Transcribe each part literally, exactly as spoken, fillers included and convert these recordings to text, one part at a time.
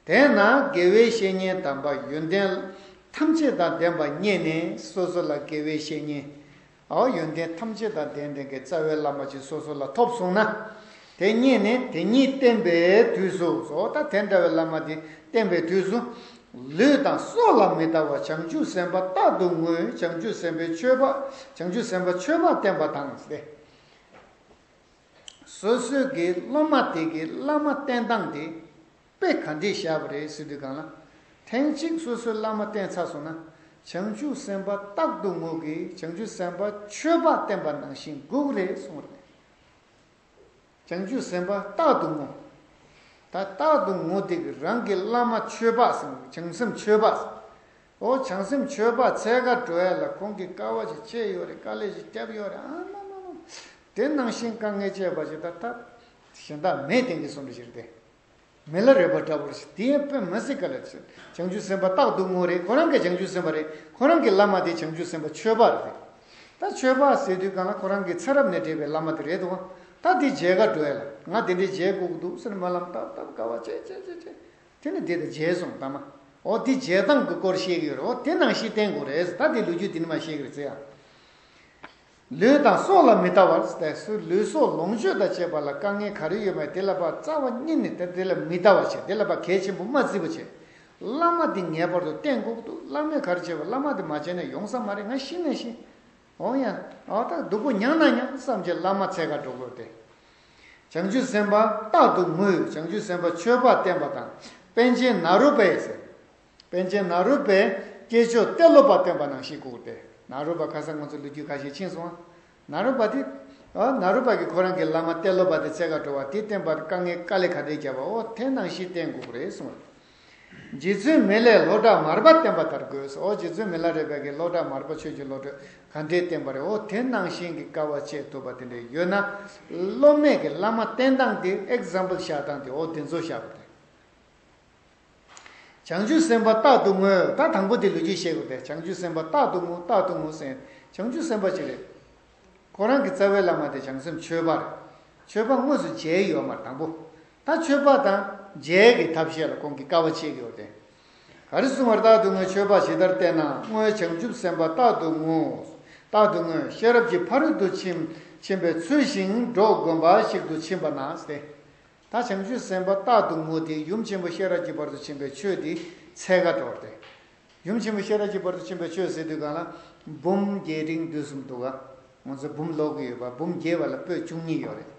དེས་ན་དགེ་བའི་བཤེས་གཉེན་དམ་པ་ཡོན་ཏན་ཐམས་ཅད་དང་ལྡན་པ་རྙེད་ནས་སོ་སོ་ལ་དགེ་བའི་བཤེས་གཉེན། ཨའོ་ཡོན་ཏན་ཐམས་ཅད་དང་ལྡན་ལྡན་གྱི་རྩ་བའི་བླ་མ་ཅིག་སོ་སོ་ལ་ཐོབ་སོང་ན། དེ་རྙེད་ནས་དེ་ཉིད་བསྟེན་པའི་དུས་སུ། ཨོ་ད་དེ་འདྲ་བའི་བླ་མ་དེ་བསྟེན་པའི་དུས་སུ། ལུས་དང་སྲོག་ལ་མི་ལྟ་བར་བྱང་ཆུབ་སེམས་དཔའ་རྟག་ཏུ་ངུ། བྱང་ཆུབ་སེམས་དཔའི་མཆོད་པ། བྱང་ཆུབ་སེམས་དཔའ་མཆོད་པ་བསྟེན་པ་དང་སྟེ། སོ་སོའི་གི་སློབ་མ་དེ་གི་བླ་མ་བསྟེན་སྟངས་དེ་དཔེ་ག་འདྲས་བཞག་པ་རེད་ཟེར་དུས་སྒང་ལ། ཐེངས་གཅིག་སོ་སོའི་བླ་མ་བསྟེན་ཚར་སོང་ན། བྱང་ཆུབ་སེམས་དཔའ་རྟག་ཏུ་ངུ་གི་བྱང་ཆུབ་སེམས་དཔའ་མཆོད་པ་བསྟེན་པ་ནང་བཞིན་དགོས་ཀྱི་རེད་གསུངས་པ་རེད། བྱང་ཆུབ་སེམས་དཔའ་རྟག་ཏུ་ངུ། ད་རྟག་ཏུ་ངུ་དེ་གི་རང་གི་བླ་མ་མཆོད་པ་ཟེར། བྱང་སེམས་མཆོད་པ་ཟེར། ཨོ་བྱང་སེམས་མཆོད་པ་འཚོལ་ག་འགྲོ་ཡ་ལ་ཁོང་གིས་དཀའ་བ་ཞིག་སྤྱད་ཡོད་རེད། དཀའ་ལས་ཞིག་བརྒྱབ་ཡོད་རེད། ཨ་མ་མ་མ། དེ་ནང་བཞིན་དཀའ་ངལ་སྤྱད་པ་ཞིག་ད་ད་གཞན་དག་མེད་དེང་གི་སོང་འདྲ་ཞིག་རེད་དེ། མི་ལ་རས་པ་འདྲ་པོ་ཞིག་དེ་ཡང་དཔེ་མི་སྲིད་ག་ལ་ཞིག་བྱང་ཆུབ་སེམས་དཔའ་རྟག་ཏུ་ངུ་རེད། ཁོ་རང་གི་བྱང་ཆུབ་སེམས་དཔའ་རེད། ཁོ་རང་གི་བླ་མ་དེ་བྱང་ཆུབ་སེམས་དཔའ་མཆོད་པ་རེད། ད་མཆོད་པ་ཟེར་དུས་སྒང་ལ་ཁོ་རང་གི་ཚེ་རབས་ནས་འདྲེས་པའི་བླ་མ་དེ་རེད་དོ། ད་དེ་མཇལ་ག་འགྲོ་ཡ་ལ་ང་དེ་འདྲས་མཇལ་དགོས་ཀྱི་འདུག་ཟེར་སྨོན་ལམ་བཏབ་བཏབ་དཀའ་བ་སྤྱད་སྤྱད་སྤྱད་སྤྱད། དེ་ནི་དེ་དང་མཇལ་སོང་ད་མ། ཨོ་དེ་མཇལ་སྟངས་ཀྱི་སྐོར་བཤད་ཀྱི་ཡོད་རེད། ཨོ་དེ་ནང་བཞིན་བསྟེན་དགོས་རེད། ད་དེ་ལོ་རྒྱུས་དེ་ནི་མ་བཤད་ཀྱི་རེད་ཟེར་ཡ། ལུས་དང་སྲོག་ལ་མི་ལྟ་བར་ཟེར། ལུས་སྲོག་ལོངས་སྤྱོད་དང་བཅས་པ་ལ་དཀའ་ངལ་ག་རེ་ཡོད་མེད་དེ་ལ་ཕར་རྩ་བ་ཉིད་ནས་དེ་དེ་ལ་མི་ལྟ་བ་བྱེད། དེ་ལ་ཕར་གལ་ཆེན་པོ་མ་བརྩི་བ་བྱེད། བླ་མ་དེ་ངེས་པར་དུ་བསྟེན་དགོས་འདུག་བླ་མས་ག་རེ་བྱས་པ་བླ་མ་དེ་མ་བྱས་ན་ཡོང་ས་མ་རེད། ང་ཤི་ནས་ཤི། འོང་ཡ། ཨ་ད་སྡུག་པོ་མྱངས་ན་མྱངས་བསམ་བྱས་བླ་མ་འཚོལ་ག་འགྲོ་དགོས་ཏེ། བྱང་ཆུབ་སེམས་དཔའ་རྟག་ཏུ་ངུས། བྱང་ཆུབ་སེམས་དཔའ་མཆོད་པ་བསྟེན་པ་དང་། པཎ་ཆེན་ནཱ་རོ་པས་ཟེར། པཎ་ཆེན་ནཱ་རོ་པས་སྐྱེས་མཆོག་ཏེ་ལོ་པ་བསྟེན་པ་ནང་བཞིན་དགོས་ཏེ། ནཱ་རོ་པ་ཁ་སང་ང་ཚོ་ལོ་རྒྱུས་ཁ་ཤས་ཕྱིན་སོང་ཨ། ནཱ་རོ་པ་དེ། ཨ་ནཱ་རོ་པ་གིས་ཁོ་རང་གི་བླ་མ་ཏེ་ལོ་པ་དེ་འཚོལ་ག་འགྲོ་བ་དེ་བསྟེན་པར་དཀའ་ངལ་དཀའ་ལས་ག་འདྲས་བརྒྱབ་པ་ཨོ་དེ་ནང་བཞིན་བསྟེན་དགོས་རེད་གསུངས། རྗེ་བཙུན་མི་ལས་སློབ་གྲྭ་མར་པ་བསྟེན་པ་ལྟར་དགོས་སོ། ཨོ་རྗེ་བཙུན་མི་ལ་རས་པ་གིས་སློབ་གྲྭ་མར་པ་ཆོས་ཀྱི་སློབ་གྲྭ་ག་འདྲས་བསྟེན་པ་རེད། ཨོ་དེ་ནང་བཞིན་གྱི་དཀའ་བ་སྤྱད་ཐུབ་པ་དེ་འདྲས་ཡོད་ན། སློབ་མས་ཀྱི་བླ་མ་བསྟེན་སྟངས་དེ་ཨེག་ཛམ་པལ་བཞག་སྟངས་དེ་ཨོ་དེ་ཚོ་བཞག་པ་རེད། བྱང་ཆུབ་སེམས་དཔའ་རྟག་ཏུ་ངུ། ད་དང་པོ་དེ་ལོ་རྒྱུས་བཤད་དགོས་ཏེ། བྱང་ཆུབ་སེམས་དཔའ་རྟག་ཏུ་ངུ་རྟག་ཏུ་ངུ་ཟེར། བྱང་ཆུབ་སེམས་དཔའ་ཅིག་རེད། ཁོ་རང་གི་རྩ་བའི་བླ་མ་དེ་བྱང་སེམས་ཆོས་པ་རེད། ཆོས་པ་དངོས་སུ་མཇལ་ཡོད་མ་རེད་དང་པོ། ད་ཆོས་པ་དང་མཇལ་གྱི་ཐབས་ཤེས་ལ་ཁོང་གིས་དཀའ་བ་སྤྱད་ཀྱི་ཡོད་དེ། ག་རེ་གསུངས་པར་རྟག་ཏུ་ངུ། མཆོད་པ་ཇི་ལྟར་བསྟེན་ན། སྔོན་བྱང་ཆུབ་སེམས་དཔའ་རྟག་ཏུ་ངུ། རྟག་ཏུ་ངུ། ཤེས་རབ་ཀྱི་ཕ་རོལ་ཏུ་ཕྱིན་ཕྱིན་པའི་ཚུལ་བཞིན་འགྲོ་དགོངས་པ་ཞིག་ཏུ་ཕྱིན་པ་ན་སྟེ། ད་བྱང་ཆུབ་སེམས་དཔའ་རྟག་ཏུ་ངུ་དེ་ཡུམ་ཆེན་པོ་ཤེས་རབ་ཀྱི་བར་དུ་ཕྱིན་པའི་ཆོས་དེ་འཚོལ་ག་འགྲོ་བ་སྟེ། ཡུམ་ཆེན་པོ་ཤེས་རབ་ཀྱི་བར་དུ་ཕྱིན་པའི་ཆོས་ཟེར་དུས་སྒང་ལ་འབུམ་རྒྱས་འབྲིང་བསྡུས་གསུམ་འདུག་ག་ང་ཚོ་འབུམ་ཀློག་གི་ཡོད་པ་འབུམ་རྒྱས་པ་ལ་པོད་བཅུ་གཉིས་ཡོད་རེད།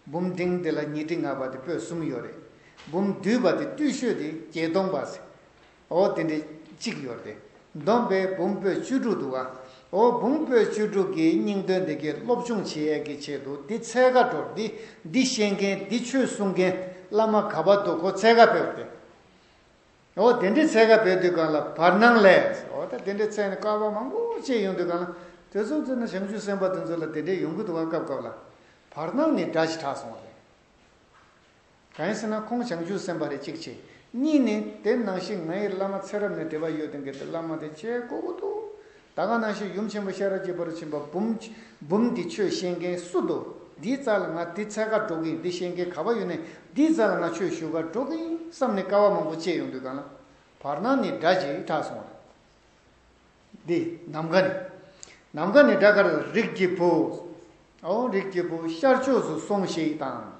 འབུམ་འབྲིང་དེ་ལ་ཉི་ཁྲི་ལྔ་པ་དེ་པོད་གསུམ་ཡོད་རེད། འབུམ་བསྡུས་པ་དེ་བསྡུས་ཤོས་དེ་བརྒྱད་སྟོང་པ་ཟེར། ཨོ་དེ་འདྲ་གཅིག་ཡོད་རེད། བསྡོམས་པས་འབུམ་པོད་བཅུ་དྲུག་འདུག་ག་ཨོ་འབུམ་པོད་བཅུ་དྲུག་གི་སྙིང་དོན་དེ་གའི་སློབ་སྦྱོང་བྱེད་ཡས་ཀྱི་ཆེད་དུ་འདི་འཚོལ་ག་འགྲོ། འདི་འདི་ཤེས་མཁན་འདི་ཆོས་གསུང་མཁན་བླ་མ་ག་པར་འདུག་ཁོ་འཚོལ་ག་ཕེབས་ཏེ། ཨོ་དེ་འདྲའི་འཚོལ་ག་ཕེབས་དུས་སྒང་ལ་བར་སྣང་ལས། ཨོ་ད་དེ་འདྲའི་འཚོལ་ནས་དཀའ་བ་མང་པོ་སྤྱད་ཡོང་དུས་སྒང་ལ་དེ་ཚོ་ཚོ་ནི་བྱང་ཆུབ་སེམས་དཔའ་དེ་ཚོ་ལ་དེ་འདྲའི་ཡོང་གི་འདུག་ག་སྐབས་སྐབས་ལ་བར་སྣང་ནས་སྒྲ་ཞིག་གྲགས་སོང་བ་རེད། གང་ཡིན་ཟེར་ན་ཁོང་བྱང་ཆུབ་སེམས་དཔའ་རེད་གཅིག་བྱས། གཉིས་ནས་དེ་ནང་བཞིན་ང་ཡི་བླ་མ་ཚེ་རབས་ནས་འབྲེལ་བ་ཡོད་དེ་འགལ་ཏེ་བླ་མ་དེ་བྱེད་དགོས་ཀྱི་འདུག་ད་ག་ནང་བཞིན་ཡུམ་ཆེན་པོ་ཤེས་རབ་ཀྱི་བར་དུ་ཕྱིན་པ་འབུམ་འབུམ་འདི་ཆོས་ཤེས་མཁན་སུ་འདུག་འདིའི་རྩ་ལ་ང་འདི་འཚོལ་ག་འགྲོ་གི་ཡིན། འདི་ཤེས་མཁན་ག་པར་ཡོད་ནས་འདིའི་རྩ་ལ་ང་ཆོས་ཞུ་ག་འགྲོ་གི་ཡིན་བསམ་ནས་དཀའ་བ་མང་པོ་སྤྱད་ཡོང་དུས་སྒང་ལ་བར་སྣང་ནས་སྒྲ་ཅིག་གྲགས་སོང་བ་རེད། འདི་ནམ་མཁའ་ནས། ནམ་མཁའ་ནས་སྒྲ་ག་རེ། རིགས་ཀྱི་བུ། ཨོ་རིགས་ཀྱི་བུ་ཤར་ཕྱོགས་སུ་སོང་ཞིག་དང་།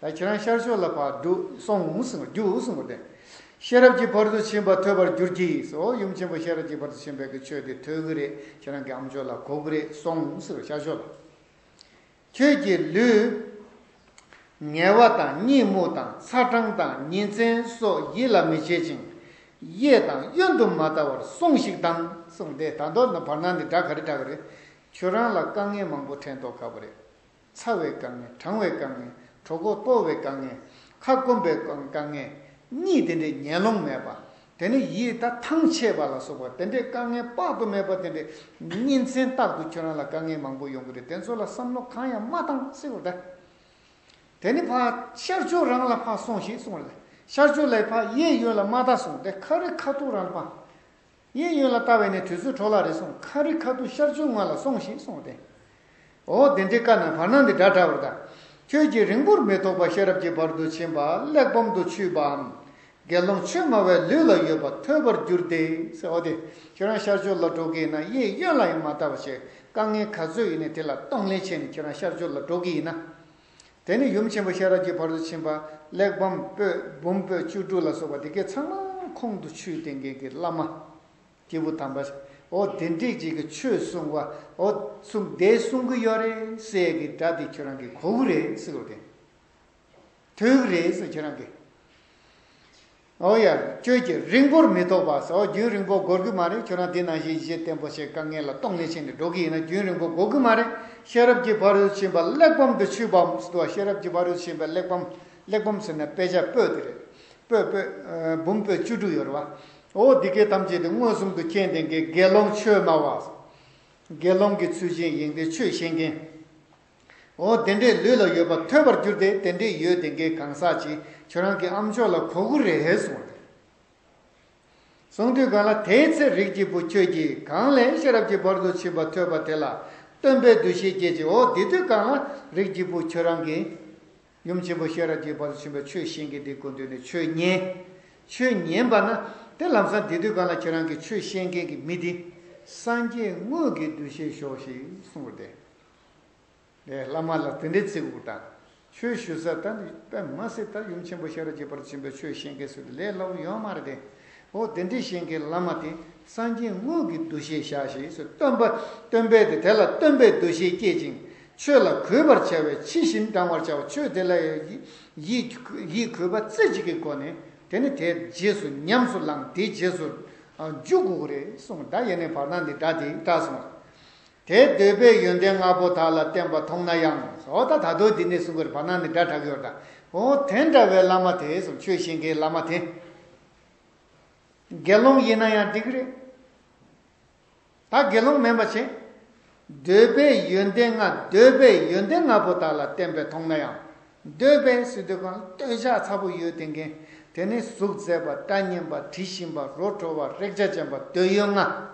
ད་ཁྱེད་རང་ཤར་ཕྱོགས་ལ་ཕར་འགྲོ་སོང་ཟེར་རྒྱུགས་ཟེར་བ་དེ། ཤེས་རབ་ཀྱི་བར་དུ་ཕྱིན་པ་ཐོས་པར་འགྱུར་གྱིས། ཨོ་ཡུམ་ཆེན་པོ་ཤེས་རབ་ཀྱི་བར་དུ་ཕྱིན་པའི་གི་ཆོས་དེ་ཐོས་གི་རེད། ཁྱེད་རང་གི་ཨམ་ཅོག་ལ་གོ་གི་རེད། སོང་ཟེར་ཤར་ཕྱོགས་ལ། ཁྱོད་ཀྱི་ལུས་ངལ་བ་དང་གཉིད་རྨུགས་དང་ཚ་གྲང་དང་ཉིན་མཚན་སོགས་ཡིད་ལ་མི་བྱེད་ཅིང་གཡས་དང་གཡོན་དུ་མ་ལྟ་བར་སོང་ཞིག་དང་གསུངས་ཏེ། ད་མདོར་ན་བར་སྣང་འདི་སྒྲ་ག་རེ་གྲགས་ཀྱི་རེད། ཁྱོད་རང་ལ་དཀའ་ངལ་མང་པོ་འཕྲད་མདོག་ཁ་པོ་རེད། ཚ་བའི་དཀའ་ངལ། གྲང་བའི་དཀའ་ངལ། གྲོད་ཁོག་ལྟོགས་པའི་དཀའ་ངལ། ཁ་སྐོམ་པའི་དཀའ་ངལ། གཉིད་དེ་འདྲའི་ཉལ་ལོང་མེད་པ། དེ་ནས་ཡིད་ད་ཐང་ཆད་པ་ལ་སོགས་པ་དེ་འདྲའི་དཀའ་ངལ་དཔག་ཏུ་མེད་པ་དེ་འདྲའི་ཉིན་མཚན་རྟག་ཏུ་ཁྱོད་རང་ལ་དཀའ་ངལ་མང་པོ་ཡོང་གི་རེད། དེ་ཚོ་ལ་བསམ་བློ་གང་ཡང་མ་བཏང་ཟེར་བ་རེད། དེ་ནས་ཕར་ཤར་ཕྱོགས་རང་ལ་ཕར་སོང་ཞིག་གསུངས་པ་རེད། ཤར་ཕྱོགས་ལ་ཕར་གཡས་གཡོན་ལ་མ་ལྟ་གསུངས་ཏེ། ཁ་རི་ཁ་ཐུག་རང་ལ་ཕར། གཡས་གཡོན་ལ་ལྟ་བས་ནི་དུས་ཚོད་འཕྲོ་བརླག་རེད་གསུངས། ཁ་རི་ཁ་ཐུག་ཤར་ཕྱོགས་ངོས་ལ་སོང་ཞིག་གསུངས་ཏེ། འོ་དེ་འདྲའི་སྐབས་ན་བར་སྣང་འདི་སྒྲ་གྲགས་པ་དང་། ཁྱོད་ཀྱིས་རིང་པོར་མི་ཐོགས་པར་ཤེས་རབ་ཀྱི་བར་དུ་ཕྱིན་པ་གླེགས་བམ་དུ་ཆུད་པའམ། དགེ་སློང་ཆོས་སྨྲ་བའི་ལུས་ལ་ཡོད་པ་ཐོས་པར་འགྱུར་ཏེ་ཟེར། འོ་དེ་ཁྱོད་རང་ཤར་ཕྱོགས་ལ་འགྲོ་གི་ཡིན་ན། གཡས་གཡོན་ལ་ཡང་མ་བལྟ་བ་བྱས། དཀའ་ངལ་ག་ཚོད་ཡིན་ནའི་དེ་ལ་གཏོང་ལེན་བྱས་ནས་ཁྱོད་རང་ཤར་ཕྱོགས་ལ་འགྲོ་གི་ཡིན་ན། དེ་ནི་ཡུམ་ཆེན་པོ་ཤེས་རབ་ཀྱི་བར་དུ་ཕྱིན་པ་གླེགས་བམ་པོད་འབུམ་པོད་བཅུ་དྲུག་ལ་སོགས་པ་དེ་གའི་ཚང་མ་ཁོང་དུ་ཆུད་བསྟན་མཁན་གྱི་བླ་མ། སྐྱེས་བུ་དམ་པ། འོ་དེ་འདྲས་ཅིག་གི་ཆོས་གསུང་བ། འོ་གསུང་དེ་གསུང་གི་ཡོད་རེད་ཟེར་གི་སྒྲ་དེ་ཁྱོད་རང་གི་གོ་གི་རེད་ཟེར་གི་རེད། ཐོས་གི་རེད་ཟེར་ཁྱོད་རང་གི། འོ་ཡ། ཁྱོད་ཀྱིས་རིང་པོར་མི་ཐོགས་པ་ཟེར། འོ་རྒྱུན་རིང་པོ་འགོར་གི་མ་རེད། ཁྱོད་རང་དེ་ནང་བཞིན་གཞི་བརྟན་པོ་བྱས་དཀའ་ངལ་ལ་གཏོང་ལེན་བྱས་ནས་འགྲོ་གི་ཡིན་ན་རྒྱུན་རིང་པོ་འགོར་གི་མ་རེད། ཤེས་རབ་ཀྱི་བར་དུ་ཕྱིན་པ་གླེགས་བམ་དུ་ཆུད་པའམ་ཟེར་དུས། ཤེས་རབ་ཀྱི་བར་དུ་ཕྱིན་པ་གླེགས་བམ། གླེགས་བམ་ཟེར་ན་དཔེ་ཆ་པོད་དེ་རེད། པོད་པོད། འབུམ་པོད་བཅུ་དྲུག་ཡོད་རེད་བ། འོ་འདི་སྐད་ཐམས་ཅད་དེ་མངོན་སུམ་དུ་མཁྱེན་ལྡན་གྱི་དགེ་སློང་ཆོས་སྨྲ་བ། དགེ་སློང་གི་ཚུལ་ཅན་ཡིན་ཏེ་ཆོས་ཤེས་མཁན། འོ་དེ་འདྲས་ལུས་ལ་ཡོད་པ་ཐོས་པར་འགྱུར་ཏེ། དེ་འདྲས་ཡོད་དེ་འགའི་གང་ཟག་ཅིག་ཁྱོད་རང་གི་ཨ་མཆོག་ལ་གོ་གི་རེད་གསུངས་ཏེ། གསུངས་དུས་གང་ལ། དེའི་ཚེ་རིགས་ཀྱི་བུ་ཁྱོད་ཀྱིས་གང་ལས་ཤེས་རབ་ཀྱི་བར་དུ་ཕྱིན་པ་ཐོས་པ་དེ་ལ་སྟོན་པའི་འདུ་ཤེས་སྐྱེད་ཅིང་། འོ་དེ་དུས་གང་ལ་རིགས་ཀྱི་བུ་ཁྱོད་རང་གིས། ཡུམ་ཆེན་པོ་ཤེས་རབ་ཀྱི་བར་དུ་ཕྱིན་པའི་ཆོས་ཤེས་མཁན་དེའི་སྐུ་མདུན་ནས་ཆོས་ཉན། ཆོས་ཉན་པ་ན། དེ་ལམ་སང་དེ་དུས་གང་ལ་ཁྱེད་རང་གིས་ཆོས་ཤེས་མཁན་གྱི་མི་དེ་སངས་རྒྱས་དངོས་ཀྱི་འདུ་ཤེས་ཞོག་ཞེས་གསུངས་པ་སྟེ། ལས་བླ་མ་ལ་དེ་འདྲའི་ཚིག་གུ་དང་། ཆོས་ཞུ་ས་ད་ནི་དཔེ་མ་སྲིད་ད་ཡུམ་ཆེན་པོ་ཤེས་རབ་ཀྱི་བར་དུ་ཕྱིན་པའི་ཆོས་ཤེས་མཁན་ཚོས་ལས་སླ་བོ་ཡོད་མ་རེད་དེ། འོ་དེ་འདྲའི་ཤེས་མཁན་བླ་མ་དེ་སངས་རྒྱས་དངོས་ཀྱི་འདུ་ཤེས་བཞག་ཞེས་སོ། སྟོན་པ། སྟོན་པས་དེ་དེ་ལ་སྟོན་པའི་འདུ་ཤེས་བསྐྱེད་ཅིང་། ཆོས་ལ་གུས་པར་བྱ་བའི་ཕྱི་བཞིན་འབྲང་བར་བྱའོ། ཆོས་དེ་ལ་ཡིད་ཡིད་གུས་པ་རྩེ་གཅིག་གི་སྒོ་ནས་དེ་ནི་དེ་རྗེས་སུ་ཉམས་སུ་བླངས། དེའི་རྗེས་སུ་འཇུག་དགོས་ཀྱི་རེད་གསུངས། ད་ཡེ་ནས་བར་སྣང་གི་སྒྲ་དེ་བསྒྲགས་སོང་། དེ་འདོད་པའི་ཡོན་ཏན་ལྔ་པོ་དག་ལ་བརྟེན་པ་མཐོང་ན་ཡང་། འོ་ད་ད་དུང་འདི་ནས་གསུང་གི་རེད། བར་སྣང་ནས་སྒྲ་གྲགས་ཀྱི་ཡོད་ད། འོ་དེ་འདྲ་བའི་བླ་མ་དེ་གསུངས། ཆོས་ཤེས་མཁན་བླ་མ་དེ། དགེ་སློང་ཡིན་ན་ཡང་འགྲིག་གི་རེད། ད་དགེ་སློང་མིན་པ་བྱས། འདོད་པའི་ཡོན་ཏན་ལྔ། འདོད་པའི་ཡོན་ཏན་ལྔ་པོ་དག་ལ་བརྟེན་པས་མཐོང་ན་ཡང་། འདོད་པའི་ཟེར་དུས་གང་ལ་འདོད་ཆགས་ཚ་པོ་ཡོད་དེ་མཁན། དེ་ནི་གཟུགས་མཛེས་པ། སྒྲ་སྙན་པ། དྲི་ཞིམ་པ། རོ་བྲོ་བ། རེག་བྱ་ཅན་པ། འདོད་ཡོན་ལྔ།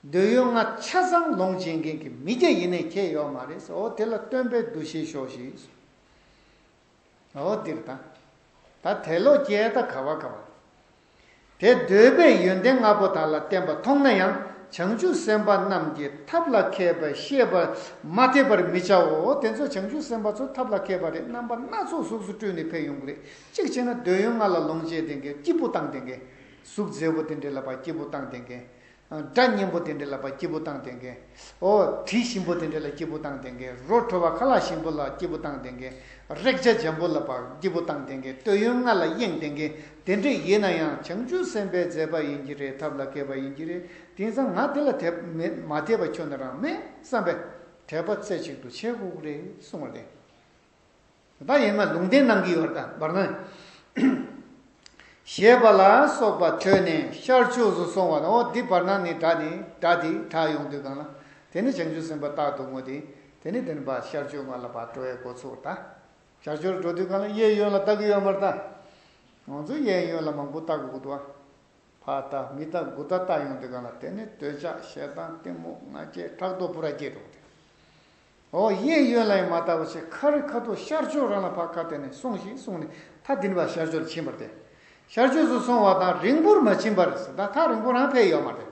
འདོད་ཡོན་ལྔ་ཆ་ཚང་ལོངས་སྤྱད་མཁན་གྱི་མི་སྐྱ་ཡིན་ནའི་ཁྱད་ཡོད་མ་རེད་ཟེར། འོ་དེ་ལ་སྟོན་པའི་འདུ་ཤེས་ཞོག་ཞེས། འོ་འདིར་ད། ད་དེ་ལོ་སྐྱེས་ད་ག་བ་ག་བ། དེ་འདོད་པའི་ཡོན་ཏན་ལྔ་པོ་དག་ལ་བརྟེན་པ་མཐོང་ན་ཡང་། བྱང་ཆུབ་སེམས་དཔའ་རྣམས་ཀྱི་ཐབས་ལ་མཁས་པ་ཤེས་པར་མ་ཐེབས་པར་མི་བྱའོ། དེ་ཚོ་བྱང་ཆུབ་སེམས་དཔའ་ཚོ་ཐབས་ལ་མཁས་པ་རེད། རྣམ་པ་སྣ་ཚོགས་གཟུགས་སུ་སྤྲུལ་ནས་ཕེབས་ཡོང་གི་རེད། གཅིག་བྱས་ན་འདོད་ཡོན་ལྔ་ལ་ལོངས་སྤྱད་དེ་མཁན། སྐྱིད་པོ་བཏང་དེ་མཁན། གཟུགས་མཛེས་པོ་དེ་འདྲ་ལ་ཕར་སྐྱིད་པོ་བཏང་དེ་མཁན། སྒྲ་སྙན་པོ་དེ་འདྲ་ལ་ཕར་སྐྱིད་པོ་བཏང་དེ་མཁན། ཨོ། དྲི་ཞིམ་པོ་དེ་འདྲ་ལ་སྐྱིད་པོ་བཏང་དེ་མཁན། རོ་བྲོ་བ་ཁ་ལག་ཞིམ་པོ་ལ་སྐྱིད་པོ་བཏང་དེ་མཁན། རེག་བྱ་འཇམ་པོ་ལ་ཕར་སྐྱིད་པོ་བཏང་དེ་མཁན། འདོད་ཡོན་ལྔ་ལ་གཡེང་དེ་མཁན། དེ་འདྲ་ཡིན་ན་ཡང་བྱང་ཆུབ་སེམས་དཔའི་མཛད་པ་ཡིན་གྱི་རེད། ཐབས་ལ་མཁས་པ་ཡིན་གྱི་རེད། དེང་སང་ང་དེ་ལ་དེ་མེད་མ་དེ་བ་ཁྱོད་ན་རང་མེད་བསམ་པས་དད་པ་རྩེ་གཅིག་ཏུ་བྱེད་དགོས་ཀྱི་རེད་གསུངས་པ་རེད། ད་ཡིན་ན་ལུང་བསྟན་གནང་གི་ཡོད་རེད། ད་བར་སྣང་ཞེས་པ་ལ་སོགས་པ་ཐོས་ནས་ཤར་ཕྱོགས་སུ་སོང་བ་དང་། འོ་འདི་བར་སྣང་ནས་སྒྲ་ནི་སྒྲ་དེ་གྲགས་ཡོང་དུས་གང་ལ། དེ་ནི་བྱང་ཆུབ་སེམས་དཔའ་རྟག་ཏུ་ངུ་སྟེ། དེ་ནི་དེ་ནི་ཕར་ཤར་ཕྱོགས་ལྔ་ལ་ཕར་འགྲོ་བའི་འགོ་ཚུགས་ད། ཤར་ཕྱོགས་འགྲོ་དུས་གང་ལ་གཡས་གཡོན་ལ་ལྟ་གི་ཡོད་མ་རེད་ད། ང་ཚོ་གཡས་གཡོན་ལ་མང་པོ་ལྟ་དགོས་ཀྱི་འདུག་ཨ། ཕར་ལྟ་མི་ལྟ་དགུ་ལྟ་ལྟ་ཡོང་དུས་གང་ལ། དེ་ནི་འདོད་ཆགས་ཞེ་སྡང་གཏི་མུག་ང་རྒྱལ་ཕྲག་དོག་པུ་ར་སྐྱེས་འགྲོ་གི་རེད། འོ་གཡས་གཡོན་ལ་ཡང་མ་ལྟ་བ་བྱས། ཁ་རི་ཁ་ཐུག་ཤར་ཕྱོགས་རང་ལ་ཕར་ཁ་གཏད་ནས་སོང་ཞིག་གསུངས་ནས། ད་འདི་ནི་ཕར་ཤར་ཕྱོགས་ལ་ཕྱིན་པ་རེད་དེ། ཤར་ཕྱོགས་སུ་སོང་བ་དང་རིང་པོར་མ་ཕྱིན་པར་ཟེར། ད་ཐག་རིང་པོ་རང་ཕེབས་ཡོད་མ་རེད།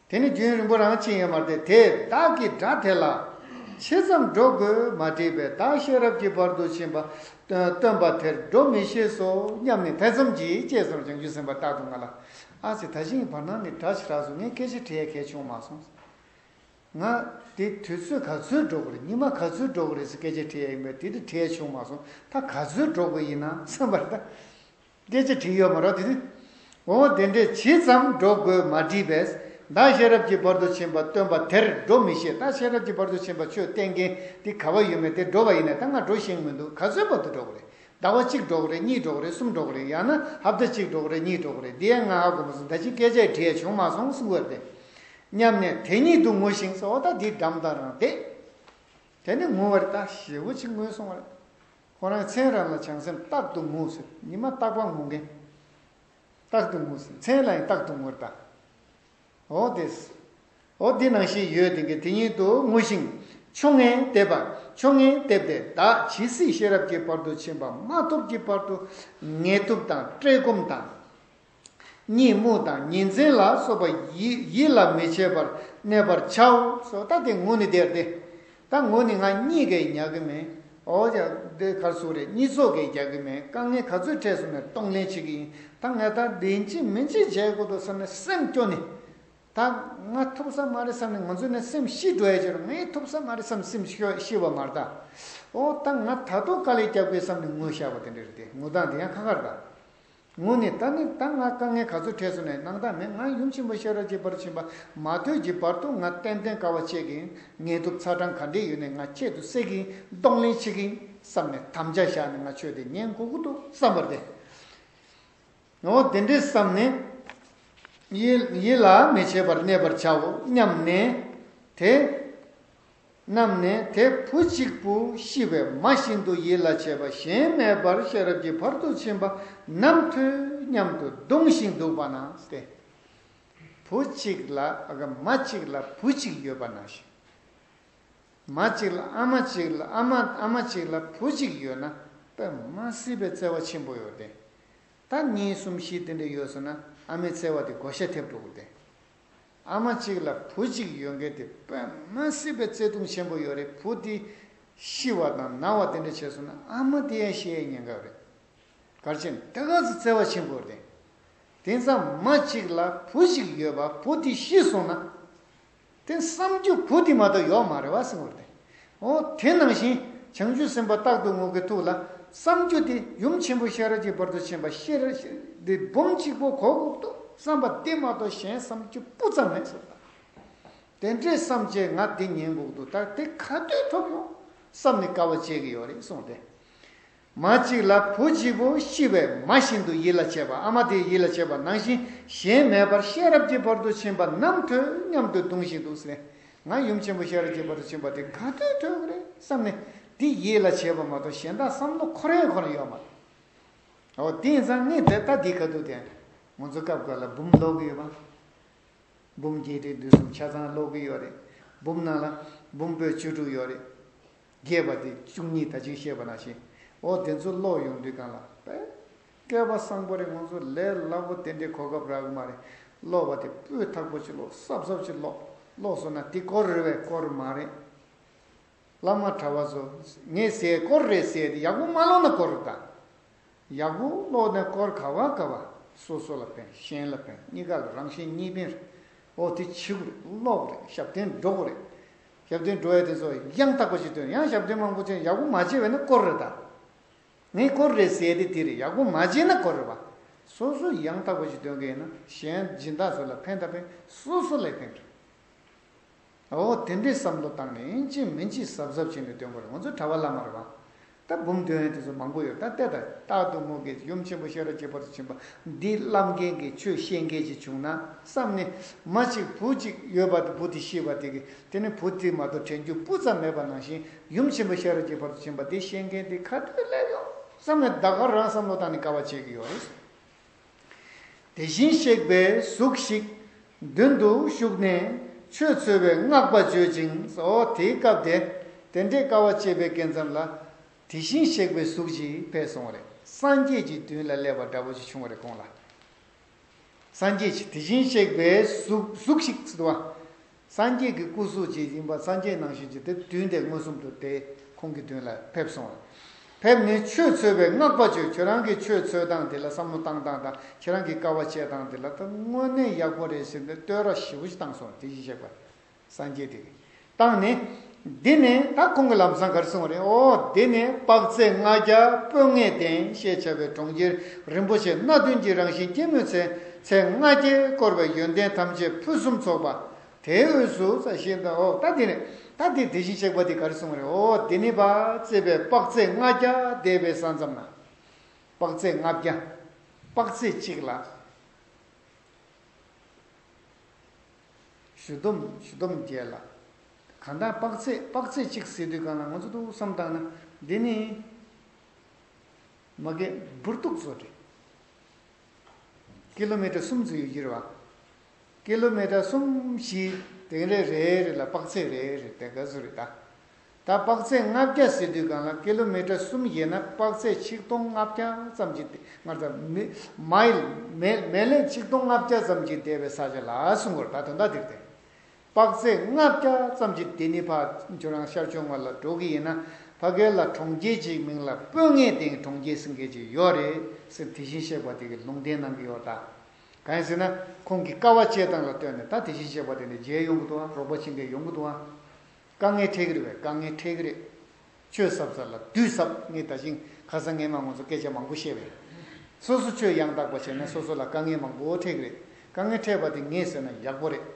དེ་ནི་རྒྱུན་རིང་པོ་རང་ཕྱིན་ཡོད་མ་རེད་དེ། དེ་བདག་གིས་སྒྲ་དེ་ལ་ཇི་ཙམ་སྒྲོག་དགོས་མ་དྲིས་པས། བདག་ཤེས་རབ་ཀྱི་བར་དུ་ཕྱིན་པ་སྟོན་པ་དེར་འགྲོ་མི་ཤེས་སོ་སྙམ་ནས། དེ་ཙམ་གྱིས་ཅེས་གསུངས། བྱང་ཆུབ་སེམས་དཔའ་རྟག་ཏུ་ང་ལ། ཨ་ཙི། ད་ཅིག་བར་སྣང་ནས་སྒྲ་ཞིག་གྲགས་སོང་། ངས་སྐད་ཆ་དྲི་ཡ་གལ་བྱུང་མ་སོང་། ང་དེ་དུས་ཚོད་ག་ཚོད་འགྲོ་གི་རེད། ཉི་མ་ག་ཚོད་འགྲོ་གི་རེད་ཟེར་སྐད་ཆ་དྲི་ཡ་ཡིན་པས། དེ་དུས་དྲི་ཡ་བྱུང་མ་སོང་། ད་ག་ཚོད་འགྲོ་གི་ཡིན་ན་བསམ་པར་ད། སྐད་ཆ་དྲིས་ཡོད་མ་རེད་དེ་དུས། འོ་དེ་འདྲས་ཇི་ཙམ་འགྲོ་དགོས་མ་དྲིས་པས། བདག་ཤེས་རབ་ཀྱི་བར་དུ་ཕྱིན་པ་སྟོན་པ་དེར་འགྲོ་མི་ཤེས། ད་ཤེས་རབ་ཀྱི་བར་དུ་ཕྱིན་པ་ཆོས་བསྟན་མཁན་དེ་ག་བ་ཡོད་མེད་དེ་འགྲོ་བ་ཡིན་ན། ད་ང་འགྲོ་ཤེས་མི་འདུག་ག་ཚོད་བར་དུ་འགྲོ་གི་རེད། ཟླ་བ་གཅིག་འགྲོ་གི་རེད། གཉིས་འགྲོ་གི་རེད། གསུམ་འགྲོ་གི་རེད། ཡང་ན་ཧབ་ཏ་གཅིག་འགྲོ་གི་རེད། གཉིས་འགྲོ་གི་རེད། འདི་ཡང་ང་ཧ་གོ་མ་སོང་། ད་ཅི་སྐད་ཆ་དྲི་ཡ་བྱུང་མ་སོང་གསུང་གི་རེད་དེ། སྙམ་ནས་དེ་ཉིད་དུ་ངུ་ཞིང་ཟེར། འོ་ད་འདི་འགྲམ་དང་རང་བསྡད། དེ་ནས་ངུ་བར་ད་ཞེ་པོ་ཅིག་ངུས་སོང་བ་རེད། ཁོ་རང་མཚན་རང་ལ་བྱང་སེམས་རྟག་ཏུ་ངུ་ཟེར། ཉི་མ་རྟག་པར་ངུ་མཁན། རྟག་ཏུ་ངུ་ཟེར། མཚན་ལ་ཡང་རྟག་ཏུ་ངུ་རེད་ད། འོ་དེ། འོ་འདི་ནང་བཞིན་ཡོད་དེ་གི་དེ་ཉིད་དུ་ངུ་ཞིང་ ཆོ་ངེས་འདེབས་པ། ཆོ་ངེས་འདེབས་ཏེ་བདག་ཇི་སྲིད་ཤེས་རབ་ཀྱི་བར་དུ་ཕྱིན་པ་མ་ཐོབ་ཀྱི་བར་དུ་ངལ་དུབ་དང་བཀྲེས་སྐོམ་དང་། གཉིད་རྨུགས་དང་ཉིན་མཚན་ལ་སོགས་པ་ཡིད་ཡིད་ལ་མི་བྱེད་པར་གནས་པར་བྱའོ། སོ་ད་དེ་ངུ་ནི་དེར་དེ། ད་ངུ་ནི་ང་གཉིད་ཀྱིས་ཉལ་གི་མེད། འོ་ཡ། དེ་གར་སུ་རེད། གཉིད་ཚོགས་ཀྱིས་རྒྱག་གི་མེད། དཀའ་ངལ་ག་ཚོད་འཕྲད་སོང་ནས་གདོང་ལེན་བྱེད་ཀྱི་ཡིན། ད་ངས་ད་དེ་ཅི་མིན་ཅི་བྱེད་དགོས་འདུག་བསམ་ནས་སེམས་སྐྱོ་ནི། ད་ང་ཐུབ་ས་མ་རེད་བསམ་ནས། ང་ཚོ་ནས་སེམས་ཤི་འགྲོ་ཡ་ཅིག་རེད། ངས་ཐུབ་ས་མ་རེད་བསམ་སེམས་ཤི་ཤི་བ་མ་རེད་ད། འོ་ད་ང་ད་དུང་དཀའ་ལས་རྒྱབ་དགོས་བསམ་ནས་ངུ་བཞག་པ་དེ་འདྲ་རེད་དེ། ངུ་སྟངས་དེ་ཡང་ཁག་ཁག་རེད་ད། ངུ་ནས་ད་ནི་ད་ང་དཀའ་ངལ་ག་ཚོད་འཕྲད་སོང་ནས་སྣང་དག་མེད། ང་ཡུམ་ཆེན་པོ་ཤེས་རབ་ཀྱི་བར་ཕྱིན་པ་མ་ཐོབ་ཀྱི་བར་དུ་ང་ཏན་ཏན་དཀའ་བ་སྤྱད་ཀྱིན། ངལ་དུབ་ཚ་གྲང་ག་འདྲས་ཡོད་ནས་ང་ཁྱད་དུ་བསད་ཀྱིན། གདོང་ལེན་བྱེད་ཀྱིན་བསམ་ནས་དམ་བཅའ་བཞག་ནས་ང་ཆོས་དེ་ཉན་དགོས་ཀྱི་འདུག་བསམ་པ་རེད་དེ། འོ་དེ་འདྲས་བསམ་ནས། ཡིད་ཡིད་ལ་མི་བྱེད་པར་གནས་པར་བྱའོ་སྙམ་ནས། དེ་སྙམ་ནས་དེ་བུ་གཅིག་པུ་ཤི་བའི་མ་བཞིན་དུ་ཡིད་ལ་བྱེད་པ་གཞན་མེད་པར་ཤེས་རབ་ཀྱི་བར་དུ་ཕྱིན་པ་ནམ་ཐོན་སྙམ་དུ་གདུང་ཞིང་འདུག་པ་ན་སྟེ། བུ་གཅིག་ལ་ཨ་ག་མ་གཅིག་ལ་བུ་གཅིག་ཡོད་པ་ནང་བཞིན། མ་གཅིག་ལ་ཨ་མ་གཅིག་ལ་ཨ་མ་ཨ་མ་གཅིག་ལ་བུ་གཅིག་ཡོད་ན་དཔེ་མ་སྲིད་པའི་བརྩེ་བ་ཆེན་པོ་ཡོད་དེ། ད་གཉིས་གསུམ་བཞི་དེ་འདྲ་ཡོད་སོང་ན་ཨ་མའི་བརྩེ་བ་དེ་བགོ་བཤའ་ཐེབས་འགྲོ་གི་དེ། ཨ་མ་གཅིག་ལ་བུ་གཅིག་ཡོད་མཁན་དེ་དཔེ་མ་སྲིད་པའི་བརྩེ་དུང་ཆེན་པོ་ཡོད་རེད། བུ་དེ་ཤི་བ་དང་ན་བ་དེ་འདྲ་བྱས་སོང་ན་ཨ་མ་དེ་ཡང་ཤི་ཡའི་ཉེན་ཁ་ཡོད་རེད། གར་ཆེན་དེ་ག་ཚོད་བརྩེ་བ་ཆེན་པོ་རེད། དེང་སང་མ་གཅིག་ལ་བུ་གཅིག་ཡོད་པ་བུ་དེ་ཤི་སོང་ན། དེ་བསམ་རྒྱུ་བུ་དེ་མ་གཏོགས་ཡོག་མ་རེད་བ་གསུངས་པ་རེད། འོ་དེ་ནང་བཞིན་བྱང་ཆུབ་སེམས་དཔའ་རྟག་ཏུ་ངུ་གི་ཐུགས་ལ་བསམ་རྒྱུ་དེ་ཡུམ་ཆེན་པོ་ཤེས་རབ་ཀྱི་བར་དུ་ཕྱིན་པ་ཤེས་རབ་དེ་འབུམ་གཅིག་པོ་གོ་དགོས་འདུག་བསམ་པ་དེ་མ་གཏོགས་གཞན་བསམ་རྒྱུ་སྤུ་ཙམ་མེད་གསུངས་པ། དེ་འདྲའི་བསམ་བྱས་ང་འདི་ཉན་དགོས་འདུག་ད་དེ་ག་དུས་ཐོབ་ཡོང་བསམ་ནས་དཀའ་བ་སྤྱད་ཀྱི་ཡོད་རེད་གསུངས་ཏེ། མ་གཅིག་ལ་བུ་གཅིག་པུ་ཤི་བའི་མ་བཞིན་དུ་ཡིད་ལ་བྱེད་པ། ཨ་མ་དེ་ཡིད་ལ་བྱེད་པ་ནང་བཞིན་གཞན་མེད་པར་ཤེས་རབ་ཀྱི་བར་དུ་ཕྱིན་པ་ནམ་ཐོན་སྙམ་དུ་གདུང་ཞིང་འདུག་ཟེར། ང་ཡུམ་ཆེན་པོ་ཤེས་རབ་ཀྱི་བར་དུ་ཕྱིན་པ་དེ་ག་དུས་ཐོན་གི་རེད་བསམ་ནས་དེ་ཡིད་ལ་བྱེད་པ་མ་གཏོགས་གཞན་དག་བསམ་བློ་འཁོར་ཡང་འཁོར་ཡོད་མ་རེད། འོ་དེ་ཡིན་ཙང་ངས་དེ་ལྟ་འདི་ག་དུས་དེ་ང་ཚོ་སྐབས་འགའ་ལ་འབུམ་ཀློག་གི་ཡོད་པ། འབུམ་རྒྱས་འབྲིང་བསྡུས་གསུམ་ཆ་ཚང་ཀློག་གི་ཡོད་རེད། འབུམ་ནང་ལ་འབུམ་པོད་བཅུ་དྲུག་ཡོད་རེད། རྒྱས་པ་དེ་བཅུ་གཉིས་ད་ཅིག་བཤད་པ་ནང་བཞིན། འོ་དེ་ཚོ་ཀློག་ཡོང་དུས་སྒང་ལ་དཔེ་སྐལ་པ་བཟང་པོ་རེད། ང་ཚོ་ལས་སླ་པོ་དེ་འདྲའི་གོ་སྐབས་རག་གི་མ་རེད། ཀློག་པ་དེ་སྤུས་དག་པོ་ཅིག་ཀློག་གཟབ་གཟབ་ཅིག་ཀློག་ཀློག་སོང་ན་དེ་སྐོར་རེད་པས་སྐོར་མ་རེད། བླ་མ་གྲྭ་བ་ཚོ། ངས་ཟེར་སྐོར་རེད་ཟེར་ཏེ་ཡག་པོ་མ་ཀློག་ན་སྐོར་རེད་ད། ཡག་པོ་ཀློག་ནས་སྐོར་ག་བ་ག་བ། སོ་སོ་ལ་ཕན་གཞན་ལ་ཕན་གཉིས་ཀ་ལ་རང་གཞན་གཉིས་ཕན་རེད། འོ་དེ་བྱེད་དགོས་རེད། ཀློག་དགོས་རེད། ཞབས་བརྟན་འགྲོ་དགོས་རེད། ཞབས་བརྟན་འགྲོ་ཡ་དེ་ཚོ་ཡང་དག་པ་ཞིག་སྟོན། ཡང་ཞབས་བརྟན་མང་པོ་བྱས་ཡག་པོ་མ་བྱས་པས་ན་སྐོར་རེད་ད། ངས་སྐོར་རེད་ཟེར་ཏེ་དེ་རེད། ཡག་པོ་མ་བྱས་ན་སྐོར་རེད་པ། སོ་སོ་ཡང་དག་པ་ཞིག་སྟོན་གི་ཡིན་ན་གཞན་སྦྱིན་བདག་ཚོ་ལ་ཕན་དང་ཕན་སོ་སོ་ལ་ཕན་རེད། འོ་དེ་འདྲའི་བསམ་བློ་བཏང་ནས་ཡིན་གཅིག་མིན་གཅིག་གཟབ་གཟབ་བྱས་ནས་སྟོན་དགོས་རེད། ང་ཚོ་གྲྭ་པ་བླ་མ་རེད་པ། ད་འབུམ་འདོན་ཡ་དེ་ཚོ་མང་པོ་ཡོད། ད་ལྟ་ད་རྟག་ཏུ་ངུ་གི་ཡུམ་ཆེན་པོ་ཤེས་རབ་ཀྱི་བར་དུ་ཕྱིན་པ་འདི་བླ་མཁན་གྱི་ཆོས་བཤད་མཁན་ཅིག་བྱུང་ན་བསམ་ནས་མ་གཅིག་བུ་གཅིག་ཡོད་པ་དེ་བུ་དེ་ཤི་བ་དེ་གི་དེ་ནི་བུ་དེ་མ་གཏོགས་དྲན་རྒྱུ་སྤུ་ཙམ་མེད་པ་ནང་བཞིན་ཡུམ་ཆེན་པོ་ཤེས་རབ་ཀྱི་བར་དུ་ཕྱིན་པ་དེ་བཤད་མཁན་དེ་ག་དུས་སླེབས་ཡོང་བསམ་ནས་ད་ག་རང་བསམ་བློ་བཏང་ནས་དཀའ་བ་སྤྱད་ཀྱི་ཡོད་རེད། དེ་བཞིན་གཤེགས་པའི་གཟུགས་ཤིག་མདུན་དུ་བཞུགས་ནས་ཆོས་འཚོལ་བའི་བསྔགས་པ་བརྗོད་ཅིང་། འོ་དེའི་སྐབས་དེ་དེ་འདྲའི་དཀའ་བ་སྤྱད་པའི་སྐབས་མཚམས་ལ་དེ་བཞིན་གཤེགས་པའི་གཟུགས་ཤིག་ཕེབས་སོང་བ་རེད། སངས་རྒྱས་ཀྱི་མདུན་ལ་སླེབས་པ་འདྲ་པོ་ཞིག་བྱུང་བ་རེད་ཁོང་ལ། སངས་རྒྱས་ཀྱི་དེ་བཞིན་གཤེགས་པའི་གཟུགས་གཟུགས་ཤིག་ཟེར་བ། སངས་རྒྱས་ཀྱི་སྐུ་གཟུགས་ཅིག་ཡིན་པ། སངས་རྒྱས་ནང་བཞིན་གྱི་དེ་མདུན་དེ་མངོན་སུམ་དུ་དེ་ཁོང་གི་མདུན་ལ་ཕེབས་སོང་། ཕེབས་ནས་ཆོས་འཚོལ་བའི་བསྔགས་པ་བརྗོད། ཁྱོད་རང་གི་ཆོས་འཚོལ་སྟངས་དེ་ལ་བསམ་བློ་བཏང་སྟངས་དང་ཁྱེད་རང་གི་དཀའ་བ་སྤྱད་སྟངས་དེ་ལ་ད་དངོས་གནས་ཡག་པོ་རེད་ཟེར་ནས་བསྟོད་ར་ཞེ་པོ་ཞིག་བཏང་སོང་། དེ་བཞིན་གཤེགས་པ་སངས་རྒྱས་དེ་གིས་བཏང་ནས། འདི་ནི་ད་ཁོང་གི་ལམ་སང་ག་རེ་གསུངས་པ་རེད། འོ་འདི་ནི་དཔག་ཚད་ལྔ་བརྒྱ་སྤོས་ངད་ལྡན་ཞེས་བྱ་བའི་གྲོང་ཁྱེར་རིན་པོ་ཆེ་སྣ་བདུན་གྱི་རང་བཞིན་སྐྱེད་མོས་ཚལ་ཚལ་ལྔ་བརྒྱས་བསྐོར་བའི་ཡོན་ཏན་ཐམས་ཅད་ཕུན་སུམ་ཚོགས་པ། དེའི་དབུས་སུ་ས་གཞི་དང་། འོ་ད་འདི་ནི་ད་འདི་དེ་བཞིན་གཤེགས་པ་འདི་ག་རེ་གསུངས་པ་རེད། འོ་འདི་ནི་བ་བརྩེགས་པའི་དཔག་ཚད་ལྔ་བརྒྱ་འདས་པའི་ས་མཚམས་ན། དཔག་ཚད་ལྔ་བརྒྱ། དཔག་ཚད་གཅིག་ལ། གཞུ་འདོམ་གཞུ་འདོམ་བརྒྱད་ལ། གང་ལྟར་དཔག་ཚད་དཔག་ཚད་གཅིག་ཟེར་དུས་སྒང་ལ་ང་ཚོ་ཏོག་བསམ་བཏང་ན་འདི་ནི་མ་གི་འབུར་ཏོག་ཙམ་རེད། ཀི་ལོ་མི་ཊར་གསུམ་ཙམ་ཡོད་ཀྱི་རེད་བ། ཀི་ལོ་མི་ཊར་གསུམ་བཞི་དེ་རེ་རེ་རེ་ལ་དཔག་ཚད་རེ་རེ་དེ་ག་ཚོད་རེད་ད། ད་དཔག་ཚད་ལྔ་བརྒྱ་ཟེར་དུས་སྒང་ལ་ཀི་ལོ་མི་ཊར་གསུམ་བཞེས་ན་དཔག་ཚད་ཆིག་སྟོང་ལྔ་བརྒྱ་ཙམ་ཅིག་སྟེ། ང་ཚོ་མི་མའིལ་མེ་མེ་ལེ་ཆིག་སྟོང་ལྔ་བརྒྱ་ཙམ་ཅིག་འདས་པའི་ས་ཆ་ལ་གསུང་གི་ཡོད་རེད། ད་དོན་དག་དེ་རེད་དེ། དཔག་ཚད་ལྔ་བརྒྱ་ཙམ་གྱི་དེ་ནི་ཕར་ཁྱོད་རང་ཤར་ཕྱོགས་ངོས་ལ་འགྲོ་གི་ཡིན་ན། ཕ་གི་ལ་གྲོང་ཁྱེར་གཅིག་མིང་ལ་སྤོས་ངད་ལྡན་གྲོང་ཁྱེར་ཟེར་མཁན་ཅིག་ཡོད་རེད་ཟེར་དེ་བཞིན་གཤེགས་པ་དེ་གིས་ལུང་བསྟན་གནང་གི་ཡོད་ད། གང་ཡིན་ཟེར་ན། ཁོང་གིས་དཀའ་བ་སྤྱད་སྟངས་ལ་ལྟོས་ནས་ད་དེ་བཞིན་གཤེགས་པ་དེ་འདྲ་མཇལ་ཡོང་གི་འདུག་ཨ། རོགས་པ་བྱེད་མཁན་ཡོང་གི་འདུག་ཨ། དཀའ་ངལ་འཕྲད་ཀྱི་རེད་པས། དཀའ་ངལ་འཕྲད་ཀྱི་རེད། ཆོས་ཟབ་ས་ལ་བདུད་ཟབ། ངས་ད་ཅིང་ཁ་སང་ངས་མ་ངོ་ཚོ་སྐད་ཆ་མང་པོ་བཤད་པས། སོ་སོ་ཆོས་ཡང་དག་པ་བྱས་ན་སོ་སོ་ལ་དཀའ་ངལ་མང་པོ་འཕྲད་ཀྱི་རེད། དཀའ་ངལ་འཕྲད་པ་དེ་ངས་ཟེར་ན་ཡག་པོ་རེད།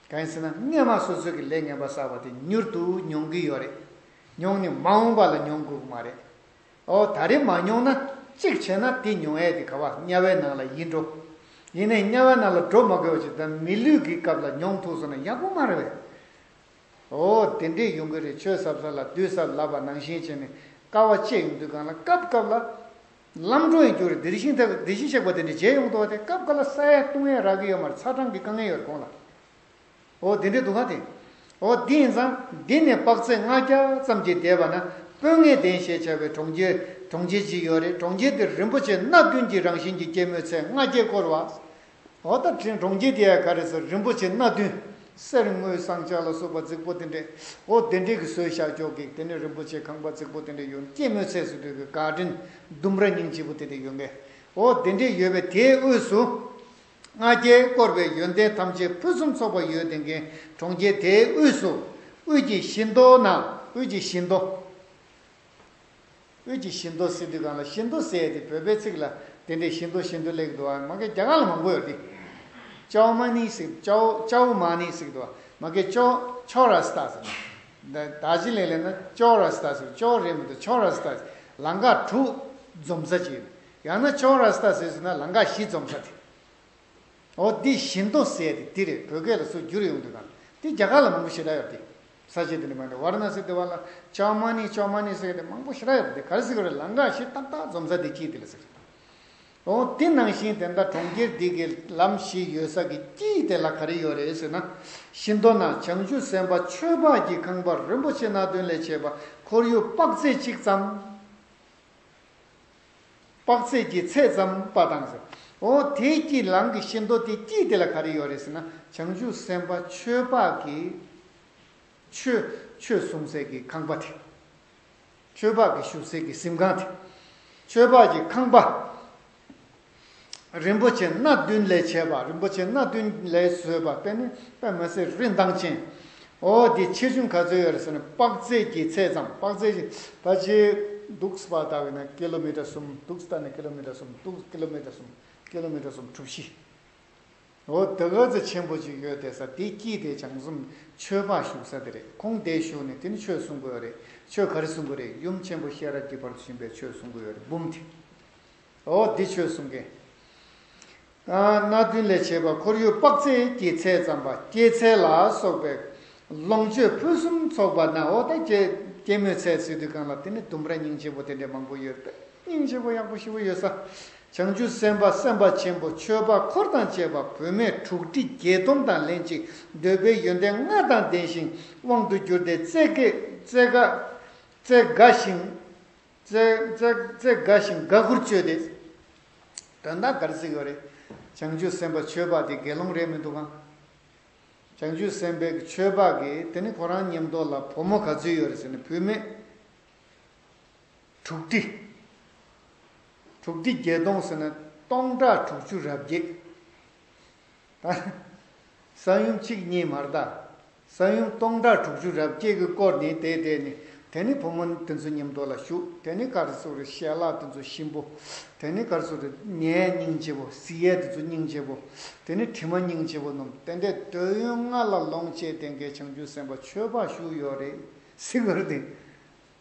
གང་ཡིན་ཟེར་ན་སྔས་མ་སོ་སོ་གི་ལས་ངན་པ་བསགས་པ་དེ་མྱུར་དུ་མྱོང་གི་ཡོད་རེད། མྱོང་ནས་མ་འོངས་པ་ལ་མྱོང་དགོས་ཀྱི་མ་རེད། ཨོ་ད་རེས་མ་མྱོང་ན་གཅིག་བྱས་ན་དེ་མྱོང་ཡས་དེ་ག་བ་དམྱལ་བའི་ནང་ལ་ཡིན་འགྲོ། ཡིན་ནའི་དམྱལ་བའི་ནང་ལ་འགྲོ་མ་དགོས་པ་ཅིག་དང་མི་ལུས་ཀྱི་སྐབས་ལ་མྱོང་ཐུབ་སོང་ན་ཡག་པོ་མ་རེད་པས། ཨོ་དེ་འདྲས་ཡོང་གི་རེད། ཆོས་ཟབ་ས་ལ་བདུད་ཟབ་ལབ་པ་ནང་བཞིན་བྱས་ནས་དཀའ་བ་སྤྱད་ཡོང་དུས་སྒང་ལ་སྐབས་སྐབས་ལ་ལམ་འགྲོ་ཡང་འགྱུར་རེད། དེ་བཞིན་དེ་དེ་བཞིན་གཤེགས་པ་དེ་འདྲས་མཇལ་ཡོང་འདུག་པ་དེ་སྐབས་འགའ་ལ་ས་ཡ་བཏུང་ཡས་རག་གི་ཡོད་མ་རེད། ཚ་གྲང་གི་དཀའ་ངལ་ཡོད་རེད་ཁོང་ལ། ཨོ་དེ་འདྲས་འདུག་ག་དེ། ཨོ་དེ་ཡིན་ཙང་འདི་ནས་དཔག་ཚད་ལྔ་བརྒྱ་ཙམ་གྱིས་འདས་པ་ན་སྤོས་ངད་ལྡན་ཞེས་བྱ་བའི་གྲོང་ཁྱེར་གྲོང་ཁྱེར་ཅིག་ཡོད་རེད། གྲོང་ཁྱེར་དེར་རིན་པོ་ཆེ་སྣ་བདུན་གྱི་རང་བཞིན་གྱི་སྐྱེད་མོས་ཚལ་ལྔ་བརྒྱས་བསྐོར་བ། འོ་ད་དྲིན་གྲོང་ཁྱེར་དེ་ཡང་ག་རེ་ཟེར། རིན་པོ་ཆེ་སྣ་བདུན། གསེར་དངུལ་ཟངས་ལྕགས་ལ་སོགས་པ་རྫིག་པོ་དེ་འདྲས། འོ་དེ་འདྲས་ཀྱི་བཟོས་བཞག་ཀྱོག་གི། དེ་ནས་རིན་པོ་ཆེ་ཁང་པ་རྫིག་པོ་དེ་འདྲས་ཡོད། སྐྱེད་མོས་ཚལ་ཟེར་དུས་ཀྱི་གར་ཌེན་ལྡུམ་ར་སྙིང་རྗེ་པོ་དེ་འདྲས་ཡོད་མཁན། འོ་དེ་འདྲས་ཡོད་པའི་དེའི་དབུས་སུ། ལྔ་བརྒྱས་བསྐོར་བའི་ཡོན་ཏན་ཐམས་ཅད་ཕུན་སུམ་ཚོགས་པ་ཡོད་ལྡན་མཁན་གྲོང་ཁྱེར་དེའི་དབུས་སུ། དབུས་ཀྱི་བཞི་མདོ་ན། དབུས་ཀྱི་བཞི་མདོ། དབུས་ཀྱི་བཞི་མདོ་ཟེར་དུས་སྒང་ལ་བཞི་མདོ་ཟེར་དེ་བོད་པའི་ཚིག་ལ་དེ་འདྲའི་བཞི་མདོ་བཞི་མདོ་སླེབས་འདུག་ཨ། མ་གི་རྒྱ་གར་ལ་མང་པོ་ཡོད་དེ། ཅའོ་མ་ནི་ཟེར། ཅའོ་ཅའོ་མ་ནི་ཟེར་འདུག་ཨ། མ་གི་ཅོ་ཅོ་ར་སྟ་ཟེར་ན། ད་ད་ཅི་ལེ་ལེ་ན་ཅོ་ར་སྟ་ཟེར། ཅོ་རེད་མི་འདུག་ཅོ་ར་སྟ། ལམ་ཁ་དྲུག་འཛོམས་ས་ཅིག་ཡོད། ཡང་ན་ཅོ་ར་སྟ་ཟེར་ཟེར་ན་ལམ་ཁ་བཞི་འཛོམས་ས་དེ། འོ་འདི་བཞི་མདོ་ཟེར་དེ་འདི་རེད། བོད་སྐད་ལ་སུ་བསྒྱུར་ཡོང་དུས་གང་དེ་རྒྱ་གར་ལ་མང་པོ་ཞེ་དྲག་ཡོད་དེ། ས་ཆ་དེ་འདྲ་མ་འདྲ་ཝཱ་ར་ཎ་སི་དེ་བ་ལ་ཅའོ་མ་ནི་ཅའོ་མ་ནི་ཟེར་དེ་མང་པོ་ཞེ་དྲག་ཡོད་དེ། ག་རེ་ཟེར་གི་རེད། ལམ་ཁ་བཞི་ཏག་ཏག་འཛོམས་ས་དེ་དཀྱིལ་དེ་ལ་ཟེར། འོ་དེ་ནང་བཞིན་དེ་འདྲ་གྲོང་ཁྱེར་འདི་གི་ལམ་བཞི་ཡོད་ས་གི་དཀྱིལ་དེ་ལ་ག་རེ་ཡོད་རེད་ཟེར་ན། བཞི་མདོ་ན་བྱང་ཆུབ་སེམས་དཔའ་ཆོས་འཕགས་ཀྱི་ཁང་པ་རིན་པོ་ཆེ་སྣ་བདུན་ལས་བྱས་པ་ཁོར་ཡུག་དཔག་ཚད་གཅིག་ཙམ། དཔག་ཚད་ཀྱི་ཚད་ཙམ་པ་དང་ཟེར། འོ་དེའི་དཀྱིལ་ལམ་གྱི་བཞི་མདོ་དེ་དཀྱིལ་དེ་ལ་ག་རེ་ཡོད་རེད་ཟེར་ན། བྱང་ཆུབ་སེམས་དཔའ་ཆོས་འཕགས་ཀྱི་ཆོས་ཆོས་གསུང་སའི་གི་ཁང་པ་དེ། ཆོས་འཕགས་ཀྱི་བཞུགས་སའི་གི་གཟིམ་ཁང་དེ། ཆོས་འཕགས་ཀྱི་ཁང་པ། རིན་པོ་ཆེ་སྣ་བདུན་ལས་བྱས་པ། རིན་པོ་ཆེ་སྣ་བདུན་ལས་བཟོས་པ། དཔེ་ནི་དཔེ་མ་ཟད་རིན་ཐང་ཅན། འོ་དེ་ཆེ་ཆུང་ག་ཚོད་ཡོད་རེད་ཟེར་ན། དཔག་ཚད་ཀྱི་ཚད་ཙམ། དཔག་ཚད་ཀྱི་ཕལ་ཆེར་འདུག་སེ་ལྟ་བས་ན་ཀི་ལོ་མི་ཊར་གསུམ། འདུག་སེ་ལྟ་ན་ཀི་ལོ་མི་ཊར་གསུམ། འདུག་ཀི་ལོ་མི་ཊར་གསུམ། ཀི་ལོ་མི་ཊར་གསུམ་གྲུ་བཞི། འོ་དེ་ག་ཚོད་ཆེན་པོ་ཅིག་ཡོད་དེ་ས་དེ་དཀྱིལ་དེ་བྱང་སེམས་ཆོས་འཕགས་བཞུགས་ས་དེ་རེད། ཁོང་དེ་བཞུགས་ནས་དེ་ནི་ཆོས་གསུང་གི་ཡོད་རེད། ཆོས་ག་རེ་གསུང་གི་རེད། ཡུམ་ཆེན་པོ་ཤེས་རབ་ཀྱི་བར་དུ་ཕྱིན་པའི་ཆོས་གསུང་གི་ཡོད་རེད། འབུམ་དེ། འོ་འདི་ཆོས་གསུང་མཁན། ཨ་སྣ་བདུན་ལས་བྱས་པ་ཁོར་ཡུག་དཔག་ཚད་ཀྱི་ཚད་ཙམ་པ། སྐྱེད་ཚལ་ལ་སོགས་པའི་ལོངས་སྤྱོད་ཕུན་སུམ་ཚོགས་པ་ན། འོ་ད་སྐྱེད་སྐྱེད་མོས་ཚལ་ཟེར་དུས་སྒང་ལ་དེ་ནི་ལྡུམ་ར་སྙིང་རྗེ་པོ་དེ་འདྲས་མང་པོ་ཡོད་པས། སྙིང་རྗེ་པོ་ཡག་པོ་ཞེ་པོ་ཡོད་ས། བྱང་ཆུབ་སེམས་དཔའ་སེམས་དཔའ་ཆེན་པོ་ཆོས་འཕགས་འཁོར་དང་བཅས་པ་བུད་མེད་དྲུག་ཁྲི་བརྒྱད་སྟོང་དང་ལྷན་ཅིག་འདོད་པའི་ཡོན་ཏན་ལྔ་དང་ལྡན་ཞིང་དབང་དུ་གྱུར་ཏེ་རྩེ་དགའ་རྩེ་དགའ་རྩེ་དགའ་ཞིང་རྩེ་རྩེ་རྩེ་དགའ་ཞིང་དགའ་མགུར་སྤྱོད་དེ། དོན་དག་ག་རེ་ཟེར་གྱི་ཡོད་རེད། བྱང་ཆུབ་སེམས་དཔའ་ཆོས་འཕགས་དེ་དགེ་སློང་རེད་མི་འདུག་གམ། བྱང་ཆུབ་སེམས་དཔའི་ཆོས་འཕགས་ཀྱིས་དེ་ནི་ཁོ་རང་མཉམ་དུ་ལ་བུ་མོ་ག་ཚོད་ཡོད་རེད་ཟེར་ན། བུད་མེད་དྲུག་ཁྲི། དྲུག་ཁྲི་བརྒྱད་སྟོང་ཟེར་ན་སྟོང་ཕྲག་དྲུག་ཅུ་རེ་བརྒྱད། ད་ས་ཡོམ་གཅིག་གཉིས་མ་རེད་ད། ས་ཡོམ་སྟོང་ཕྲག་དྲུག་ཅུ་རེ་བརྒྱད་ཀྱིས་བསྐོར་ནས་བསྡད་བསྡད་ནས། དེ་ནི་བུ་མོ་དེ་ཚོ་མཉམ་དུ་ལ་བཞུགས། དེ་ནི་ག་རེ་ཟེར་རེད། ཞལ་ལག་དེ་ཚོ་ཞིམ་པོ། དེ་ནི་ག་རེ་ཟེར་རེད། ཉལ་སྙིང་རྗེ་པོ། གཟིགས་ཡས་དེ་ཚོ་སྙིང་རྗེ་པོ། དེ་ནི་དྲི་མ་སྙིང་རྗེ་པོ་སྣོམ། དེ་འདྲའི་འདོད་ཡོན་ལྔ་ལ་ལོངས་སྤྱོད་ལྡན་མཁན་བྱང་ཆུབ་སེམས་དཔའ་ཆོས་འཕགས་བཞུགས་ཡོད་རེད་ཟེར་གྱི་རེད་དེ།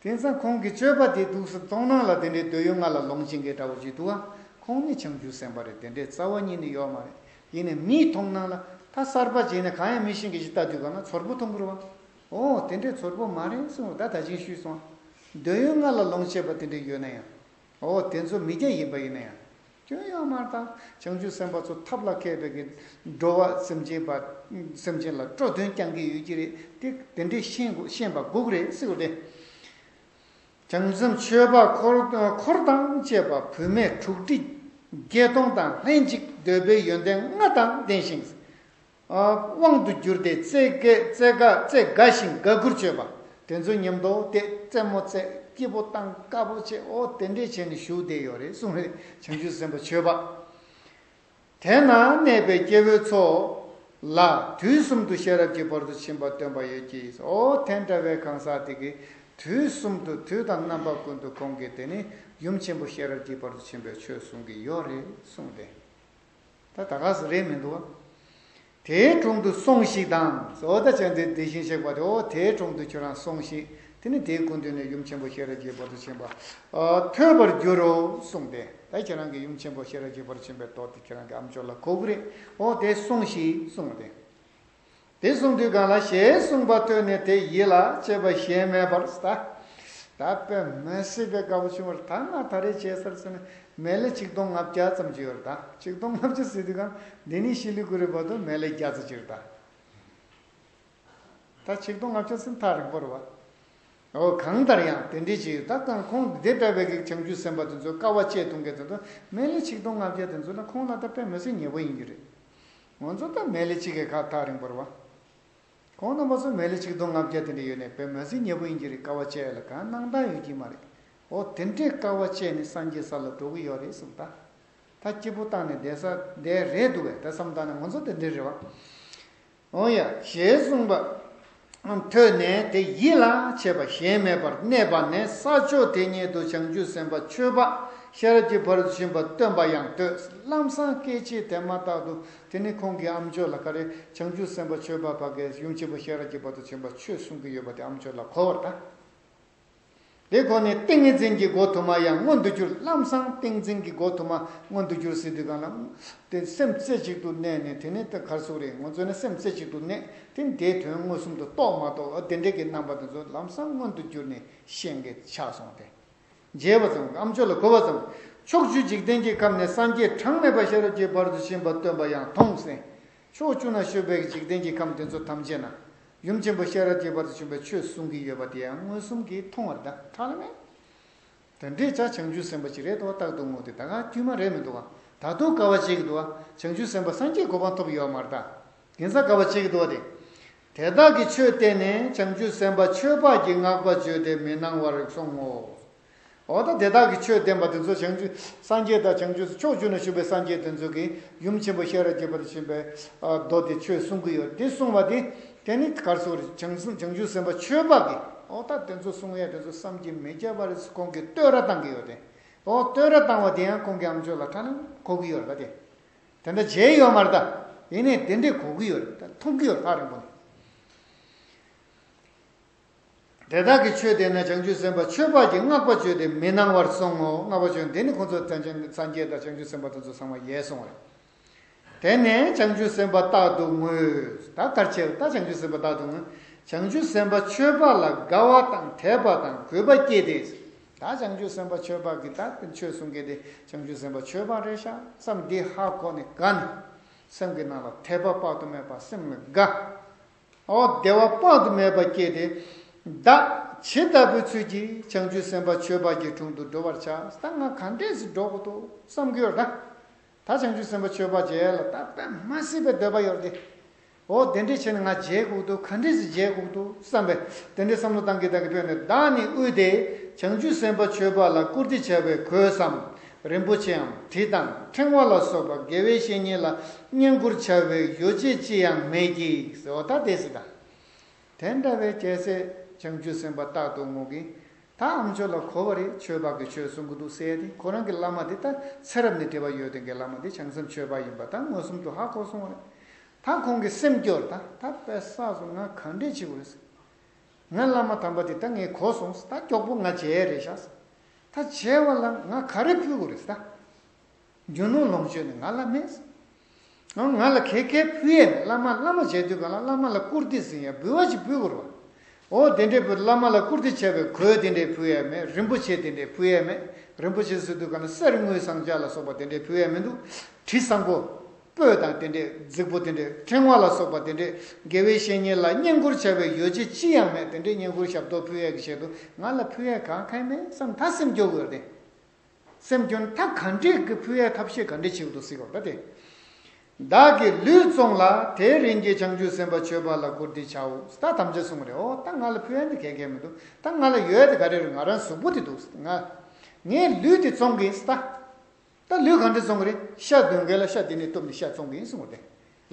དེང་སང་ཁོང་གི་སྤྱོད་པ་དེ་འདུག་སེ་མཐོང་སྣང་ལ་དེ་འདྲའི་འདོད་ཡོན་ལྔ་ལ་ལོངས་སྤྱོད་མཁན་འདྲ་བོ་ཅིག་འདུག་ཨ། ཁོང་ནི་བྱང་ཆུབ་སེམས་དཔའ་རེད། དེ་འདྲའི་རྩ་བ་ཉིད་ནས་ཡོད་མ་རེད། ཡིན་ནའི་མིའི་མཐོང་སྣང་ལ་ད་གསར་པ་བྱས་ནས་གང་ཡང་མི་ཤེས་མཁན་ཞིག་ལྟ་དུས་གང་ན་ཚོར་པོ་མཐོང་གི་རེད་བ། ཨོ་དེ་འདྲའི་ཚོར་པོ་མ་རེད་གསུངས། ད་ད་ཅིང་ཞུས་སོང་། འདོད་ཡོན་ལྔ་ལ་ལོངས་སྤྱོད་པ་དེ་འདྲ་ཡོད་ན་ཡང་། ཨོ་དེ་ཚོ་མི་སྐྱ་ཡིན་པ་ཡིན་ན་ཡང་། སྐྱོན་ཡོད་མ་རེད་ད། བྱང་ཆུབ་སེམས་དཔའ་ཚོ་ཐབས་ལ་མཁས་པའི་གི་འགྲོ་བ་སེམས་ཅན་པ་སེམས་ཅན་ལ་སྤྲོ་དོན་བསྐྱང་གི་ཡོད་ཀྱི་རེད་དེ། དེ་འདྲས་ཤེས་དགོས་ཤེས་པ་དགོས་ཀྱི་རེད་ཟེར་བ་དེ། བྱང་སེམས་ཆོས་པ་འཁོར་འཁོར་དང་བཅས་པ་བུད་མེད་དྲུག་ཁྲི་བརྒྱད་སྟོང་དང་ལྷན་ཅིག་འདོད་པའི་ཡོན་ཏན་ལྔ་དང་ལྡན་ཞིང་། དབང་དུ་གྱུར་ཏེ་རྩེ་དགའ་རྩེ་དགའ་རྩེ་དགའ་ཞིང་དགའ་མགུར་སྤྱོད་པ་དེ་ཚོ་མཉམ་དུ་དེ་རྩེད་མོ་རྩེ་སྐྱིད་པོ་བཏང་དཀའ་པོ་བྱེད། འོ་དེ་འདྲས་བྱས་ནས་བཞུགས་བསྡད་ཡོད་རེད་གསུངས་རེད། བྱང་ཆུབ་སེམས་དཔའ་ཆོས་པ། དེ་ན་གནས་པའི་སྐྱེ་བོའི་ཚོགས་ལ་དུས་གསུམ་དུ་ཤེས་རབ་ཀྱི་བར་དུ་ཕྱིན་པ་སྟོན་པ་ཡོད་ཀྱིས། འོ་དེ་འདྲ་བའི་གང་ཟག་དེ་གིས་དུས་གསུམ་དུ་དུས་དང་རྣམ་པ་ཀུན་ཏུ་ཁོང་གིས་དེ་ནི་ཡུམ་ཆེན་པོ་ཤེས་རབ་ཀྱི་བར་དུ་ཕྱིན་པའི་ཆོས་གསུང་གི་ཡོད་རེད་གསུངས་ཏེ། ད་ད་ག་ཟེ་རེད་མི་འདུག་བ། དེའི་དྲུང་དུ་སོང་ཞིག་དང་། འོ་ད་ཅང་དེ་དེ་བཞིན་གཤེགས་པ་དེ། འོ་དེའི་དྲུང་དུ་ཁྱོད་རང་སོང་ཞིག་དེ་ནི་དེའི་སྐུ་མདུན་ནས་ཡུམ་ཆེན་པོ་ཤེས་རབ་ཀྱི་བར་དུ་ཕྱིན་པ་ཨ་ཐོས་པར་འགྱུར་རོ་གསུངས་ཏེ། ད་ཁྱེད་རང་གི་ཡུམ་ཆེན་པོ་ཤེས་རབ་ཀྱི་བར་དུ་ཕྱིན་པའི་མདོ་དེ་ཁྱེད་རང་གི་ཨ་མཆོག་ལ་གོ་གི་རེད། འོ་དེ་སོང་ཞིག་གསུངས་ཏེ། དེ་གསུང་དུས་གང་ལ་ཞེས་གསུངས་པ་ཐོས་ནས་དེ་ཡིད་ལ་བྱེད་པ་གཞན་མེད་པར་ད། ད་དཔེ་མི་སྲིད་པའི་དགའ་པོ་བྱུང་བར། ད་ང་ད་རེས་བྱས་ཚར་ཟེར་ནས་མལ་ལེ་ཆིག་སྟོང་ལྔ་བརྒྱ་ཙམ་ཅིག་ཡོད་རེད་ད། ཆིག་སྟོང་ལྔ་བརྒྱ་ཟེར་དུས་གང་འདི་ནི་ཤི་ལི་གུ་རི་བར་དུ་མལ་ལེ་བརྒྱ་ཙམ་ཅིག་རེད་ད། ད་ཆིག་སྟོང་ལྔ་བརྒྱ་ཟེར་ཐག་རིང་པོ་རེད་བ། འོ་གང་ལྟར་ཡང་དེ་འདྲའི་ཅིག་ད་གང་ཁོང་དེ་ལྟ་བུའི་གི་བྱང་ཆུབ་སེམས་དཔའ་དེ་ཚོ་དཀའ་བ་སྤྱད་གཏོང་མཁན་དེ་ཚོ་མལ་ལེ་ཆིག་སྟོང་ལྔ་བརྒྱ་དེ་ཚོ་ལ་ཁོང་ལ་ད་དཔེ་མི་སྲིད་ཉེ་པོ་ཡིན་གྱི་རེད། ང་ཚོ་ད་མལ་ལེ་གཅིག་གི་ཁ་ཐག་རིང་པོ་རེད་བ། ཁོང་རྣམ་པ་ཚོ་མལ་ལེ་ཆིག་སྟོང་ལྔ་བརྒྱ་དེ་འདྲ་ཡོད་ནས་དཔེ་མི་སྲིད་ཉེ་པོ་ཡིན་གྱི་རེད། དཀའ་བ་སྤྱད་ལ་གང་གནང་སྟངས་ཡོད་ཀྱི་མ་རེད། འོ་དེ་འདྲའི་དཀའ་བ་སྤྱད་ནས་སངས་རྒྱས་ས་ལ་འགྲོ་གི་ཡོད་རེད་གསུངས་ད། ད་སྐྱིད་པོ་བཏང་ནས་བསྡད་ས་བསྡད་རེད་འདུག་བས། ད་བསམ་བཏང་ནས་ང་ཚོ་དེ་འདྲ་རེད་བ། འོ་ཡ་ཞེས་གསུངས་པ་ཐོས་ནས་དེ་ཡིད་ལ་བྱེད་པ་གཞན་མེད་པར་གནས་པ་ནས་ས་ཕྱོགས་དེ་ཉིད་དུ་བྱང་ཆུབ་སེམས་དཔའ་ཆོས་པ་ཤེས་རབ་ཀྱི་བར་དུ་ཕྱིན་པ་སྟོན་པ་ཡང་ཐོས། ལམ་སང་སྐད་ཅིག་དེ་མ་ཐག་ཏུ་དེ་ནི་ཁོང་གི་ཨ་མཆོག་ལ་ག་རེ་བྱང་ཆུབ་སེམས་དཔའ་ཆོས་པ་ཕ་གིར་ཡུམ་ཆེན་པོ་ཤེས་རབ་ཀྱི་བར་དུ་ཕྱིན་པ་ཆོས་གསུང་གི་ཡོད་པ་དེ་ཨ་མཆོག་ལ་གོ་བར་ད། དེ་ཁོ་ནས་ཏིང་ངེ་འཛིན་གྱི་སྒོ་དུ་མ་ཡང་མངོན་དུ་གྱུར། ལམ་སང་ཏིང་འཛིན་གྱི་སྒོ་དུ་མ་མངོན་དུ་གྱུར་ཟེར་དུས་གང་ལ། དེ་སེམས་རྩེ་གཅིག་ཏུ་གནས་ནས་དེ་ནས་ད་གར་སོགས་རེད། ང་ཚོ་ནི་སེམས་རྩེ་གཅིག་ཏུ་གནས་དེ་ནི་དེའི་དོན་མངོན་སུམ་དུ་རྟོགས་མ་རྟོགས་དེ་འདྲའི་གི་རྣམ་པ་དེ་ཚོ་ལམ་སང་མངོན་དུ་གྱུར་ནས་ཤེས་མཁན་ཆགས་སོང་སྟེ། མཇལ་བ་ཙམ་ཨ་མཆོག་ལ་གོ་བ་ཙམ། ཕྱོགས་བཅུའི་འཇིག་རྟེན་གྱི་ཁམས་ནས་སངས་རྒྱས་གྲངས་མེད་པ་ཤེས་རབ་ཀྱི་བར་དུ་ཕྱིན་པ་སྟོན་པ་ཡང་མཐོང་ཟེར། ཕྱོགས་བཅུ་ན་བཞུགས་པའི་འཇིག་རྟེན་གྱི་ཁམས་དེ་ཚོ་ཐམས་ཅད་ན། ཡུམ་ཆེན་པོ་ཤེས་རབ་ཀྱི་བར་དུ་ཕྱིན་པའི་ཆོས་གསུང་གི་ཡོད་པ་དེ་ཡང་མངོན་སུམ་གྱིས་མཐོང་བར་གདའ་ཁྲ་ལ་མེད། དེ་འདྲའི་ཆ་བྱང་ཆུབ་སེམས་དཔའ་ཅིག་རེད་དོ་རྟག་ཏུ་ངུ་དེ་ད་ག་དཀྱུས་མ་རེད་མི་འདུག་ག་ད་དུང་དཀའ་བ་སྤྱད་ཀྱི་འདུག་ག་བྱང་ཆུབ་སེམས་དཔའ་སངས་རྒྱས་གོ་འཕང་ཐོབ་ཡོད་མ་རེད་ད། དེང་སང་དཀའ་བ་སྤྱད་ཀྱི་འདུག་ག་དེ། དེ་དག་གི་ཆོས་བསྟན་ནས་བྱང་ཆུབ་སེམས་དཔའ་ཆོས་འཕགས་ཀྱིས་བསྔགས་པ་བརྗོད་དེ་མི་སྣང་བར་གསུངས་ངོ་། འོ་ད་དེ་དག་གི་ཆོས་བསྟན་པ་དེ་ཚོ་བྱང་ཆུབ་སངས་རྒྱས་དང་བྱང་ཆུབ་ཕྱོགས་བཅུ་ན་བཞུགས་པའི་སངས་རྒྱས་དེ་ཚོ་གིས་ཡུམ་ཆེན་པོ་ཤེས་རབ་ཀྱི་བར་དུ་ཕྱིན་པའི་མདོ་དེ་ཆོས་གསུང་གི་ཡོད་དེ་གསུང་བ་དེ། དེ་ནི་གར་སོགས་རེད། བྱང་སེམས་བྱང་ཆུབ་སེམས་དཔའ་ཆོས་འཕགས་ཀྱིས་འོ་ད་དེ་ཚོ་གསུང་ཡས་དེ་ཚོ་བསམ་གྱིས་མི་ཁྱབ་པ་རེད་ཟེར་ཁོང་གིས་བསྟོད་ར་བཏང་གི་ཡོད་དེ། འོ་བསྟོད་ར་བཏང་བ་དེ་ཡང་ཁོང་གི་ཨ་མཆོག་ལ་ཁྲ་ལམ་གོ་གི་ཡོད་རེད་པ་དེ། དེ་འདྲ་མཇལ་ཡོད་མ་རེད་ད། ཡིན་ནའི་དེ་འདྲས་གོ་གི་ཡོད་རེད་ད། མཐོང་གི་ཡོད་རེད་ཐག་རིང་པོ་ནས། དེ་དག་གི་ཆོས་དེ་ནི་བྱང་ཆུབ་སེམས་དཔའ་ཆོས་འཕགས་ཀྱིས་བསྔགས་པ་བརྗོད་དེ་མི་སྣང་བར་གསུངས་ངོ་། བསྔགས་པ་བརྗོད་དེ་ནི་ཁོང་ཚོ་སངས་རྒྱས་དང་བྱང་ཆུབ་སེམས་དཔའ་དེ་ཚོ་ཚང་མ་ཡལ་སོང་བ་རེད། དེ་ནས་བྱང་ཆུབ་སེམས་དཔའ་རྟག་ཏུ་ངུས། ད་གར་བྱས་ད་བྱང་ཆུབ་སེམས་དཔའ་རྟག་ཏུ་ངུས། བྱང་ཆུབ་སེམས་དཔའ་ཆོས་འཕགས་ལ་དགའ་བ་དང་དད་པ་དང་གུས་པ་སྐྱེས་ཏེ། ད་བྱང་ཆུབ་སེམས་དཔའ་ཆོས་འཕགས་ཀྱིས་ད་ཆོས་གསུང་མཁན་དེ་བྱང་ཆུབ་སེམས་དཔའ་ཆོས་འཕགས་རེད་ཤག་བསམ་འདི་ཧ་གོ་ནས་དགའ་ནས། སེམས་ཀྱི་ནང་ལ་དད་པ་དཔག་ཏུ་མེད་པ་སེམས་ལ་དགའ། འོ་བདེ་བ་དཔག་ཏུ་མེད་པ་སྐྱེས་ཏེ། བདག་ཇི་ལྟ་བུའི་ཚུལ་གྱིས་བྱང་ཆུབ་སེམས་དཔའ་ཆོས་འཕགས་ཀྱི་དྲུང་དུ་འགྲོ་བར་བྱ། ད་ང་ག་འདྲས་སེ་འགྲོ་དགོས་འདུག་བསམ་གྱི་ཡོད་རེད་ད། ད་བྱང་ཆུབ་སེམས་དཔའ་ཆོས་འཕགས་མཇལ་ལ་ད་དཔེ་མ་སྲིད་པའི་འདོད་པ་ཡོད་རེད་དེ། འོ་དེ་འདྲས་བྱས་ནས་ང་མཇལ་དགོས་འདུག་ག་འདྲས་སེ་མཇལ་དགོས་འདུག་བསམ་པས་དེ་འདྲས་བསམ་བློ་བཏང་གི་བཏང་གི་ཕེབས་ནས། བདག་ནི་དབུས་དེ་བྱང་ཆུབ་སེམས་དཔའ་ཆོས་འཕགས་ལ་བཀུར་སྟི་བྱ་བའི་གོས་སམ། རིན་པོ་ཆེའམ་དྲི་དང་ཕྲེང་བ་ལ་སོགས་པ་དགེ་བའི་བཤེས་གཉེན་ལ་བསྙེན་བཀུར་བྱ་བའི་ཡོ་བྱད་ཅི་ཡང་མེད་ཀྱི་ཟེར་བ་ད་དེ་སྲིད་ད། དེ་འདྲ་བའི་རྒྱལ་སྲས་བྱང་ཆུབ་སེམས་དཔའ་རྟག་ཏུ་ངུ་གིས། ད་ཨ་མཆོག་ལ་གོ་བ་རེད། ཆོས་འཕགས་ཀྱིས་ཆོས་གསུང་གི་འདུག་ཟེར་ཏེ། ཁོ་རང་གི་བླ་མ་དེ་ད་ཚེ་རབས་ནས་འབྲེལ་བ་ཡོད་མཁན་གྱི་བླ་མ་དེ་བྱང་སེམས་ཆོས་འཕགས་ཡིན་པ་ད་མངོན་སུམ་དུ་ཧ་གོ་སོང་བ་རེད། ད་ཁོང་གི་སེམས་སྐྱོ་རེད་ད། ད་དཔེ་བསགས་སོང་ང་ག་འདྲས་བྱེད་དགོས་རེད། ང་བླ་མ་དམ་པ་དེ་ད་ངས་གོ་སོང་ད། མགྱོགས་པོ་ང་མཇལ་ཡས་རེད་ཤག་ད་མཇལ་བ་ལ་ང་ག་རེ་ཕུལ་དགོས་རེད་ད། རྒྱུ་ནོར་ལོངས་སྤྱོད་ནི་ང་ལ་མེད། ང་ང་ལ་ག་གེ་ཕུལ་ཡས་མེད། བླ་མ་བླ་མ་མཇལ་དུས་གང་ལ་བླ་མ་ལ་བཀུར་སྟི་ཟིན་ཡ་འབུལ་བ་ཅིག་ཕུལ་དགོས་རེད་བ། འོ་དེ་འདྲའི་བུ་བླ་མ་ལ་བཀུར་སྟི་བྱས་པའི་གོས་དེ་འདྲའི་ཕུལ་ཡས་མེད། རིན་པོ་ཆེ་དེ་འདྲའི་ཕུལ་ཡས་མེད། རིན་པོ་ཆེ་ཟེར་དུས་ག་ལ་གསེར་དངུལ་ཟངས་ལྕགས་ལ་སོགས་པ་དེ་འདྲའི་ཕུལ་ཡས་མི་འདུག་དྲི་བཟང་པོ། སྤོས་དང་དེ་འདྲའི་རྫིག་པོ་དེ་འདྲའི་ཕྲེང་བ་ལ་སོགས་པ་དེ་འདྲའི་དགེ་བའི་བཤེས་གཉེན་ལ་བསྙེན་བཀུར་བྱ་བའི་ཡོ་བྱད་ཅི་ཡང་མེད། དེ་འདྲའི་བསྙེན་བཀུར་ཞབས་ཏོག་ཕུལ་ཡས་ཀྱི་ཆེད་དུ་ང་ལ་ཕུལ་ཡས་གང་གང་མེད་བསམ་ད་སེམས་སྐྱོ་དགོས་ཏེ། སེམས་སྐྱོན་ད་ག་འདྲས་ཀྱི་ཕུལ་ཡས་ཐབས་ཤེས་ག་འདྲས་བྱེད་དུ་སྲིད་གོ་ད་དེ། བདག་གི་ལུས་བཙོངས་ལ་དེའི་རིན་གྱིས་བྱང་ཆུབ་སེམས་དཔའ་མཆོད་པ་ལ་བཀུར་སྟི་བྱའོ། ད་དམ་བཅའ་གསུངས་རེད། འོ་ད་ང་ལ་ཕུལ་ཡས་འདི་གལ་གལ་མི་འདུག་ད་ང་ལ་ཡོད་དེ་ག་རེ་རེད། ང་རང་གཟུགས་པོ་དེ་འདུག་ང་ངའི་ལུས་དེ་བཙོང་གི་ཡིན་ད། ད་ལུས་ག་འདྲ་བཙོང་གི་རེད། ཤ་འདོན་མཁན་ལ་ཤ་དེ་ནས་གཏུབ་ནས་ཤ་བཙོང་གི་ཡིན་གསུངས་པ་རེད།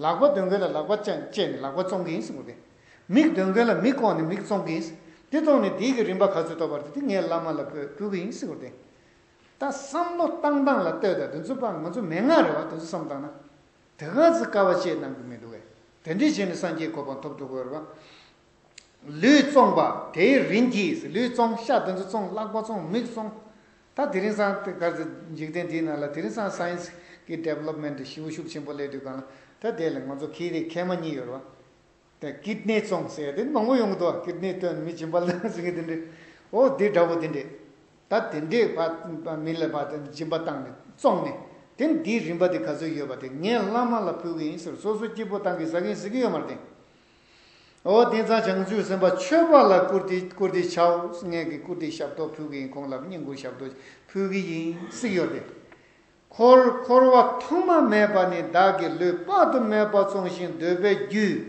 ལག་པ་འདོན་མཁན་ལ་ལག་པ་བཅད་བཅད་ནས་ལག་པ་བཙོང་གི་ཡིན་གསུངས་པ་རེད། མིག་འདོན་མཁན་ལ་མིག་བཀོག་ནས་མིག་བཙོང་གི་ཡིན། དེ་བཙོང་ནས་དེའི་གི་རིན་པ་ག་ཚོད་ཐོབ་པ་རེད། དེ་ངས་བླ་མ་ལ་ཕུལ་ཕུལ་གི་ཡིན་གསུངས་པ་རེད། ད་བསམ་བློ་བཏང་སྟངས་ལ་ལྟོས་དང་དེ་ཚོ་པ་ང་ཚོ་མན་ངག་རེད་བ། དེ་ཚོ་བསམ་བཏང་ན། དེ་ག་ཚོད་དཀའ་བ་སྤྱད་གནང་གི་མི་འདུག་གས། དེ་འདྲས་བྱས་ནས་སངས་རྒྱས་གོ་འཕང་ཐོབ་འགྲོ་དགོས་རེད་བ། ལུས་བཙོངས་པ་དེའི་རིན་གྱིས། ལུས་བཙོངས། ཤ་དེ་ཚོ་བཙོངས། ལག་པ་བཙོངས། མིག་བཙོངས། ད་དེ་རིང་སང་དེ་ག་ཚོད་འཇིག་རྟེན་འདིའི་ནང་ལ་དེ་རིང་སང་སའེན་སི་གི་ཌི་ཝེ་ལོབ་མེན་ཊི་ཞེ་པོ་ཤུགས་ཆེན་པོ་སླེབས་དུས་གང་ལ་ད་དེ་ལ་ང་ཚོ་ཁྱི་རིགས་མཁལ་མ་གཉིས་ཡོད་རེད་བ། དེ་ཀིད་ནི་བཙོངས་ཟེར་དེ་མང་པོ་ཡོང་གི་འདུག་ཀིད་ནི་བཏོན། མི་སྦྱིན་པ་བླངས་ཟེར་གི་དེ་འདྲས། འོ་དེ་འདྲ་པོ་དེ་འདྲས། ད་དེ་འདྲས་ཕ་མི་ལ་ཕ་དེ་སྦྱིན་པ་བཏང་ནས་བཙོངས་ནས་དེ་འདིའི་རིན་པ་དེ་ག་ཚོད་ཡོད་པ་དེ་ངས་བླ་མ་ལ་ཕུལ་གི་ཡིན་ཟེར། སོ་སོ་སྐྱིད་པོ་བཏང་གི་ཟ་གི་ཟ་གི་ཡོད་མ་རེད་དེ། འོ་དེང་སང་བྱང་ཆུབ་སེམས་དཔའ་མཆོད་པ་ལ་བཀུར་སྟི་བཀུར་སྟི་བྱའོ། ངས་ཀྱི་བཀུར་སྟི་ཞབས་ཏོག་ཕུལ་གི་ཡིན། ཁོང་ལ་བསྙེན་བཀུར་ཞབས་ཏོག་ཕུལ་གི་ཡིན་ཟེར་གི་ཡོད་རེད། འཁོར་འཁོར་བ་ཐོག་མ་མེད་པ་ནས་བདག་གི་ལུས་དཔག་ཏུ་མེད་པ་བཙོང་ཞིང་འདོད་པའི་རྒྱུས།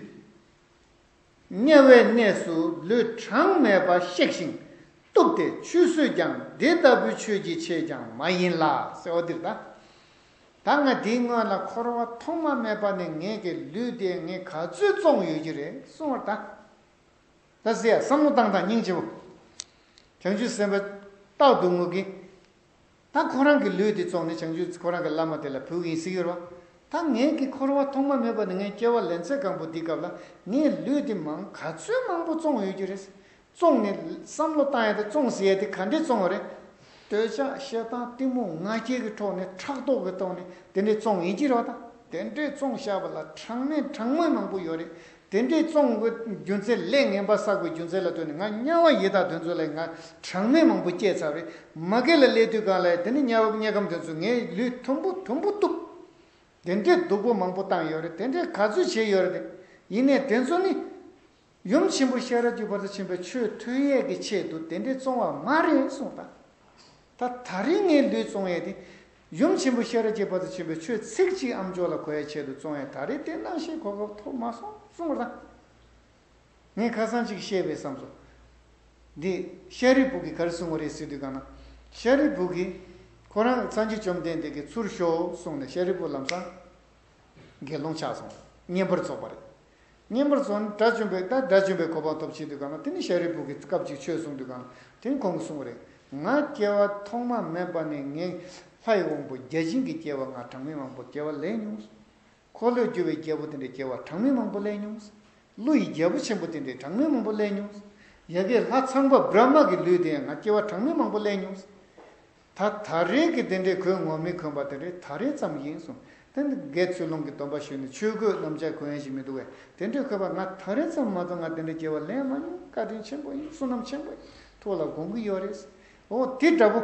དམྱལ་བའི་གནས་སུ་ལུས་གྲངས་མེད་པ་གཤེགས་ཤིང་གཏུབས་ཏེ་ཆུད་ཟོས་ཀྱང་འདི་ལྟ་བུའི་ཆོས་ཀྱི་ཆེད་ཀྱང་མ་ཡིན་ལ་ཟེར་བ་འདིར་ད། ད་ང་འདིའི་སྔོན་ལ་འཁོར་བ་ཐོག་མ་མེད་པ་ནས་ངེད་ཀྱི་ལུས་དེ་ངས་ག་ཚོད་བཙོངས་ཡོད་ཀྱི་རེད་གསུངས་པར་ད། ད་ཟེར་ཡ་བསམ་བློ་བཏང་དང་སྙིང་རྗེ་པོ། བྱང་ཆུབ་སེམས་དཔའ་རྟག་ཏུ་ངུ་གི། ད་ཁོ་རང་གི་ལུས་དེ་བཙོངས་ནས་བྱང་ཆུབ་ཁོ་རང་གི་བླ་མ་དེ་ལ་ཕུལ་གི་ཡིན་ཟེར་གྱི་ཡོད་རེད་བ། ད་ངས་ཀྱི་འཁོར་བ་ཐོག་མ་མེད་པ་ནས་ངས་སྐྱེ་བ་ལེན་ཚད་གང་པོ་འདི་སྐབས་ལ་ངས་ལུས་དེ་མང་ག་ཚོད་མང་པོ་བཙོངས་ཡོད་ཀྱི་རེད། བཙོངས་ནས་བསམ་བློ་བཏང་ཡ་དེ་བཙོངས་ཟེར་ཡ་དེ་ག་འདྲས་བཙོངས་པ་རེད། འདོད་ཆགས་ཞེ་སྡང་གཏི་མུག་ང་རྒྱལ་གྱི་ཐོག་ནས་ཕྲག་དོག་གི་ཐོག་ནས་དེ་འདྲས་བཙོངས་ཡིན་གྱི་རེད་བ། ད་དེ་འདྲས་བཙོངས་བཞག་པ་ལ་གྲངས་མེད་གྲངས་མེད་མང་པོ་ཡོད་རེད། དེ་འདྲས་བཙོང་དགོས་རྒྱུ་མཚན་ལས་ངན་པ་བསགས་པའི་རྒྱུ་མཚན་ལ་ལྟོས་ནས་ང་དམྱལ་བ་ཡི་དྭགས་དེ་ཚོ་ལ་ང་གྲངས་མེད་མང་པོ་སྐྱེས་ཚར་རེད། མ་གི་ལ་སླེབས་དུས་གང་ལ་དེ་ནི་དམྱལ་བ་དམྱལ་ཁམས་དེ་ཚོ་ངའི་ལུས་དུམ་བུ་དུམ་བུ་གཏུབ། དེ་འདྲས་སྡུག་པོ་མང་པོ་བཏང་ཡོད་རེད། དེ་འདྲས་ག་ཚོད་བྱས་ཡོད་རེད། ཡིན་ནའི་དེ་ཚོ་ནི་ཡུམ་ཆེན་པོ་ཤེས་རབ་ཀྱི་བར་དུ་ཕྱིན་པའི་ཆོས་ཐོས་ཡས་ཀྱི་ཆེད་དུ་དེ་འདྲས་བཙོང་བ་མ་རེད་གསུངས་ད། ད་ད་རེས་ངས་ལུས་བཙོང་ཡས་དེ། ཡུམ་ཆེན་པོ་ཤེས་རབ་ཀྱི་བར་དུ་ཕྱིན་པའི་ཆོས་ཚིག་གཅིག་ཨ་མཆོག་ལ་གོ་ཡའི་ཆེད་དུ་བཙོང་ཡས་ད་རེས་དེ་གནང་ཤེས་གོ་སྐབས་ཐོབ་མ་སོང་གསུངས་པ་དང་། ངས་ཁ་སང་གཅིག་བཤད་པའི་བསམ་སོང་། འདི་ཤཱ་རིའི་བུ་གིས་ག་རེ་གསུངས་པ་རེད་ཟེར་དུས་གང་ན། ཤཱ་རིའི་བུ་གིས་ཁོ་རང་སངས་རྒྱས་བཅོམ་ལྡན་འདས་ཀྱིས་ཚུར་ཤོག་གསུངས་ནས་ཤཱ་རིའི་བུ་ལམ་སང་དགེ་སློང་ཆགས་སོང་། བསྙེན་པར་རྫོགས་པ་རེད། བསྙེན་པར་རྫོགས་ནས་དགྲ་བཅོམ་པའི་ད་དགྲ་བཅོམ་པའི་གོ་འཕང་ཐོབ་བྱེད་དུས་གང་ལ་དེ་ནི་ཤཱ་རིའི་བུ་གིས་སྐབས་གཅིག་ཆོས་གསུངས་དུས་གང་ལ་དེ་ནི་ཁོང་གིས་གསུངས་པ་རེད། ང་སྐྱེ་བ་ཐོག་མ་མེད་པ་ནས་ངས་ལྷའི་དབང་པོ་བརྒྱ་བྱིན་གྱི་སྐྱེ་བ་ང་གྲངས་མེད་མང་པོ་སྐྱེ་བ་ལེན་མྱོང་། འཁོར་ལོས་སྒྱུར་བའི་རྒྱལ་པོ་དེ་འདྲའི་སྐྱེ་བ་གྲངས་མེད་མང་པོ་ལེན་མྱོང་། ཀླུ་ཡི་རྒྱལ་པོ་ཆེན་པོ་དེ་འདྲའི་གྲངས་མེད་མང་པོ་ལེན་མྱོང་། ཡ་གི་ལྷ་ཚངས་པ་བྲཧྨ་གི་ལུས་དེ་ཡང་ང་སྐྱེ་བ་གྲངས་མེད་མང་པོ་ལེན་མྱོང་། ད་ད་རེས་ཀྱི་དེ་འདྲའི་གོས་ངོ་མས་གོན་པ་དེ་འདྲའི་ད་རེས་ཙམ་ཡིན་གསུངས། དེ་ནི་དགེ་ཚུལ་སློང་གི་སྡོམ་པ་ཞུས་ནས་ཆོས་གོས་སྣམ་སྦྱར་གོན་ཡ་ཞིག་མི་འདུག་གས། དེ་འདྲའི་གོས་པ་ང་ད་རེས་ཙམ་མ་གཏོགས་ང་དེ་འདྲའི་སྐྱེ་བ་ལེན་མ་མྱོང་། བཀའ་དྲིན་ཆེན་པོ་ཡིན། བསོད་ནམས་ཆེན་པོ་ཡིན། ཐུགས་ལ་དགོངས་ཀྱི་ཡོད་རེད། འོ་དེ་འདྲ་པོ།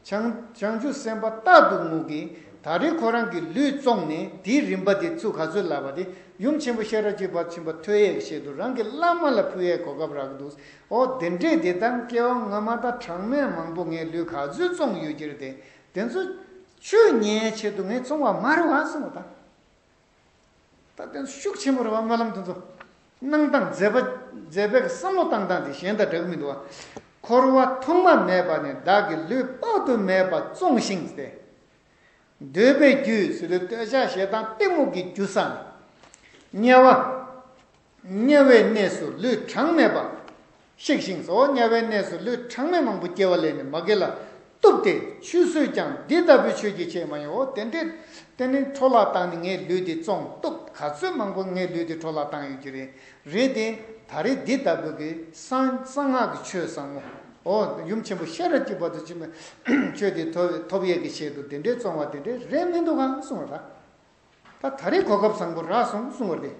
བྱང་བྱང་ཆུབ་སེམས་དཔའ་རྟག་ཏུ་ངུ་གིས་ད་རེས་ཁོ་རང་གི་ལུས་བཙོངས་ནས་དེའི་རིན་པ་དེ་ཚུར་ག་ཚོད་ལབ་པ་དེ་ཡུམ་ཆེན་པོ་ཤེས་རབ་ཀྱི་བར་ཕྱིན་པ་ཐོས་ཡས་ཀྱི་ཆེད་དུ་རང་གི་བླ་མ་ལ་ཕུལ་ཡས་གོ་སྐབས་རག་འདུག་འོ་དེ་འདྲས་དེ་དང་སྐྱེ་བ་སྔ་མ་དང་གྲངས་མེད་མང་པོ་ངའི་ལུས་ག་ཚོད་བཙོངས་ཡོད་ཀྱི་རེད་དེ། དེ་ཚོ་ཆོས་ཉན་ཡས་ཆེད་དུ་ངས་བཙོང་བ་མ་རེད་བ་གསུངས་པ་དང་། ད་དེ་ཤུགས་ཆེན་པོ་རེད་བ། སྨོན་ལམ་དེ་ཚོ་གནང་སྟངས་མཛད་པ་མཛད་པའི་བསམ་བློ་བཏང་སྟངས་དེ་གཞན་དང་འདྲ་གི་མི་འདུག་བ། འཁོར་བ་ཐོག་མ་མེད་པ་ནས་བདག་གི་ལུས་དཔག་ཏུ་མེད་པ་བཙོང་ཞིང་སྟེ། འདོད་པའི་རྒྱུས་ཟེར་དུས་འདོད་ཆགས་ཞེ་སྡང་གཏི་མུག་གི་རྒྱུ་བསགས་ནས། དམྱལ་བ། དམྱལ་བའི་གནས་སུ་ལུས་གྲངས་མེད་པ། གཤེགས་ཤིང་སོ། དམྱལ་བའི་གནས་སུ་ལུས་གྲངས་མེད་མང་པོ་སྐྱེ་བ་ལེན་ནས་མ་གི་ལ་གཏུབས་ཏེ་ཆུད་ཟོས་ཀྱང་འདི་ལྟ་བུའི་ཆོས་ཀྱི་ཆེད་མ་ཡིན། འོ་དེ་འདྲས་དེ་ནི་འཕྲོ་བརླག་བཏང་ནས་ངའི་ལུས་འདི་བཙོངས་གཏུབས་ག་ཚོད་མང་པོ་ངའི་ལུས་འདི་འཕྲོ་བརླག་བཏང་ཡོད་ཀྱི་རེད། རེད་དེ་ད་རེས་འདི་ལྟ་བུ་གི་གསང་གསང་སྔགས་ཀྱི་ཆོས་བཟང་མོ། འོ་ཡུམ་ཆེན་པོ་ཤེས་རབ་ཀྱི་བར་དུ་ཕྱིན་པའི་ཆོས་འདི་ཐོབ་ཐོབ་ཡས་ཀྱི་ཆེད་དུ་དེ་འདྲས་བཙོང་བ་དེ་འདྲས་རེད་མི་འདུག་གམ་གསུངས་པ་རེད། ད་ད་རེས་གོ་སྐབས་བཟང་པོ་རག་སོང་གསུངས་པ་རེད།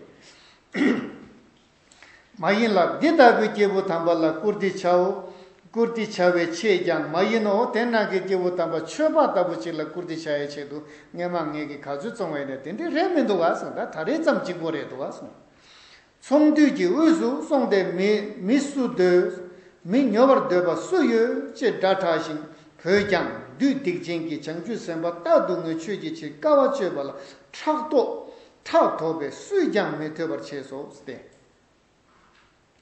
མ་ཡིན་ལ། འདི་ལྟ་བུའི་སྐྱེས་བུ་དམ་པ་ལ་བཀུར་སྟི་བྱའོ། བཀུར་སྟི་བྱ་བའི་ཆེད་ཀྱང་མ་ཡིན་ནོ། དེ་ནང་གི་སྐྱེས་བུ་དམ་པ་ཆོས་པ་ལྟ་བུ་ཅིག་ལ་བཀུར་སྟི་བྱ་ཡའི་ཆེད་དུ་སྔས་མ་ངས་ཀྱིས་ག་ཚོད་བཙོང་བས་ནས་དེ་འདྲའི་རེད་མི་འདུག་ག་གསུངས། ད་ད་རེས་ཙམ་གཅིག་པོ་རེད་འདུག་ག་གསུངས། ཚོང་འདུས་ཀྱི་དབུས་སུ་སོང་སྟེ་མི་མི་སུ་འདོད། མི་ཉོ་བར་འདོད་པ་སུ་ཡོད་ཅེས་སྒྲ་གྲགས་ཤིང་བོས་ཀྱང་། བདུད་སྡིག་ཅན་གྱིས་བྱང་ཆུབ་སེམས་དཔའ་རྟག་ཏུ་ངུ་ཁྱོད་ཀྱི་ཕྱིར་དཀའ་བ་སྤྱོད་པ་ལ་ཕྲག་དོག་ཕྲག་དོག་པས་སུས་ཀྱང་མི་ཐོས་པར་བྱས་སོ་སྟེ།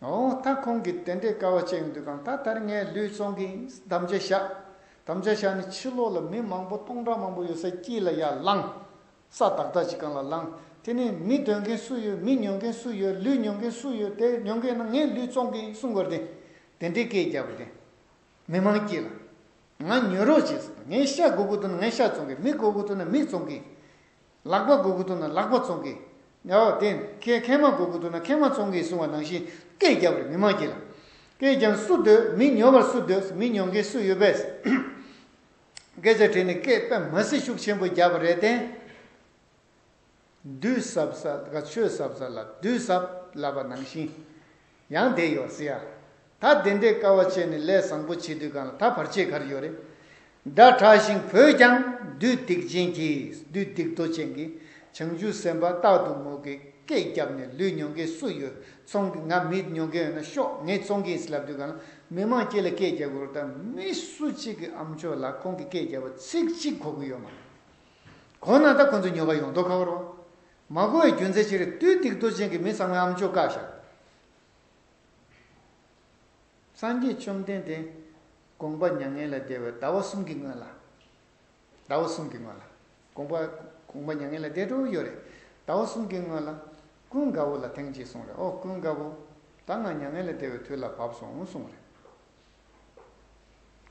འོ་ད་ཁོང་གིས་དེ་འདྲའི་དཀའ་བ་སྤྱད་ཡོང་དུས་གང་ད་ལྟར་ངས་ལུས་བཙོང་གི་ཡིན་དམ་བཅའ་བཞག་དམ་བཅའ་བཞག་ནས་ཕྱི་ལོགས་ལ་མི་མང་པོ་སྟོང་ཕྲག་མང་པོ་ཡོད་ས་དཀྱིལ་ལ་ཡར་ལངས། ས་བདག་བདག་ཅིག་སྒང་ལ་ལངས། དེ་ནས་མི་འདོད་མཁན་སུ་ཡོད། མི་ཉོ་མཁན་སུ་ཡོད། ལུས་ཉོ་མཁན་སུ་ཡོད། དེ་ཉོ་མཁན་ན་ངས་ལུས་བཙོང་གི་ཡིན་གསུང་དགོས་རེད་དེ། དེ་འདྲའི་སྐད་རྒྱབ་པ་དེ། མི་མང་དཀྱིལ་ལ། ང་ཉོ་རོགས་བྱེད་ཟེར། ངས་ཤ་དགོས་ཀྱི་འདུག་ན་ངས་ཤ་བཙོང་གི། མི་དགོས་ཀྱི་འདུག་ན་མི་བཙོང་གི། ལག་པ་དགོས་ཀྱི་འདུག་ན་ལག་པ་བཙོང་གི། ཡའོ་དེ་ཁེ་ཁེ་མ་དགོས་ཀྱི་འདུག་ན་ཁེ་མ་བཙོང་གི་གསུང་བ་ནང་བཞིན་སྐད་རྒྱབ་རེད་མི་མང་དཀྱིལ་ལ། སྐད་ཀྱང་སུ་འདོད། མི་ཉོ་བར་སུ་འདོད། མི་ཉོ་མཁན་སུ་ཡོད་པས། སྐད་ཆ་དྲིས་ནས་སྐད་དཔེ་མ་སྲིད་ཤུགས་ཆེན་པོ་རྒྱབ་པ་རེད་དེ། བདུད་ཟབ་ས་ག་ཆོས་ཟབ་ས་ལ་བདུད་ཟབ་ལབ་པ་ནང་བཞིན་ཡང་བསྡད་ཡོད་ཟེར་ཡ། ད་དེ་འདྲའི་དཀའ་བ་སྤྱད་ནས་ལས་བཟང་པོ་བྱེད་དུས་གང་ལ་ད་བར་ཆད་ག་རེ་ཡོད་རེད། སྒྲ་གྲགས་ཤིང་བོས་ཀྱང་། བདུད་སྡིག་ཅན་གྱིས། བདུད་སྡིག་ཏོ་ཅན་གྱིས་བྱང་ཆུབ་སེམས་དཔའ་རྟག་ཏུ་ངུ་གི་སྐད་བརྒྱབ་ནས་ལུས་ཉོ་མཁན་སུ་ཡོད། ཚོང་གི་ང་མི་ཉོ་མཁན་ཡོད་ན་ཤོག་ངས་བཙོང་གི་ཡིན་ཟེར་ལབ་དུས་གང་ལ་མི་མང་དཀྱིལ་ལ་སྐད་རྒྱག་དགོས་རེད། ད་མི་སུ་གཅིག་གི་ཨམ་ཅོག་ལ་ཁོང་གི་སྐད་རྒྱབ་པ་ཚིག་གཅིག་གོ་གི་ཡོད་མ་རེད། གོ་ན་ད་ཁོ་ཚོ་ཉོ་ག་ཡོང་མདོག་ཁ་པོ་རེད་པ། མ་གོ་བའི་རྒྱུ་མཚན་ཅི་རེད། བདུད་སྡིག་ཏོ་ཅན་གྱིས་མི་ཚང་མའི་ཨམ་ཅོག་བཀག་བཞག་སངས་རྒྱས་བཅོམ་ལྡན་འདས་དགོངས་པ་མྱ་ངན་ལས་འདས་པའི་ཟླ་བ་གསུམ་གྱི་སྔོན་ལ། ཟླ་བ་གསུམ་གྱི་སྔོན་ལ། དགོངས་པ་དགོངས་པ་མྱ་ངན་ལས་འདས་འགྲོ་ཡོད་རེད། ཟླ་བ་གསུམ་གྱི་སྔོན་ལ་ཀུན་དགའ་བོ་ལ་ཐེངས་གཅིག་གསུངས་རེད། ཨོ་ཀུན་དགའ་བོ། ད་ང་མྱ་ངན་ལས་འདས་པའི་དུས་ལ་བབས་སོང་གསུངས་རེད།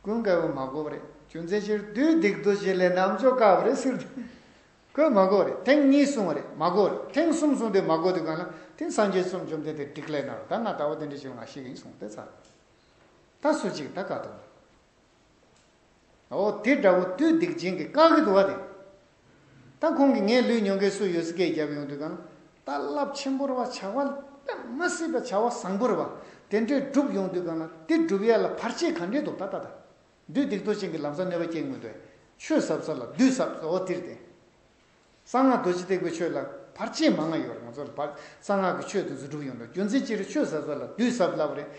ཀུན་དགའ་བོས་མ་གོ་བ་རེད། རྒྱུ་མཚན་ཕྱིར་བདུད་སྡིག་ཏོ་ཅན་ལས་ནམ་ཅོག་བཀག་པ་རེད་ཟེར། ཁོས་མ་གོ་བ་རེད། ཐེངས་གཉིས་གསུངས་པ་རེད་མ་གོ་བ་རེད། ཐེངས་གསུམ་གསུངས་དུས་མ་གོ་དུས་གང་ལ་དེ་སངས་རྒྱས་བཅོམ་བཅོམ་ལྡན་འདས་འགྲིག་ལས་ན་རོ། ད་ང་ཟླ་བ་དེ་འདྲ་ཞིག་ང་ཤི་གི་ཡིན་གསུངས་ཏེ་ཚར། ད་སུ་གཅིག་ད་ག་ཐོག་ཨོ་དེ་འདྲ་བོ་བདུད་སྡིག་ཅན་གྱིས་བཀག་གི་འདུག་བ་དེ། ད་ཁོང་གིས་ངའི་ལུས་ཉོ་མཁན་སུ་ཡོད་ཟེར་སྐད་རྒྱབ་ཡོང་དུས་གང་ལ་ད་རླབས་ཆེན་པོ་རེད་བ། བྱ་བ་དཔེ་མ་སྲིད་པའི་བྱ་བ་བཟང་པོ་རེད་བ། དེ་འདྲས་སྒྲུབ་ཡོང་དུས་གང་ལ་དེ་སྒྲུབ་ཡ་ལ་བར་ཆད་ག་འདྲས་འདུག་ད་ད་ད། བདུད་སྡིག་ཏོ་ཅན་གྱིས་ལམ་སང་གནོད་པ་སྐྱེལ་མི་འདུག་ཆོས་ཟབ་ས་ལ་བདུད་ཟབ་ས་འོ་དེ་རེད་དེ། གསང་སྔགས་རྡོ་རྗེ་ཐེག་པའི་ཆོས་ལ་བར་ཆད་མང་ང་ཡོད་རེད། ང་ཚོ་ལ་བར་གསང་སྔགས་ཀྱི་ཆོས་དེ་ཚོ་སྒྲུབ་ཡོང་དུས་རྒྱུ་མཚན་ཅི་རེད། ཆོས་ཟབ་ས་ལ་བདུད་ཟབ་ལབ་རེད།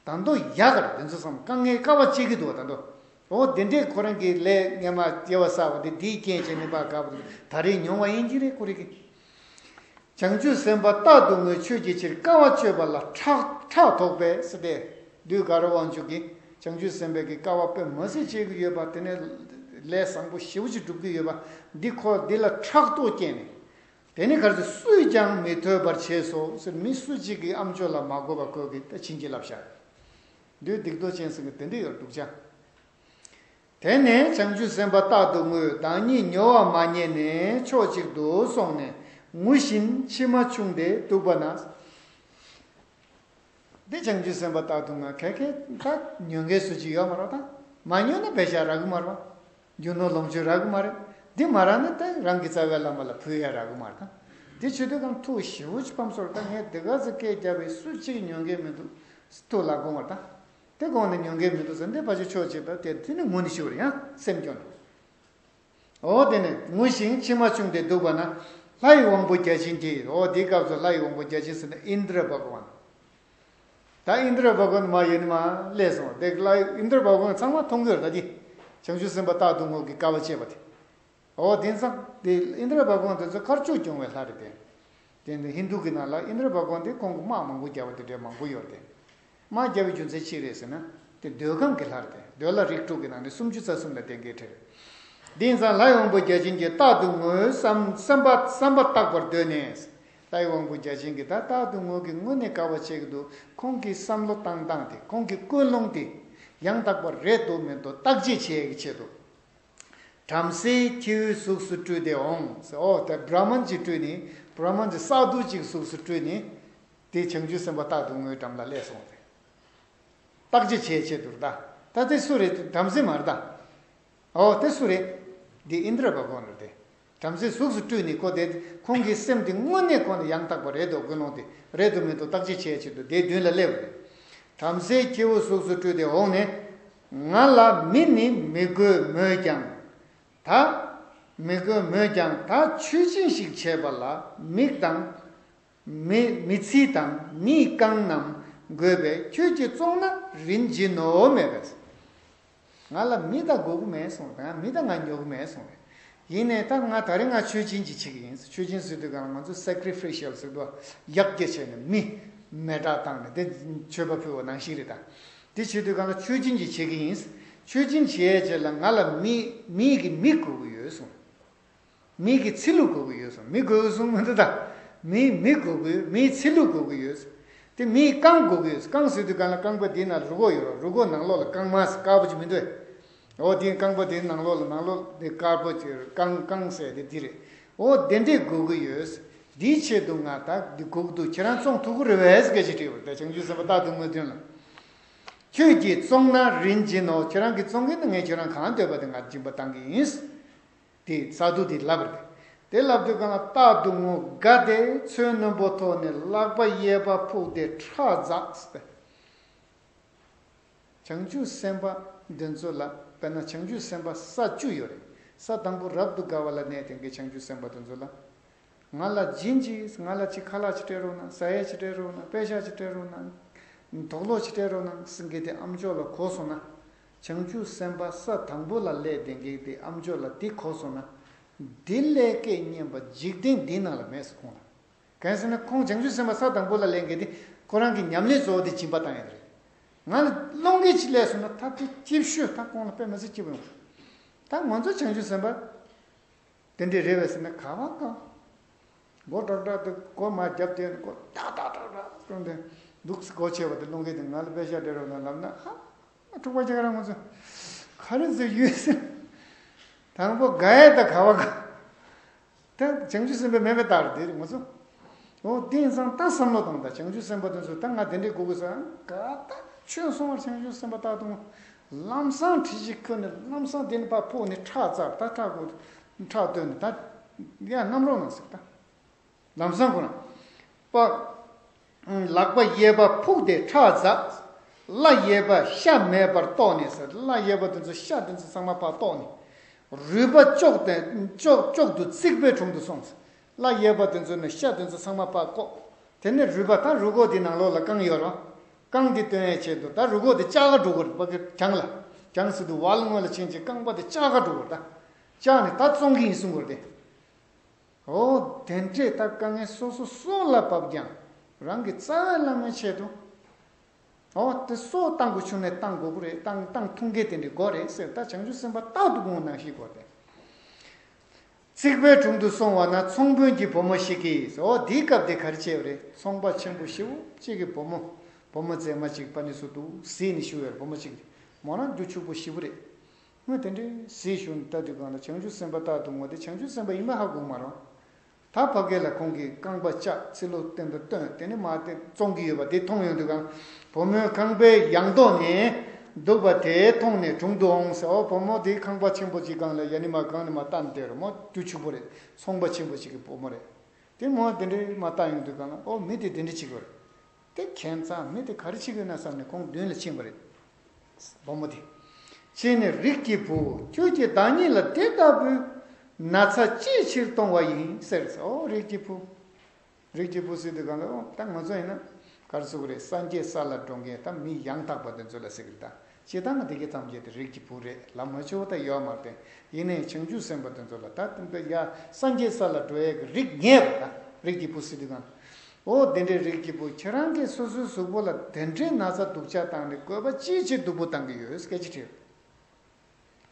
ད་མདོ་ཡག་ག་རེད། དེ་ཚོ་ཚང་མ་དཀའ་ངལ་དཀའ་བ་སྤྱད་ཀྱི་འདུག་ད་མདོ། འོ་དེ་འདྲས་ཁོ་རང་གི་ལས་སྔས་མ་སྐྱེ་བ་བསགས་པ་དེ་དེའི་རྐྱེན་བྱས་ནས་ཕར་བཀག་པ་དེ་ད་རེས་མྱོང་བ་ཡིན་གྱི་རེད་ཁོ་རེ་གི། བྱང་ཆུབ་སེམས་དཔའ་རྟག་ཏུ་ངུ་ཁྱོད་ཀྱི་ཕྱིར་དཀའ་བ་སྤྱོད་པ་ལ་ཕྲག་ཕྲག་དོག་པས་ཟེར་ཏེ། བདུད་དགའ་རབ་དབང་ཕྱུག་གིས་བྱང་ཆུབ་སེམས་དཔའ་གི་དཀའ་བ་དཔེ་མ་སྲིད་སྤྱད་ཀྱི་ཡོད་པ། དེ་ནས་ལས་བཟང་པོ་ཞེ་པོ་ཅིག་སྒྲུབ་ཀྱི་ཡོད་པ་འདི་ཁོ་འདི་ལ་ཕྲག་དོག་སྐྱེས་ནས། དེ་ནི་ག་ཚོད་སུས་ཀྱང་མི་ཐོས་པར་བྱས་སོ་ཟེར། མི་སུ་གཅིག་གི་ཨམ་ཅོག་ལ་མ་གོ་བ་ཁོ་གིས་ད་བྱིན་གྱིས་བརླབས་ཤག་བདུད་སྡིག་ཏོ་ཅན་ཟེར་གི་དེ་འདྲ་ཡོད་སྡུག་ཅག་དེ་ནས་བྱང་ཆུབ་སེམས་དཔའ་རྟག་ཏུ་ངུས། བདག་ཉིད་ཉོ་བར་མ་རྙེད་ནས་ཕྱོགས་གཅིག་ཏུ་སོང་ནས་ངུ་བཞིན་མཆི་མ་ཕྱུང་སྟེ་འདུག་པ་ན། འདི་བྱང་ཆུབ་སེམས་དཔའ་རྟག་ཏུ་ངུས། ག་གེ་ད་ཉོ་མཁན་སུ་གཅིག་ཡོད་མ་རེད། ད་མ་ཉོས་ན་པེ་ཤག་རག་གི་མ་རེད། རྒྱུ་ནོར་ལོངས་སྤྱོད་རག་གི་མ་རེད། འདི་མ་རག་ན་ད་རང་གི་རྩ་བའི་བླ་མ་ལ་ཕུལ་ཡ་རག་གི་མ་རེད། ད་འདི་བྱེད་དུས་གང་ཐུགས་ཞེ་པོ་ཅིག་ཕམ་སོང་རེད། ད་ངས་འདི་ག་ཚོད་སྐད་རྒྱབ་པའི་སུ་གཅིག་ཉོ་མཁན་མི་འདུག་ཐུགས་ལ་དགོངས་པ་རེད། ད། དེ་དགོངས་ནས་ཉོ་མཁན་མི་འདུག་ཟེར། འདི་ཕལ་ཆེར་ཕྱོགས་གཅིག་ད་དེ་དུས་ནས་ངུ་ནས་ཤི་བ་རེད། ཡང་སེམས་སྐྱོ་ནས། འོ་དེ་ནས་ངུ་ཞིང་མཆི་མ་ཕྱུང་སྟེ་འདུག་པ་ན། ལྷའི་དབང་པོ་བརྒྱ་བྱིན་གྱིས། འོ་དེའི་སྐབས་སུ་ལྷའི་དབང་པོ་བརྒྱ་བྱིན་ཟེར་ན་ཨིནྡྲ་བྷ་ག་ཝཱན། ད་ཨིནྡྲ་བྷ་ག་ཝཱན་མ་ཡིན་མ་སླེབས་སོང་། དེ་ལྷའི་ཨིནྡྲ་བྷ་ག་ཝཱན་ཚང་མ་མཐོང་གི་ཡོད་རེད། ད་དེ་བྱང་ཆུབ་སེམས་དཔའ་རྟག་ཏུ་ངུ་གི་དཀའ་བ་སྤྱད་པ་དེ། འོ་དེང་སང་དེ་ཨིནྡྲ་བྷ་ག་ཝཱན་དེ་ཚོ་དཀར་ཕྱོགས་སྐྱོང་བའི་ལྷ་རེད་དེ། དེ་ནི་ཧིན་དུ་གི་ནང་ལ་ཨིནྡྲ་བྷ་ག་ཝཱན་དེ་ཁོང་གི་དམག་མང་པོ་བརྒྱབ་པ་དེ་འདྲའི་མང་པོ་ཡོད་རེད་དེ། དམག་བརྒྱབ་པའི་རྒྱུ་མཚན་ཅི་རེད་ཟེར་ན། དེ་མདོས་ཁམས་ཀྱི་ལྷ་རེད་དེ། མདོས་ལྷ་རིགས་དྲུག་གི་ནང་ནས་སུམ་ཅུ་རྩ་གསུམ་ལ་བསྟེན་མཁན་གྲས་རེད། དེང་སང་ལྷའི་དབང་པོ་བརྒྱ་བྱིན་གྱིས་རྟག་ཏུ་ངུ་བསམ་བསམ་པ་བསམ་པ་བརྟག་པར་འདོད་ནས། ལྷའི་དབང་པོ་བརྒྱ་བྱིན་གྱིས་ད་རྟག་ཏུ་ངུ་གི་ངུ་ནས་དཀའ་བ་སྤྱད་ཀྱི་འདུག་ཁོང་གི་བསམ་བློ་བཏང་སྟངས་དེ་ཁོང་གི་ཀུན་སློང་དེ་ཡང་དག་པ་རེད་འདུག་མི་འདུག་བརྟག་དཔྱད་བྱེད་ཡག་གི་ཆེད་དུ། བྲམ་ཟེའི་ཁྱེའུའི་གཟུགས་སུ་སྤྲུལ་ཏེ་འོང་ཟེར། འོ་དེ་བྲ་མན་ཅིག་སྤྲུལ་ནས་བྲ་མན་ཅིག་སཱ་དྷུ་ཅིག་གཟུགས་སུ་སྤྲུལ་ནས་དེ་བྱང་ཆུབ་སེམས་དཔའ་རྟག་ཏུ་ངུའི་འགྲམ་ལ་སླེབས་སོང་ཟེར། བརྟག་དཔྱད་བྱེད་ཆེད་དུ་རེད་ད། ད་དེ་སུ་རེད། བྲམ་ཟེ་མ་རེད་ད། འོ་དེ་སུ་རེད། འདི་ཨིནྡྲ་བྷ་ག་ཝཱན་རེད་དེ། བྲམ་ཟེ་གཟུགས་སུ་སྤྲུལ་ནས་ཁོ་དེ་ཁོང་གི་སེམས་དེ་དངོས་གནས་ཁོ་ནི་ཡང་དག་པ་རེད་འདུག་ཀུན་སློང་དེ་རེད་འདུག་མི་འདུག་བརྟག་དཔྱད་བྱེད་ཆེད་དུ་དེའི་མདུན་ལ་སླེབས་པ་རེད། བྲམ་ཟེའི་སྐྱེ་བོ་གཟུགས་སུ་སྤྲུལ་ཏེ་འོངས་ནས། ང་ལ་མི་ནི་མི་དགོས་མོད་ཀྱང་། ད། མི་དགོས་མོད་ཀྱང་ད་མཆོད་སྦྱིན་ཞིག་བྱས་པ་ལ་མིག་དང་། མི་མི་ཚིལ་དང་མིའི་རྐང་རྣམས་དགོས་པས་ཁྱོད་ཀྱིས་བཙོངས་ན་རིན་བྱིན་ནོ་མེད་པས། ང་ལ་མི་དག་དགོས་ཀྱི་མེད་གསུངས་པས། ང་མི་དག་ང་ཉོ་གི་མེད་གསུངས་པས། ཡིན་ནའི་ད་ང་ད་རིང་ང་མཆོད་སྦྱིན་ཅིག་བྱེད་ཀྱི་ཡིན། མཆོད་སྦྱིན་ཟེར་དུས་གང་ལ་ང་ཚོ་sacrificial་ཟེར་དུས་གཡག་སྐྱེ་བྱས་ནས་མི་མེ་སྲེག་བཏང་ནས་དེ་མཆོད་པ་ཕུལ་བ་ནང་བཞིན་རེད་ད། དེ་བྱེད་དུས་གང་ལ་མཆོད་སྦྱིན་ཅིག་བྱེད་ཀྱི་ཡིན། མཆོད་སྦྱིན་བྱེད་ཡས་ཆེད་ལ་ང་ལ་མི་མིའི་གི་མི་དགོས་ཀྱི་ཡོད་གསུངས། མིའི་གི་ཚིལ་ལུ་དགོས་ཀྱི་ཡོད་གསུངས། མི་དགོས་གསུངས་མི་འདུག་ད། མིའི་མི་དགོས་ཀྱི་ཡོད། མིའི་ཚིལ་ལུ་དགོས་ཀྱི་ཡོད། དེ་མིའི་རྐང་དགོས་ཀྱི་ཡོད། རྐང་ཟེར་དུས་གང་ལ་རྐང་པ་འདི་ན་རུས་ཁོག་ཡོད་རོ། རུས་ཁོག་ནང་ལོགས་ལ་རྐང་མ་དཀར་པོ་ཅིག་མི་འདུག་འོ་དེ་རྐང་པ་དེའི་ནང་ལོགས་ལ་ནང་ལོགས་དེ་དཀར་པོ་ཅིག་རྐང་རྐང་ཟེར་དེ་འདི་རེད། འོ་དེ་འདྲས་དགོས་ཀྱི་ཡོད། འདིའི་ཆེད་དུ་ང་ད་འདི་དགོས་ཀྱི་འདུག་ཁྱེད་རང་བཙོང་ཐུབ་ཀྱི་རེད་པས་སྐད་ཆ་དྲིས་པར་ད་བྱང་ཆུབ་སེམས་དཔའ་རྟག་ཏུ་དངོས་དོན་ལ། ཁྱོད་ཀྱིས་བཙོངས་ན་རིན་བྱིན་ནོ། ཁྱེད་རང་གིས་བཙོང་གི་ན་ངས་ཁྱེད་རང་གང་འདོད་པ་དེ་ང་སྦྱིན་པ་བཏང་གི་ཡིན། དེ་ས་རྡོ་དེ་ལབ་པ་རེད། དེ་ལབ་དུས་གང་ལ་རྟག་ཏུ་ངུ་དགའ་སྟེ་ཚོན་རྣོན་པོ་ཐོགས་ནས་ལག་པ་གཡས་པ་ཕུག་སྟེ་ཁྲག་འཛགས། བྱང་ཆུབ་སེམས་དཔའ་འདི་ཚོ་ལ་དཔེར་ན་བྱང་ཆུབ་སེམས་དཔའ་ས་བཅུ་ཡོད་རེད། ས་དང་པོ་རབ་ཏུ་དགའ་བ་ལ་གནས་དེ་འགའི་བྱང་ཆུབ་སེམས་དཔའ་འདི་ཚོ་ལ། ང་ལ་སྦྱིན་གྱིས། ང་ལ་ཅིག་ཁ་ལག་ཅིག་སྤྲད་རོགས་གནང་། ཟ་ཡས་ཅིག་སྤྲད་རོགས་གནང་། པད་ཤག་ཅིག་སྤྲད་རོགས་གནང་། དོག་ལོག་ཅིག་སྤྲད་རོགས་གནང་ཟེར་མཁན་དེ་ཨ་མཆོག་ལ་གོ་སོང་ན། བྱང་ཆུབ་སེམས་དཔའ་ས་དང་པོ་ལ་སླེབས་བསྡད་མཁན་དེ་ཨ་མཆོག་ལ་དེ་གོ་སོང་ན། དེ་ལས་སྐད་སྙན་པ་འཇིག་རྟེན་འདི་ནང་ལ་མེད་ཟེར་ཁོང་ལ། གང་ཟེར་ན་ཁོང་བྱང་ཆུབ་སེམས་དཔའ་ས་དང་པོ་ལ་སླེབས་མཁན་དེ་ཁོ་རང་གི་ཉམས་ལེན་གཙོ་བོ་དེ་སྦྱིན་པ་བཏང་ཡོད་རེད། ང་ལ་སློང་མཁན་ཅིག་སླེབས་སོང་ན་ད་དེ་སྐྱིད་ཤོས་ད་ཁོང་ལ་དཔེ་མི་སྲིད་སྐྱིད་པོ་ཡོང་། ད་ང་ཚོ་བྱང་ཆུབ་སེམས་དཔའ། དེ་འདྲས་རེད་པས་ཟེར་ན་ག་བ་གང་། མགོ་ཀྲག་ཀྲག་དེ་མགོ་མར་རྒྱབ་བསྡད་ནས་མགོ་ཏག་ཏག་ཏག་ཏག་བཀྲོངས་ཏེ་འདུག་སེ་སྒོ་ཕྱེ་བ་དེ་སློང་མཁན་དེ་ང་ལ་པད་ཤག་སྤྲད་རོགས་གནང་ལབ་ན་ཧ་འཁྲུག་པ་རྒྱག་རང་ང་ཚོ་ག་རེ་ཟེར་ཡོད་ཟེར། དང་པོ་དགའ་ཡས་ད་ག་བ་གང་། ད་བྱང་ཆུབ་སེམས་དཔའི་མེད་པའི་རྟགས་རེད་དེ་ང་ཚོ། འོ་དེ་ཡིན་ཙང་ད་བསམ་བློ་བཏང་ད་བྱང་ཆུབ་སེམས་དཔའ་དེ་ཚོ་ད་ང་དེ་འདྲས་དགོས་དགོས་ཟེར་ག་ད་ཆོས་གསུང་བར་བྱང་ཆུབ་སེམས་དཔའ་རྟག་ཏུ་ངུ། ལམ་སང་གྲི་ཞིག་ཁུར་ནས་ལམ་སང་དེ་ནས་ཕར་ཕུག་ནས་ཁྲག་འཛག་ད་ཁྲག་གོ་ཁྲག་བཏོན་ནས་ད་ཡར་བསྣམས་རོགས་གནང་ཟེར་ད། ལམ་སང་ཁོ་རང་པ། ལག་པ་གཡས་པ་ཕུག་སྟེ་ཁྲག་འཛག། བརླ་གཡས་པ་ཤ་མེད་པར་བཏོགས་ནས་ཟེར། བརླ་གཡས་པ་དེ་ཚོ་ཤ་དེ་ཚོ་ཚང་མ་ཕར་བཏོགས་ནས། རུས་པ་གཅོག་སྟེ་གཅོག་གཅོག་ཏུ་རྩིག་པའི་དྲུང་དུ་སོང་ཟེར། བརླ་གཡས་པ་དེ་ཚོ་ནས་ཤ་དེ་ཚོ་ཚང་མ་ཕར་བཀོག་དེ་ནས་རུས་པ་ད་རུས་ཁོག་དེ་ནང་ལོགས་ལ་རྐང་ཡོད་རོ། རྐང་དེ་བཏོན་ཡས་ཆེད་དུ་ད་རུས་ཁོག་དེ་བཅག་ག་འགྲོ་དགོས་རེད་པ་གི་གྱང་ལ། གྱང་ཟེར་དུས་ཝལ་ངོས་ལ་ཕྱིན་ཅིག་རྐང་པ་དེ་བཅག་ག་འགྲོ་དགོས་རེད་ད། བཅག་ནས་ད་བཙོང་གི་ཡིན་གསུང་དགོས་རེད་དེ། འོ་དེ་འདྲས་ད་དཀའ་ངལ་སོ་སོ་སོ་ལ་བབས་ཀྱང་རང་གི་རྩ་བའི་བླ་མའི་ཆེད་དུ། འོ་དེ་སྲོག་བཏང་དགོས་བྱུང་ནས་བཏང་དགོས་ཀྱི་རེད། བཏང་བཏང་ཐུབ་མཁན་དེ་འདྲས་དགོས་རེད་ཟེར་ད་བྱང་ཆུབ་སེམས་དཔའ་རྟག་ཏུ་དགོངས་ནང་བཞིན་དགོས་རེད། རྩིག་པའི་དྲུང་དུ་སོང་བ་ན་ཚོང་དཔོན་གྱི་བུ་མོ་ཞིག་གིས་འོ་དེའི་སྐབས་དེ་ག་རེ་བྱས་པ་རེད། ཚོང་པ་ཆེན་པོ་ཞེ་པོ་གཅིག་གི་བུ་མོ་བུ་མོ་མཛེས་མ་གཅིག་པ་ནི་སུ་འདུག་གཟིགས་ནས་བཞུགས་ཡོད་རེད། བུ་མོ་གཅིག་རེད། མོ་རང་རྒྱུ་ཕྱུག་པོ་ཞེ་པོ་རེད། ངས་དེ་འདྲའི་གཟིགས་བཞུགས་ནས་ལྟ་དུས་གང་ལ་བྱང་ཆུབ་སེམས་དཔའ་རྟག་ཏུ་ངུ་དེ་བྱང་ཆུབ་སེམས་དཔའ་ཡིན་པ་ཧ་གོ་མ་རུང་། ད་ཕ་གི་ལ་ཁོང་གིས་རྐང་པ་བཅག་ཚིལ་ལུ་སྟེང་དུ་བཏོན་དེ་ནས་མར་དེ་བཙོང་གི་ཡོད་པ་དེ་མཐོང་ཡོང་དུས་གང་། བུ་མོའི་ཁང་པའི་ཡང་ཐོག་ནས་འདུག་པ་དེ་མཐོང་ནས་དྲུང་དུ་འོངས་ཟེར། འོ་བུ་མོ་དེའི་ཁང་པ་ཆེན་པོ་ཅིག་སྒང་ལ་ཡ་ནི་མ་གང་ནས་མ་བལྟས་བསྡད་རེད། མོ་རྒྱུ་ཕྱུག་པོ་རེད། ཚོང་པ་ཆེན་པོ་ཅིག་གི་བུ་མོ་རེད། དེ་མོ་དེ་འདྲའི་མ་བལྟས་ཡོང་དུས་གང་ལ་འོ་མི་དེ་དེ་འདྲ་ཅིག་རེད། དེ་ཁྱད་མཚར་མི་དེ་ག་རེ་བྱེད་ཀྱི་ཡོད་ན་བསམ་ནས་ཁོང་མདུན་ལ་ཕྱིན་པ་རེད། བུ་མོ་དེ། ཕྱིན་ནས་རིགས་ཀྱི་བུ་ཁྱོད་ཀྱིས་བདག་ཉིད་ལ་དེ་ལྟ་བུའི་ན་ཚ་ཅིའི་ཕྱིར་གཏོང་བ་ཡིན་ཟེར། ཨོ་རིགས་ཀྱི་བུ། རིགས་ཀྱི་བུ་ཟེར་དུས་གང་ལ་ཨོ་ད་ང་ཚོ་ཡིན་ན་ག་རེ་ཟེར་དགོས་རེད། སངས་རྒྱས་ས་ལ་འགྲོ་མཁན་ད་མི་ཡང་དག་པ་དེ་ཚོ་ལ་ཟེར་གི་རེད་ད། སྤྱིར་བཏང་ང་དེ་གའི་ཐམས་ཅད་དེ་རིགས་ཀྱི་བུ་རེད། ལམ་མ་ཆེ་བོ་ད་ཡོད་མ་རེད། ཡིན་ནའི་བྱང་ཆུབ་སེམས་དཔའ་དེ་ཚོ་ལ་ད་དེ་འདྲ་ཡ་སངས་རྒྱས་ས་ལ་འགྲོ་ཡས་ཀྱི་རིགས་ངེས་པ་ད་རིགས་ཀྱི་བུ་ཟེར་དུས་གང་། ཨོ་དེ་འདྲའི་རིགས་ཀྱི་བུ་ཁྱེད་རང་གིས་སོ་སོའི་གཟུགས་པོ་ལ་དེ་འདྲའི་ན་ཚ་སྡུག་ཅག་བཏང་ནས་དགོས་པ་ཅིའི་ཕྱིར་སྡུག་པོ་བཏང་གི་ཡོད་སྐད་ཆ་དྲིས།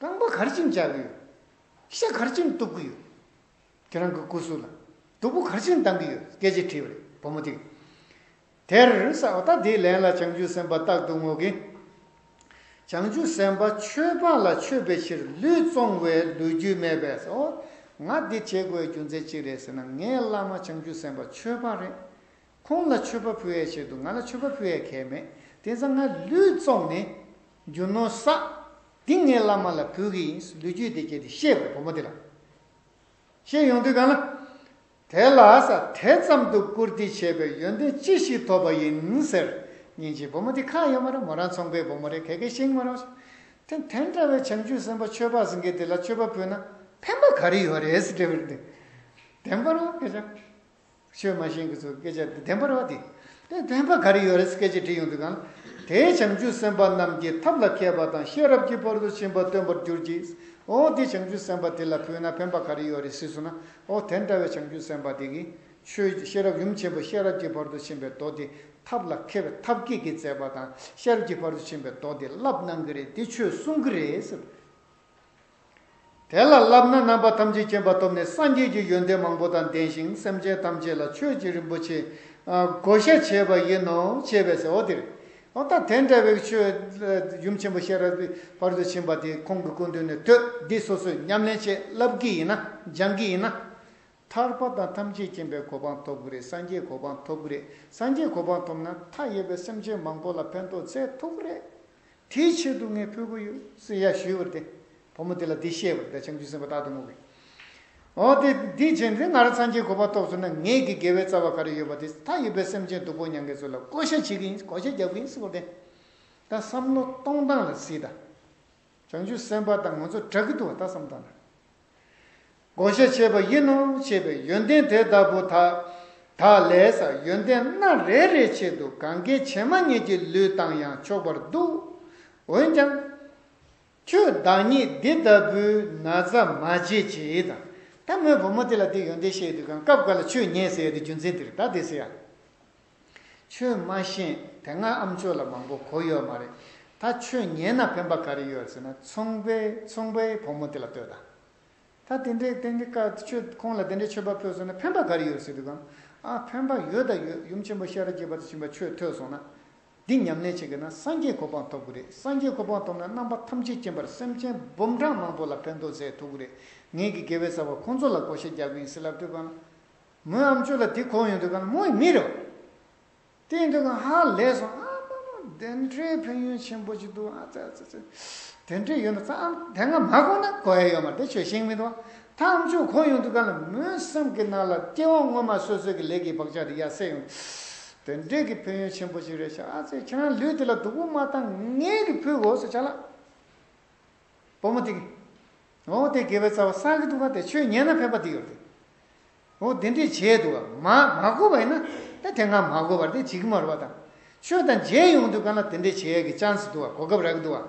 རྐང་པ་ག་རེ་བྱས་ནས་བཅག་གི་ཡོད། ཤ་ག་རེ་བྱས་ནས་གཏུབ་ཀྱི་ཡོད། ཁྱེད་རང་གི་སྐུ་གཟུགས་ལ་སྡུག་པོ་ག་རེ་བྱས་ནས་བཏང་གི་ཡོད་སྐད་ཆ་དྲིས་པ་རེད་བུ་མོ་དེས། དེར་ཟེར་བ་ད་དེའི་ལན་ལ་བྱང་ཆུབ་སེམས་དཔའ་རྟག་ཏུ་ངུ་གིས། བྱང་ཆུབ་སེམས་དཔའ་མཆོད་པ་ལ་མཆོད་པའི་ཕྱིར་ལུས་བཙོང་བའི་ལོ་རྒྱུས་མེད་པས། ཨོ། ང་འདི་བྱེད་དགོས་རྒྱུ་མཚན་ཅི་རེད་ཟེར་ན་ངའི་བླ་མ་བྱང་ཆུབ་སེམས་དཔའ་མཆོད་པ་རེད། ཁོང་ལ་མཆོད་པ་ཕུལ་ཡའི་ཆེད་དུ་ང་ལ་མཆོད་པ་ཕུལ་ཡའི་གལ་མེད། དེ་ཙང་ང་ལུས་བཙོང་ནས་རྒྱུ་ནོར་བསགས། འདི་ངའི་བླ་མ་ལ་ཕུལ་གི་ཡིན། ལོ་རྒྱུས་དེ་སྐད་དེ་བཤད་པ་རེད་བུ་མོ་དེ་ལ། བཤད་ཡོང་དུས་གང་ལ། དེ་ལ་ས་དེ་ཙམ་དུ་བཀུར་སྟི་བྱས་པའི་ཡོན་ཏན་ཅི་ཞིག་ཐོབ་པ་ཡིན་ཟེར། སྙིང་རྗེ་བུ་མོ་དེ་ཁག་ཡོད་མ་རེད། མོ་རང་ཚོང་པའི་བུ་མོ་རེད། ག་གེ་ཤེས་མ་རེད། དེ་དེ་འདྲ་བའི་བྱང་ཆུབ་སེམས་དཔའ་ཆོས་པ་ཟེར་མཁན་དེ་ལ་མཆོད་པ་ཕུལ་ན་ཕན་པ་ག་རེ་ཡོད་རེད་ཟེར་དྲི་བ་རེད། བདེན་པ་རེད་སྐད་ཆ། ཆོས་མ་ཤེས་མཁན་ཚོ་སྐད་ཆ་དེ་བདེན་པ་རེད་བ་དེ། དེ་ཕན་པ་ག་རེ་ཡོད་རེད་སྐད་ཆ་དྲིས་ཡོང་དུས་གང་། དེས་བྱང་ཆུབ་སེམས་དཔའ་རྣམས་ཀྱི་ཐབས་ལ་མཁས་པ་དང་ཤེས་རབ་ཀྱི་ཕ་རོལ་ཏུ་ཕྱིན་པ་སྟོན་པར་གྱུར་ཅིག། འོ་དེ་བྱང་ཆུབ་སེམས་དཔའ་དེ་ལ་ཕུལ་ན་ཕན་པ་ག་རེ་ཡོད་རེད་ཟེར་སོང་ན། འོ་དེ་འདྲ་བའི་བྱང་ཆུབ་སེམས་དཔའ་དེ་གིས་ཆོས་ཤེས་རབ་ཡུམ་ཆེན་པོ་ཤེས་རབ་ཀྱི་ཕ་རོལ་ཏུ་ཕྱིན་པའི་མདོ་དེ་ཐབས་ལ་མཁས་པའི་ཐབས་མཁས་ཀྱིས་མཛད་པ་དང་ཤེས་རབ་ཀྱི་ཕ་རོལ་ཏུ་ཕྱིན་པའི་མདོ་དེ་བསླབ་གནང་གི་རེད། དེ་ཆོས་གསུང་གི་རེད་ཟེར། དེ་ལ་བསླབ་ན་རྣམ་པ་ཐམས་ཅད་མཁྱེན་པ་ཐོབ་ནས་སངས་རྒྱས་ཀྱི་ཡོན་ཏན་མང་པོ་དང་ལྡན་ཞིང་སེམས་ཅན་ཐམས་ཅད་ལ་ཆོས་ཀྱི་རིན་པོ་ཆེ་བགོ་བཤའ་བྱས་པ་ཡིན་ནོ་ཞེས་པས་ཟེར། འོ་དེ་རེད། འོ་ད་དེ་འདྲ་བའི་ཆོས་ཡུམ་ཆེན་པོ་ཤེས་རབ་ཀྱི་ཕ་རོལ་ཏུ་ཕྱིན་པ་དེ་ཁོང་གི་སྐུ་མདུན་ནས་ཐོས། འདི་སོ་སོས་ཉམས་ལེན་བྱེད། བསླབ་ཀྱི་ཡིན་ན་སྦྱང་གི་ཡིན་ན། ཐར་པ་དང་ཐམས་ཅད་མཁྱེན་པའི་གོ་འཕང་ཐོབ་ཀྱི་རེད། སངས་རྒྱས་གོ་འཕང་ཐོབ་ཀྱི་རེད། སངས་རྒྱས་གོ་འཕང་ཐོབ་ན་མཐའ་ཡས་པའི་སེམས་ཅན་མང་པོ་ལ་ཕན་ཐོགས་བྱེད་ཐུབ་ཀྱི་རེད། དེའི་ཆེད་དུ་ངས་ཕུལ་གྱི་ཡོད་ཟེར་ཡ་ཞུས་པ་རེད་དེ། བུ་མོ་དེ་ལ་འདི་བཤད་པ་རེད་དེ། བྱང་ཆུབ་སེམས་དཔའ་རྟག་ཏུ་ངུ་གི། འོ་དེ་འདི་བྱས་ཏེ་ང་རང་སངས་རྒྱས་གོ་འཕང་ཐོབ་སོང་ན་ངེད་ཀྱི་དགེ་བའི་རྩ་བ་ག་རེ་ཡོད་པ་དེ་མཐའ་ཡས་པའི་སེམས་ཅན་སྡུག་པོ་མྱང་མཁན་ཚོ་ལ་བགོ་བཤའ་བྱེད་ཀྱི་ཡིན། བགོ་བཤའ་རྒྱག་གི་ཡིན་ཟེར་བ་རེད་དེ། ད་བསམ་བློ་གཏོང་སྟངས་ལ་གཟིགས་དང་། བྱང་ཆུབ་སེམས་དཔའ་དང་ང་ཚོ་འདྲ་གི་འདུག་བ། ད་བསམ་བཏང་ན། བགོ་བཤའ་བྱས་པ་ཡིན་ནོ་ཞེས་པའི་ཡོན་ཏན་དེ་ལྟ་བུ་དག་དག་ལས་ས་ཡོན་ཏན་སྣ་རེ་རེའི་ཆེད་དུ་གང་གཱའི་བྱེ་མ་སྙེད་ཀྱི་ལུས་བཏང་ཡང་ཆོག་པར་འདུག། འོན་ཀྱང་། ཁྱོད་བདག་ཉིད་འདི་ལྟ་བུའི་ན་ཚ་མ་བྱེད་ཅིག་དང་། ད་མོས་བུ་མོ་དེ་ལ་དེ་ཡོན་ཏན་བཤད་དུས་གང་སྐབས་འགའ་ལ་ཆོས་ཉན་ཟེར་ཡ་དེ་རྒྱུ་མཚན་དེ་རེད། ད་དེ་ཟེར་ཡ། ཆོས་མ་ཤེས་དེ་སྔ་ཨ་མཆོག་ལ་མང་པོ་གོ་ཡོད་མ་རེད། ད་ཆོས་ཉན་ན་ཕན་པ་ག་རེ་ཡོད་ཟེར་ན་ཚོང་པའི་ཚོང་པའི་བུ་མོ་དེ་ལ་ལྟོས་དང་། ད་དེ་འདྲའི་དེ་འདྲའི་ཀ་ཆོས་ཁོང་ལ་དེ་འདྲའི་མཆོད་པ་ཕུལ་སོང་ན་ཕན་པ་ག་རེ་ཡོད་ཟེར་དུས་གང་། ཨ་ཕན་པ་ཡོད་ད་ཡོད། ཡུམ་ཆེན་པོ་ཤེས་རབ་ཀྱི་ཕ་རོལ་ཏུ་ཕྱིན་པ་ཆོས་ཐོས་སོང་ན། འདི་ཉམས་ལེན་བྱེད་དགོས་ན་སངས་རྒྱས་གོ་འཕང་ཐོབ་ཀྱི་རེད། སངས་རྒྱས་གོ་འཕང་ཐོབ་ན་རྣམ་པ་ཐམས་ཅད་མཁྱེན་པར་སེམས་ཅན་འབུམ་ཕྲག་མང་པོ་ལ་ཕན་ཐོགས་མཛད་ཐུབ་ཀྱི་རེད། ངེད་ཀྱི་དགེ་བའི་རྩ་བ་ཁོང་ཚོ་ལ་བགོ་བཤའ་རྒྱག་གི་ཡིན་ཟེར་ལབ་དུས་གང་། མོའི་ཨ་མཆོག་ལ་དེ་གོ་ཡོང་དུས་གང་ལ་མོ་ཡི་མི་རེད་བ། དེ་ཡིན་དུས་གང་ཧ་ལས་སོང་། ཨ་མ་མ་དེ་འདྲའི་ཕན་ཡོན་ཆེན་པོ་ཅིག་འདུག། ཨ་ཙི་ཨ་ཙི་ཙི། དེ་འདྲའི་ཡོད་ན་ཙི་ཨ་དེ་སྔ་མ་གོ་ན་གོ་ཡ་ཡོད་མ་རེད། དེ་ཆོས་ཤེས་མི་འདུག་བ། ད་ཨ་མཆོག་གོ་ཡོང་དུས་གང་ལ་མོའི་སེམས་ཀྱི་ནང་ལ་སྐྱེ་བ་སྔོན་མ་སོ་སོའི་གི་ལས་ཀྱི་བག་ཆགས་དེ་ཡར་སད་ཡོང་། དེ་འདྲའི་གི་ཕན་ཡོན་ཆེན་པོ་ཅིག་རེད་ཤག། ཨ་ཙི་ཁྱེད་རང་ལུས་དེ་ལ་སྡུག་པོ་མ་བཏང་། ངས་གི་ཕུལ་དགོས་ཟེར་ཆ་ལ། བུ་མོ་དེ་གིས། འོ་དེ་དགེ་བའི་རྩ་བ་བསགས་ཀྱི་འདུག་ག། དེ་ཆོས་ཉན་ན་ཕན་པ་དེ་ཡོད་རེད། འོ་དེ་འདྲས་བྱས་འདུག་ག། མ་མ་གོ་བ་ཡིན་ན། ད་དེ་སྔ་མ་གོ་བ་དེ་བྱེད་ཀྱི་མ་རེད་པ། ད་ཆོས་དང་མཇལ་ཡོང་དུས་གང་ལ་དེ་འདྲས་བྱེད་ཡས་ཀྱི་ཅན་སི་འདུག་ག། གོ་སྐབས་རག་གི་འདུག་ག།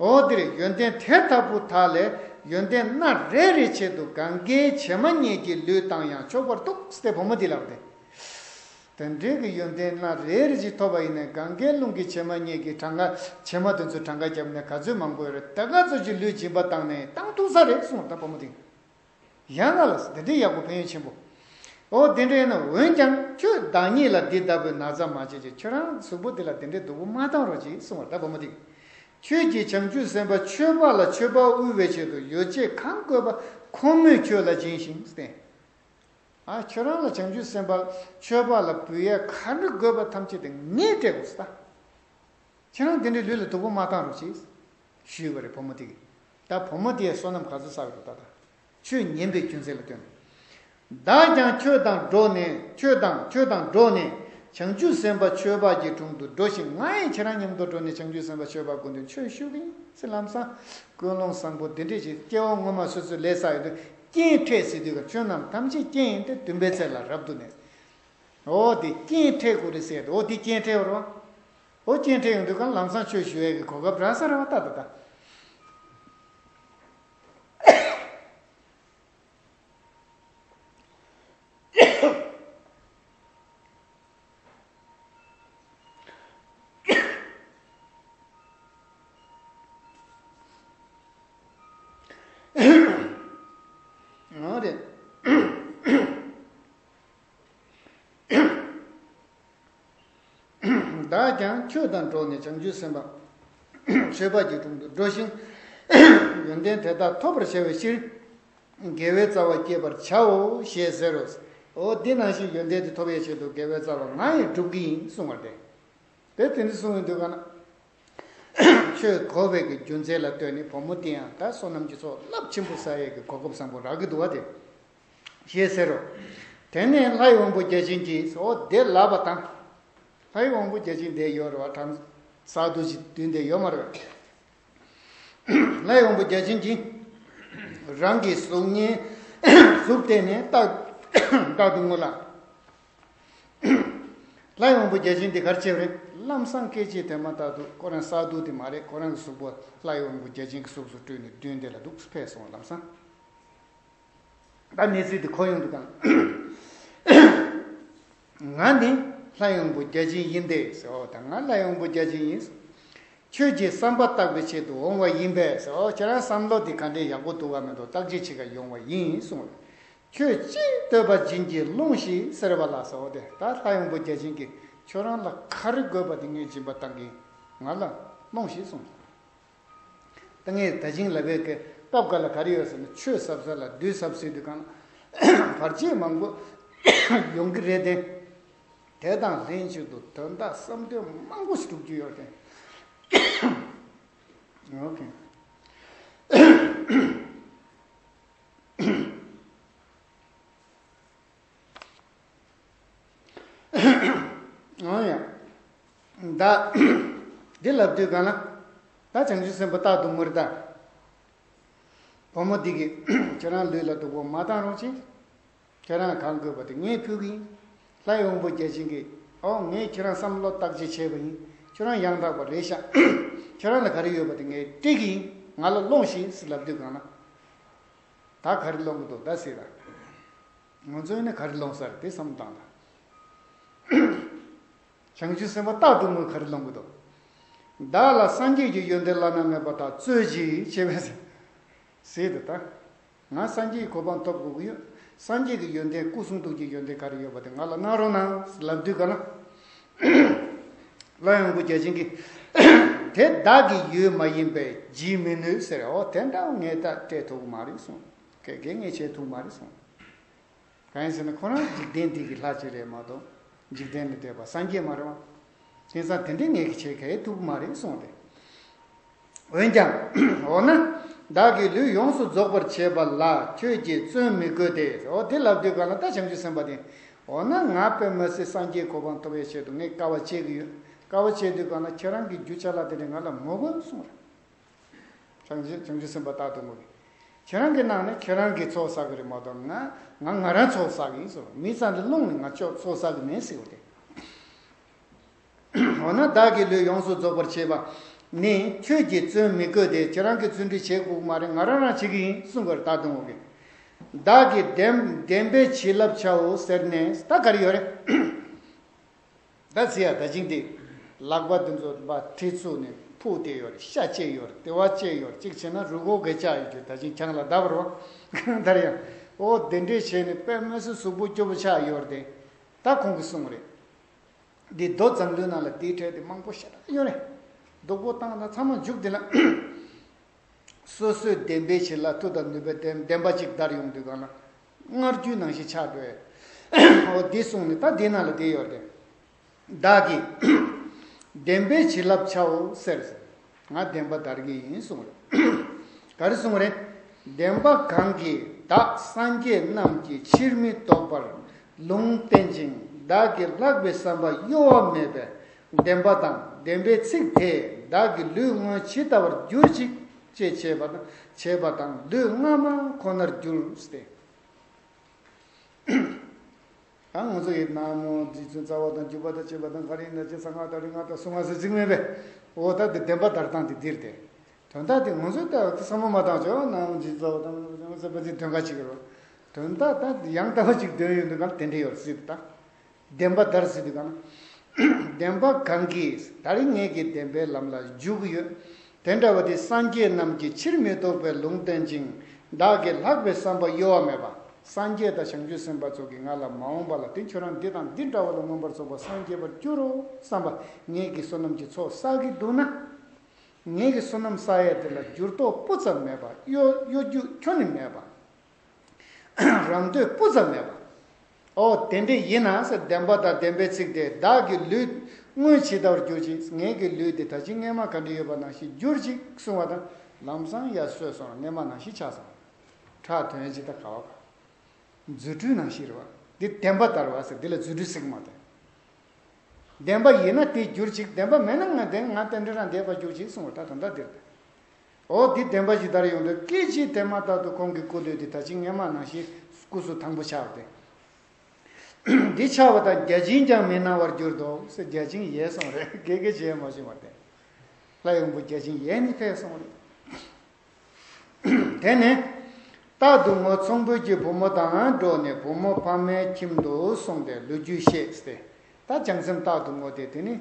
འོ་དེ་རེད། ཡོན་ཏན་དེ་ལྟ་བུ་དག་ལས་ཡོན་ཏན་སྣ་རེ་རེའི་ཆེད་དུ་གང་གཱའི་བྱེ་མ་སྙེད་ཀྱི་ལུས་བཏང་ཡང་ཆོག་པར་འདུག་ཟེར་དེ་བུ་མོ་དེ་ལབ་སྟེ། དེ་འདྲའི་གི་ཡོན་ཏན་སྣ་རེ་རེ་ཅིག་ཐོབ་པ་ཡིན་ནའི་གང་གཱའི་ཀླུང་གི་བྱེ་མ་སྙེད་ཀྱི་གྲངས་ཀ་བྱེ་མ་དེ་ཚོ་གྲངས་ཀ་བརྒྱབ་ནས་ག་ཚོད་མང་པོ་ཡོད་རེད། དེ་ག་ཚོད་ཀྱི་ལུས་སྦྱིན་པ་བཏང་ནའི་བཏང་ཐུབ་ས་རེད་གསུངས། ད་བུ་མོ་དེ་ཡང་ང་ལ་དེ་འདྲའི་ཡག་པོ་ཕན་ཡོན་ཆེན་པོ། འོ་དེ་འདྲ་ཡིན་ན་འོན་ཀྱང་ཁྱོད་བདག་ཉིད་ལ་འདི་ལྟ་བུའི་ན་ཚ་མ་བྱེད་ཅིག། ཁྱོད་རང་གཟུགས་པོ་འདི་ལ་དེ་འདྲའི་སྡུག་པོ་མ་བཏང་རོགས་གྱིས་གསུངས་པ་རེད། ད་བུ་མོ་དེ་ཁྱོད་ཀྱིས་བྱང་ཆུབ་སེམས་དཔའ་ཆོས་པ་ལ་མཆོད་པ་དབུལ་བའི་ཆེད་དུ་ཡོ་བྱད་གང་དགོས་པ་ཁོ་མོས་ཁྱོད་ལ་སྦྱིན་ཞིང་བསྟན། ཨ་ཁྱོད་རང་ལ་བྱང་ཆུབ་སེམས་དཔའ་ཆོས་པ་ལ་འབུལ་ཡས་ག་རེ་དགོས་པ་ཐམས་ཅད་དེ་ངས་སྤྲད་དགོས་སོ། ད་ཁྱེད་རང་དེ་འདྲའི་ལུས་ལ་སྡུག་པོ་མ་བཏང་རོགས་གྱིས་ཞུས་པ་རེད་བུ་མོ་དེ་གིས། ད་བུ་མོ་དེས་བསོད་ནམས་ག་ཚོད་བསགས་ཡོད་ད། ད་ཆོས་ཉན་པའི་རྒྱུ་མཚན་ལ་ལྟོས་ནས། བདག་ཀྱང་ཁྱོད་དང་འགྲོགས་ནས་ཁྱོད་དང་ཁྱོད་དང་འགྲོགས་ནས་བྱང་ཆུབ་སེམས་དཔའ་ཆོས་པ་གི་དྲུང་དུ་འགྲོ་ཞིང་། ང་ཡང་ཁྱེད་རང་མཉམ་དུ་འགྲོགས་ནས་བྱང་ཆུབ་སེམས་དཔའ་ཆོས་པ་སྐུ་མདུན་ཆོས་ཞུ་གི་ཡིན་ཟེར། ལམ་སང་ཀུན་སློང་བཟང་པོ་འདི་འདྲས་ཀྱིས་སྐྱེ་བ་སྔོན་མ་སོ་སོའི་ལས་བསགས་ཡོད་དུས་རྐྱེན་འཕྲད་ཟེར་དུས་ཀ་ཆོས་རྣམས་ཐམས་ཅད་རྐྱེན་ཡིན་ཏེ། འདུན་པའི་ཚལ་ལ་རབ་ཏུ་གནས། འོ་དེ་རྐྱེན་འཕྲད་དགོས་རེད་ཟེར་ཏེ། འོ་དེ་རྐྱེན་འཕྲད་པ་རེད་བ། འོ་རྐྱེན་འཕྲད་ཡོང་དུས་ཀ་ལམ་སང་ཆོས་ཞུ་ཡས་ཀྱི་གོ་སྐབས་རག་ས་རེད་བ། ད་ད་ད། འོ་རེད། བདག་ཀྱང་ཁྱོད་དང་འགྲོགས་ནས་བྱང་ཆུབ་སེམས་དཔའ་ཆོས་པ་གི་དྲུང་དུ་འགྲོ་ཞིང་། ཡོན་ཏན་དེ་དག་ཐོབ་པར་བྱ་བའི་ཕྱིར། དགེ་བའི་རྩ་བ་བསྐྱེད་པར་བྱའོ་ཞེས་ཟེར་རོ། འོ་འདི་ནང་བཞིན་ཡོན་ཏན་དེ་ཐོབ་པའི་ཆེད་དུ་དགེ་བའི་རྩ་བ་ང་ཡིས་སྒྲུབ་ཀྱི་ཡིན་གསུངས་པ་རེད། དེ་དེ་འདྲ་གསུངས་ཡོང་དུས་ག་ན། ཆོས་གོ་བའི་གི་རྒྱུ་མཚན་ལ་ལྟོས་ནས་བུ་མོ་དེ་ཡང་ད་བསོད་ནམས་ཀྱི་ཚོགས་རླབས་ཆེན་པོ་བསགས་ཡས་ཀྱི་གོ་སྐབས་བཟང་པོ་རག་གི་འདུག་བ་དེ། ཞེས་ཟེར་རོ། དེ་ནས་ལྷའི་དབང་པོ་བརྒྱ་བྱིན་གྱིས། འོ་དེ་ལབ་པ་དང་། ལྷའི་དབང་པོ་བརྒྱ་བྱིན་དེ་ཡོད་རེད་བ། གྲངས་གསལ་དུ་ཞིག་བདུན་དེ་ཡོད་མ་རེད་བ། ལྷའི་དབང་པོ་བརྒྱ་བྱིན་གྱིས་རང་གི་གཟུགས་བརྙན། གཟུགས་བསྟན་ནས་རྟག་རྟག་ཏུ་ངུ་ལ། ལྷའི་དབང་པོ་བརྒྱ་བྱིན་དེ་ག་རེ་བྱས་པ་རེད། ལམ་སང་སྐད་ཅིག་དེ་མ་ཐག་ཏུ་ཁོ་རང་གསལ་དུ་དེ་མ་རེད། ཁོ་རང་གི་གཟུགས་པོ་ལྷའི་དབང་པོ་བརྒྱ་བྱིན་གྱི་གཟུགས་སུ་སྤྲུལ་ནས་མདུན་དེ་ལ་འདུག་ཕེབས་སོང་། ལམ་སང་། ད་གནས་ཚུལ་དེ་གོ་ཡོང་དུས་གང་། ང་ནི་ལྷའི་དབང་པོ་བརྒྱ་བྱིན་ཡིན་ཏེ་ཟེར། འོ་ད་ང་ལྷའི་དབང་པོ་བརྒྱ་བྱིན་ཡིན། ཁྱོད་ཀྱི་བསམ་པ་བརྟག་པའི་ཆེད་དུ་འོང་བ་ཡིན་པས་ཟེར། འོ་ཁྱེད་རང་བསམ་བློ་དེ་ག་འདྲའི་ཡག་པོ་འདུག་ག་མི་འདུག་བརྟག་དཔྱད་བྱེད་ག་ཡོང་བ་ཡིན་གསུངས། ཁྱོད་ཅི་འདོད་པ་བྱིན་གྱིས་ལོངས་ཤིག་ཟེར་བ་ལ་ཟེར། འོ་དེ་ད་ལྷའི་དབང་པོ་བརྒྱ་བྱིན་གྱིས་ཁྱོད་རང་ལ་ག་རེ་དགོས་པ་དེ་ངས་སྦྱིན་པ་བཏང་གི། ང་ལ་ལོངས་ཤིག་གསུངས། ད་ངས་ད་བྱིན་ལབ་པའི་གི་སྐབས་འགའ་ལ་ག་རེ་ཡོད་ཟེར་ན། ཆོས་ཟབ་ས་ལ་བདུད་ཟབ་ཟེར་དུས་གང་ལ་བར་ཆད་མང་པོ་ཡོང་གི་རེད་དེ། དེ་དང་ལྷན་ཅིག་ཏུ་དོན་དག་བསམ་དོན་མང་པོ་ཞིག་འགྲུབ་རྒྱུ་ཡོད་དེ། ཨོ་ཁེ། ཨོ་ཡ། ད་འདི་ལབ་དུས་གང་ལ། ད་བྱང་ཆུབ་སེམས་དཔའ་རྟག་ཏུ་ངུ་རེད་ད། བུ་མོ་འདི་གིས་ཁྱེད་རང་ལུས་ལ་སྡུག་པོ་མ་བཏང་རོགས་གྱིས། ཁྱེད་རང་གང་དགོས་པ་དེ་ངས་ཕུལ་གི་ཡིན། ལྷའི་དབང་པོ་བརྒྱ་བྱིན་གྱིས། ཨོ་ངས་ཁྱེད་རང་བསམ་བློ་བརྟག་དཔྱད་བྱས་པ་ཡིན། ཁྱེད་རང་ཡང་དག་པ་རེད་ཤག་ཁྱེད་རང་ལ་ག་རེ་ཡོད་པ་དེ་ངས་སྤྲད་གི་ཡིན། ང་ལ་སློང་ཞིག་ཟེར་ལབ་དུས་གང་ལ། ད་ག་རེ་སློང་གི་འདུག་ད་ཟེར་ད། ང་ཚོ་ཡིན་ན་ག་རེ་སློང་ས་རེད་དེ་བསམ་བློ་བཏང་ད། བྱང་ཆུབ་སེམས་དཔའ་རྟག་ཏུ་ངུས་ག་རེ་སློང་གི་འདུག་བདག་ལ་སངས་རྒྱས་ཀྱི་ཡོན་ཏན་བླ་ན་མེད་པ་དག་སྩོལ་ཅིག་བྱས་པས་ཟེར་དུས་ད། ང་སངས་རྒྱས་ཀྱི་གོ་འཕང་ཐོབ་དགོས་ཀྱི་ཡོད། སངས་རྒྱས་ཀྱི་ཡོན་ཏན་སྐུ་གསུང་ཐུགས་ཀྱི་ཡོན་ཏན་ག་རེ་ཡོད་པ་དེ་ང་ལ་གནང་རོགས་གནང་ལབ་དུས་ག་ལ། ལྷའི་དབང་པོ་བརྒྱ་བྱིན་གྱིས། དེ་བདག་གི་ཡུལ་མ་ཡིན་པས་བགྱིད་མི་ནུས་ཟེར། འོ་དེ་འདྲ་ངས་ད་སྤྲད་ཐུབ་ཀྱི་མ་རེད་གསུངས། ག་གེ་ངས་བྱེད་ཐུབ་མ་རེད་གསུངས། གང་ཡིན་ཟེར་ན་ཁོ་རང་འཇིག་རྟེན་འདི་གི་ལྷ་ཅིག་རེད་མ་གཏོགས་འཇིག་རྟེན་ལས་འདས་པ་སངས་རྒྱས་མ་རེད་བ། དེང་སང་དེ་འདྲའི་ངས་ཀྱི་བྱེད་ག་ཐུབ་ཀྱི་མ་རེད་གསུངས་ཏེ། འོན་ཀྱང་། འོ་ན། བདག་གི་ལུས་ཡོངས་སུ་རྫོགས་པར་བྱེད་པ་ལ་ཁྱོད་ཀྱིས་བརྩོན་མི་དགོས་ཏེ། འོ་དེ་ལབ་དུས་གང་ལ་ད་བྱང་ཆུབ་སེམས་དཔའ་དེ། འོ་ན་ང་དཔེ་མི་སྲིད་སངས་རྒྱས་གོ་འཕང་ཐོབ་པའི་ཆེད་དུ་ངས་དཀའ་བ་སྤྱད་ཀྱི་ཡོད། དཀའ་བ་སྤྱད་དུས་གང་ལ་ཁྱེད་རང་གི་རྒྱུ་ཅ་ལག་དེ་འདྲ་ང་ལ་མི་དགོས་གསུངས་རེད། བྱང་ཆུབ་བྱང་ཆུབ་སེམས་དཔའ་རྟག་ཏུ་ངུ་གི། ཁྱེད་རང་གི་ནང་ནས་ཁྱེད་རང་གི་ཚོགས་བསགས་གི་རེད་མ་གཏོགས་ང་ང་ང་རང་ཚོགས་བསགས་གི་ཡིན་ཟེར། མི་ཚང་དུ་སློང་ནས་ང་ཚོགས་བསགས་གི་མེད་ཟེར་བ་དེ། འོ་ན་བདག་གི་ལུས་ཡོངས་སུ་རྫོགས་པར་བྱེད་པ་ནི་ཁྱོད་ཀྱིས་བརྩོན་མི་དགོས་ཏེ། ཁྱེད་རང་གིས་བརྩོན་འགྲུས་བྱེད་དགོས་ཀྱི་མ་རེད། ང་རང་རང་བྱེད་ཀྱི་ཡིན་གསུངས་གི་རེད། རྟག་ཏུ་ངུ་གི། བདག་གི་བདེན་བདེན་པའི་བྱིན་རླབས་བྱའོ་ཟེར་ནས་ད་ག་རེ་ཡོད་རེད། ད་ཟེར་ཡ་ད་ཅིང་དེ། ལག་པ་འདི་ཚོ་པ་ཁྲི་ཚུགས་ནས་ཕུག་དེ་ཡོད་རེད། ཤ་བཅད་ཡོད་རེད། ལྟེ་བ་བཅད་ཡོད་རེད། གཅིག་བྱས་ན་རུས་ཁོག་གི་བཅག་ཡོད་རྒྱུ་ད་ཅིང་ཆང་ལ་བརྡབ་རོགས། ད་རེད་ཡ། ཨོ་དེ་འདྲས་བྱས་ནས་དཔེ་མི་སྲིད་གཟུགས་པོ་སྐྱོ་པོ་ཆགས་ཡོད་རེད་དེ། ད་ཁོང་གིས་གསུངས་རེད། འདི་རྡོ་འཛམ་གླིང་ནང་ལ་དེའི་གྲས་དེ་མང་པོ་ཞེ་དྲག་ཡོད་རེད། སྡུག་པོ་བཏང་ན་ཚང་མ་མཇུག་དེ་ལ། སོ་སོའི་བདེན་པའི་བྱིན་རླབས་མཐུ་དང་ནུས་པའི་བདེན་བདེན་པ་གཅིག་དར་ཡོང་དུས་གང་ལ། མངར་རྒྱུའི་ནང་བཞིན་ཆགས་འགྲོ་ཡས། འོ་འདི་གསུངས་ནས་ད་འདི་ནང་ལ་བསྡད་ཡོད་རེད། བདག་གིས་བདེན་པའི་བྱིན་རླབས་བྱའོ་ཟེར། ང་བདེན་པ་དར་གྱི་ཡིན་གསུངས་རེད། ག་རེ་གསུངས་རེད། བདེན་པ་གང་གིས་བདག་སངས་རྒྱས་རྣམས་ཀྱི་ཕྱིར་མི་ལྡོག་པར་ལུང་བསྟན་ཅིང་བདག་གིས་ལྷག་པའི་བསམ་པ་གཡོ་བ་མེད་པས་བདེན་པ་དང་བདེན་པའི་ཚིག་དེས་བདག་གི་ལུས་དངོས་ཇི་ལྟ་བར་གྱུར་ཅིག་ཅེས་བྱས་པ་དང་བྱས་པ་དང་ལུས་སྔ་མ་ཁོ་ནར་གྱུར་ཏེ། ད་ང་ཚོ་ཡི་ན་མོ་རྗེ་བཙུན་རྩ་བ་དང་བརྒྱུད་པ་དང་བཅས་པ་དང་ག་རེ་ཡིན་ན་ཅི་གསང་སྔགས་དང་རིག་སྔགས་དང་གསུང་སྔགས་ཟེར་ཅིག་མེད་པས། འོ་ད་འདི་བདེན་པ་དར་སྟངས་དེ་འདིར་ཏེ། དོན་དག་དེ་ང་ཚོས་ད་བསམ་བློ་མ་བཏང་ཆོག་ན་མོ་རྗེ་བཙུན་རྩ་བ་དང་ཟེར་བ་ཅིག་དོན་ག་ཅིག་རོ། དོན་དག་ད་ཡང་ལྟ་བ་ཅིག་འདོན་ཡོང་དུས་གང་དེ་འདྲ་ཡོད་སྲིད་ད། བདེན་པ་དར་ཟེར་དུས་གང་ན། བདེན་པ་གང་གིས་ད་རིང་ངེད་ཀྱི་བདེན་པའི་ལམ་ལ་འཇུག་གི་ཡོད། དེ་འདྲ་བ་དེ་སངས་རྒྱས་རྣམས་ཀྱི་ཕྱིར་མི་ལྡོག་པའི་ལུང་བསྟན་ཅིང་བདག་གིས་ལྷག་པའི་བསམ་པ་གཡོ་བ་མེད་པ། སངས་རྒྱས་དང་བྱང་ཆུབ་སེམས་དཔའ་ཚོ་གིས་ང་ལ་མ་འོངས་པ་ལ་དེ་ཁྱོད་རང་འདི་དང་འདི་འདྲ་བ་ལ་མངོན་པར་རྫོགས་པར་སངས་རྒྱས་པར་འགྱུར་རོ་བསམ་པ་ངེད་ཀྱི་བསོད་ནམས་ཀྱི་ཚོགས་བསགས་ཀྱི་འདུག་ན། ངེད་ཀྱི་བསོད་ནམས་བསགས་ཡས་དེ་ལ་འགྱུར་ལྡོག་སྤུ་ཙམ་མེད་པ། གཡོ་གཡོ་སྒྱུ་ཁྱོན་ནས་མེད་པ། རང་འདོད་སྤུ་ཙམ་མེད་པ། ཨོ་དེ་འདྲ་ཡིན་ན་ཟེར། བདེན་པ་དང་བདེན་པའི་ཚིག་དེས་བདག་གི་ལུས་དངོས་ཇི་ལྟ་བར་གྱུར་ཅིག་ངེད་ཀྱི་ལུས་དེ་ད་ཅི་སྔས་མ་ག་འདྲ་ཡོད་པ་ནང་བཞིན་གྱུར་ཅིག་གསུང་བ་དང་ལམ་སང་ཡར་སོས་སོང་། སྔས་མ་ནང་བཞིན་ཆགས་སོང་། ཁྲག་དོན་ཇི་ལྟ་ག་བ་ག་རྫུ་འཕྲུལ་ནང་བཞིན་རེད་བ། འདི་བདེན་པ་ལྟར་བ་ཟེར། འདི་ལ་རྫུ་འཕྲུལ་ཟེར་གི་མ་རེད། བདེན་པ་ཡིན་ན་དེ་འགྱུར་ཅིག་བདེན་པ་མེད་ན་ང་དེ་ང་རྟེན་འབྲེལ་རང་འདས་པ་འགྱུར་ཅིག་གསུངས་པ། ད་ད་ལྟ་འདིར། འོ་འདི་བདེན་པ་ཇི་ལྟར་ཡོངས་འདུལ། སྐད་ཅིག་དེ་མ་ཐག་ཏུ་ཁོང་གི་སྐུ་མདུན་དེ་ད་ཅི་སྔས་མ་ནང་བཞིན་སྐུ་གཟུགས་དང་པོ་ཆགས་ཏེ། འདི་ཆགས་པ་དང་བརྒྱ་བྱིན་ཀྱང་མི་སྣང་བར་གྱུར་ཏོ། ཟེར་བརྒྱ་བྱིན་ཡལ་སོང་རེད། དགེ་དགེ་བྱས་མ་བྱུང་བར་བརྟེན། ལྷ་ཡི་དབང་པོ་བརྒྱ་བྱིན་ཡལ་ནས་ཕེབས་སོང་རེད། དེ་ནས། རྟག་ཏུ་ངོ་ཚོང་དཔོན་གྱི་བུ་མོ་དང་འགྲོགས་ནས་བུ་མོ་ཕ་མའི་ཁྱིམ་དུ་སོང་སྟེ་ལོ་རྒྱུས་བཤད་དེ། ད་བྱང་སེམས་རྟག་ཏུ་ངོ་དེ་དེ་ནི།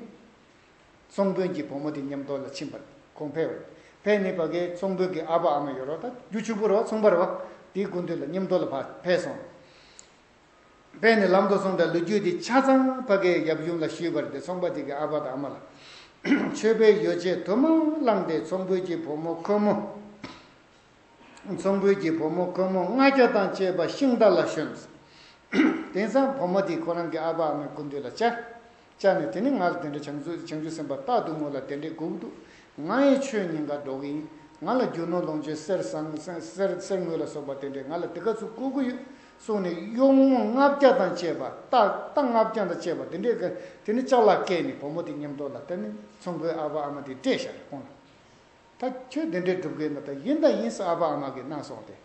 ཚོང་དཔོན་གྱི་བུ་མོ་དེ་མཉམ་དུ་ལ་ཕྱིན་པ། ཁོང་ཕེབས། ཕེབས་ནས་ཕ་གིའི་ཚོང་དཔོན་གྱི་ཨ་ཕ་ཨ་མ་ཡོད་རོགས། ད་རྒྱུ་ཕྱུག་པོ་རོགས། ཚོང་པ་རོགས། དེའི་སྐུ་མདུན་ལ་མཉམ་དུ་ལ་ཕ་ཕེབས་སོང་། ཕེབས་ནས་ལམ་དུ་སོང་སྟེ་ལོ་རྒྱུས་དེ་ཆ་ཚང་ཕ་གིའི་ཡབ་ཡུམ་ལ་ཞུས་པ་རེད་དེ། ཚོང་པ་དེ་གི་ཨ་ཕ་དང་ཨ་མ་ལ། མཆོད་པའི་ཡོ་བྱད་དུ་མ་བླངས་ཏེ་ཚོང་དཔོན་གྱི་བུ་མོ་ཁོལ་མོ། ཚོང་དཔོན་གྱི་བུ་མོ་ཁོལ་མོ་ལྔ་བརྒྱ་དང་བཅས་པ་ཤིང་རྟ་ལ་ཞོན། དེང་སང་བུ་མོ་དེ་ཁོ་རང་གི་ཨ་ཕ་ཨ་མའི་སྐུ་མདུན་ལ་བཅར། བཅར་ནས་དེ་ནི་ང་ལ་དེ་འདྲ་བྱང་ཆུབ་བྱང་ཆུབ་སེམས་དཔའ་རྟག་ཏུ་ངོ་ལ་དེ་འདྲའི་སྒུག་འདུག་ང་ཡི་ཆོས་ཉན་ག་འགྲོ་གི་ཡིན། ང་ལ་རྒྱུ་ནོར་ལོངས་སྤྱོད་གསེར་ཟངས་གསེར་གསེར་དངུལ་ལ་སོགས་པ་དེ་འདྲས་ང་ལ་དེ་ག་ཚོད་དགོས་ཀྱི་ཡོད་གསུངས་ནས། གཡོག་མོ་ལྔ་བརྒྱ་དང་བཅས་པ། རྟ་རྟ་ལྔ་བརྒྱ་དང་བཅས་པ་དེ་འདྲས་ག་དེ་ནི་ཅ་ལག་བཀལ་ནས་བུ་མོ་དེ་མཉམ་དུ་ལ། དེ་ནི་ཚོང་པའི་ཨ་ཕ་ཨ་མ་དེ་སྤྲད་བཞག་རེད་ཁོང་ལ། ད་ཁྱོད་དེ་འདྲས་སྒྲུབ་དགོས་ན་ད་ཡིན་ད་ཡིན་ཟེར་ཨ་ཕ་ཨ་མ་གིས་གནང་སོང་སྟེ།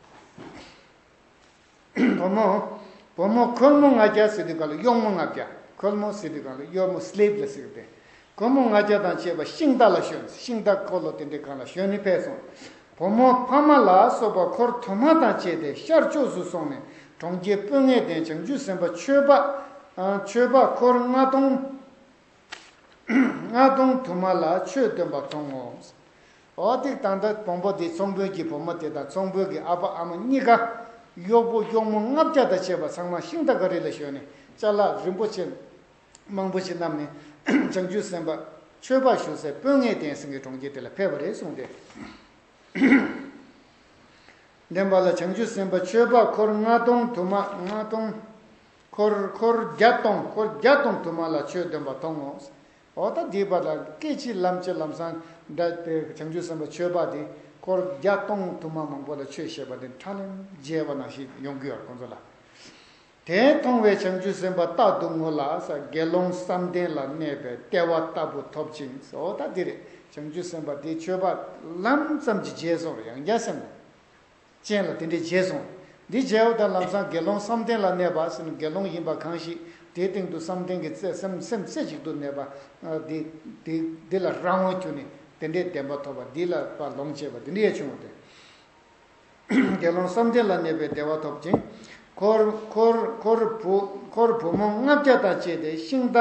བུ་མོ། བུ་མོ་ཁོལ་མོ་ལྔ་བརྒྱ་ཟེར་དུས་གང་ལ་གཡོག་མོ་ལྔ་བརྒྱ། ཁོལ་མོ་ཟེར་དུས་གང་ལ་གཡོག་མོ་slave ལ་ཟེར་གི་སྟེ། ཁོལ་མོ་ལྔ་བརྒྱ་དང་བཅས་པ་ཤིང་རྟ་ལ་ཞོན། ཤིང་རྟ་འཁོར་ལོ་དེ་འདྲའི་སྒང་ལ་ཞོན་ནས་ཕེབས་སོང་། བུ་མོ་ཕ་མ་ལ་སོགས་པ་འཁོར་དུ་མ་དང་བཅས་ཏེ་ཤར་ཕྱོགས་སུ་སོང་ནས་གྲོང་ཁྱེར་སྤོས་ངད་ལྡན་བྱང་ཆུབ་སེམས་དཔའ་ཆོས་པ། ཨ། ཆོས་པ་འཁོར་ལྔ་སྟོང་། ལྔ་སྟོང་དུ་མ་ལ་ཆོས་སྟོན་པ་མཐོང་ངོ་། འོ་དེ་ད་ལྟ་བོང་པོ་དེ་ཚོང་དཔོན་གྱི་བུ་མོ་དེ་དང་ཚོང་དཔོན་གྱི་ཨ་ཕ་ཨ་མ་གཉིས་ཀ་གཡོག་པོ་གཡོག་མོ་ལྔ་བརྒྱ་དང་བཅས་པ་ཚང་མ་ཤིང་རྟ་ག་རི་ལ་ཞོན་ནས་ཅ་ལག་རིན་པོ་ཆེ་མང་པོ་ཞིག་བསྣམས་ནས་བྱང་ཆུབ་སེམས་དཔའ་ཆོས་པ་བཞུགས་སའི་སྤོས་ངད་ལྡན་ཟེར་མཁན་གྱི་གྲོང་ཁྱེར་དེ་ལ་ཕེབས་པ་རེད་གསུངས་ཏེ། བདེན་པ་ལ་བྱང་ཆུབ་སེམས་དཔའ་ཆོས་པ་འཁོར་ལྔ་སྟོང་དུ་མ། ལྔ་སྟོང་། འཁོར་འཁོར་བརྒྱ་སྟོང་། འཁོར་བརྒྱ་སྟོང་དུ་མ་ལ་ཆོས་སྟོན་པ་མཐོང་ངོ་། འོ་ད་འདིའི་བར་ལ་སྐད་ཅིག་ལམ་གཅིག་ལམ་སང་འདྲ་དེ་བྱང་ཆུབ་སེམས་དཔའ་ཆོས་པ་དེ་འཁོར་བརྒྱ་སྟོང་དུ་མ་མང་པོ་ལ་ཆོས་བཤད་པ་དེ་ཁྲ་ལམ་མཇལ་བ་ནང་བཞིན་ཡོང་གི་ཡོད་རེད་ཁོང་ཚོ་ལ། དེ་མཐོང་བས་བྱང་ཆུབ་སེམས་དཔའ་རྟག་ཏུ་ངུ་ལ་ཟེར། དགེ་སློང་བསམ་གཏན་ལ་གནས་པའི་ལྟེ་བ་ལྟ་བུ་ཐོབ་ཅིང་། འོ་ད་འདི་རེད། བྱང་ཆུབ་སེམས་དཔའ་དེ་ཆོས་པ་ལམ་ཙམ་གྱིས་མཇལ་སོང་རེད། ཡང་རྒྱ་སེམས་ཅན་ལ་དེ་འདྲའི་མཇལ་སོང་། འདི་མཇལ་བ་དང་ལམ་སང་དགེ་སློང་བསམ་གཏན་ལ་གནས་པ་ཟེར་ན་དགེ་སློང་ཡིན་པ་གང་ཞིག་དེའི་སྟེང་དུ་བསམ་གཏན་གྱི་རྩེ་སེམས་སེམས་རྩེ་གཅིག་ཏུ་གནས་པ། འདི་འདི་འདི་ལ་རང་དབང་གྱུར་ནས་དེ་འདྲའི་བདེན་པ་ཐོབ་པ་འདི་ལ་ཕར་ལོངས་སྤྱད་པ་དེ་འདྲ་ཡང་བྱུང་བ་སྟེ། དགེ་སློང་བསམ་གཏན་ལ་གནས་པའི་བདེ་བ་ཐོབ་ཅིང་། འཁོར་འཁོར་འཁོར་བུ་འཁོར་བུ་མོ་ལྔ་བརྒྱ་དང་བཅས་ཏེ་ཤིང་རྟ་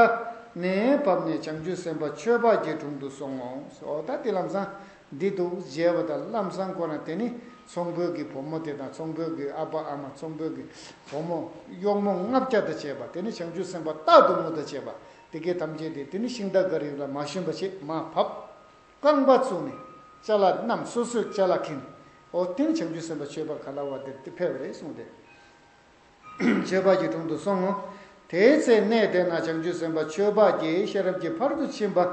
ནས་བབས་ནས་བྱང་ཆུབ་སེམས་དཔའ་ཆོས་པ་གི་དྲུང་དུ་སོང་ངོ་། འོ་ད་དེ་ལམ་སང་འདི་འདུག་མཇལ་བ་དང་ལམ་སང་ཁོ་རང་དེ་ནི་ཚོང་དཔོན་གྱི་བུ་མོ་དེ་དང་ཚོང་དཔོན་གྱི་ཨ་ཕ་ཨ་མ་ཚོང་དཔོན་གྱི་བུ་མོ་གཡོག་མོ་ལྔ་བརྒྱ་དང་བཅས་པ་དེ་ནི་བྱང་ཆུབ་སེམས་དཔའ་རྟག་ཏུ་ངུ་དང་བཅས་པ་དེ་གའི་ཐམས་ཅད་དེ་དེ་ནི་ཤིང་རྟ་ག་རི་ལ་མ་ཞོན་པ་བྱས་མར་བབས། རྐང་པ་བཙུགས་ནས་ཅ་ལག་བསྣམས་སོ་སོའི་ཅ་ལག་འཁྱེར་ནས། འོ་དེ་ནི་བྱང་ཆུབ་སེམས་དཔའ་ཆོས་པ་ག་ལ་བ་དེར་དེ་ཕེབས་པ་རེད་གསུངས་ཏེ། ཆོས་པ་གི་དྲུང་དུ་སོང་ངོ་། དེའི་ཚེ་གནས་དེ་ན་བྱང་ཆུབ་སེམས་དཔའ་ཆོས་པ་གིས་ཤེས་རབ་ཀྱི་ཕ་རོལ་ཏུ་ཕྱིན་པ།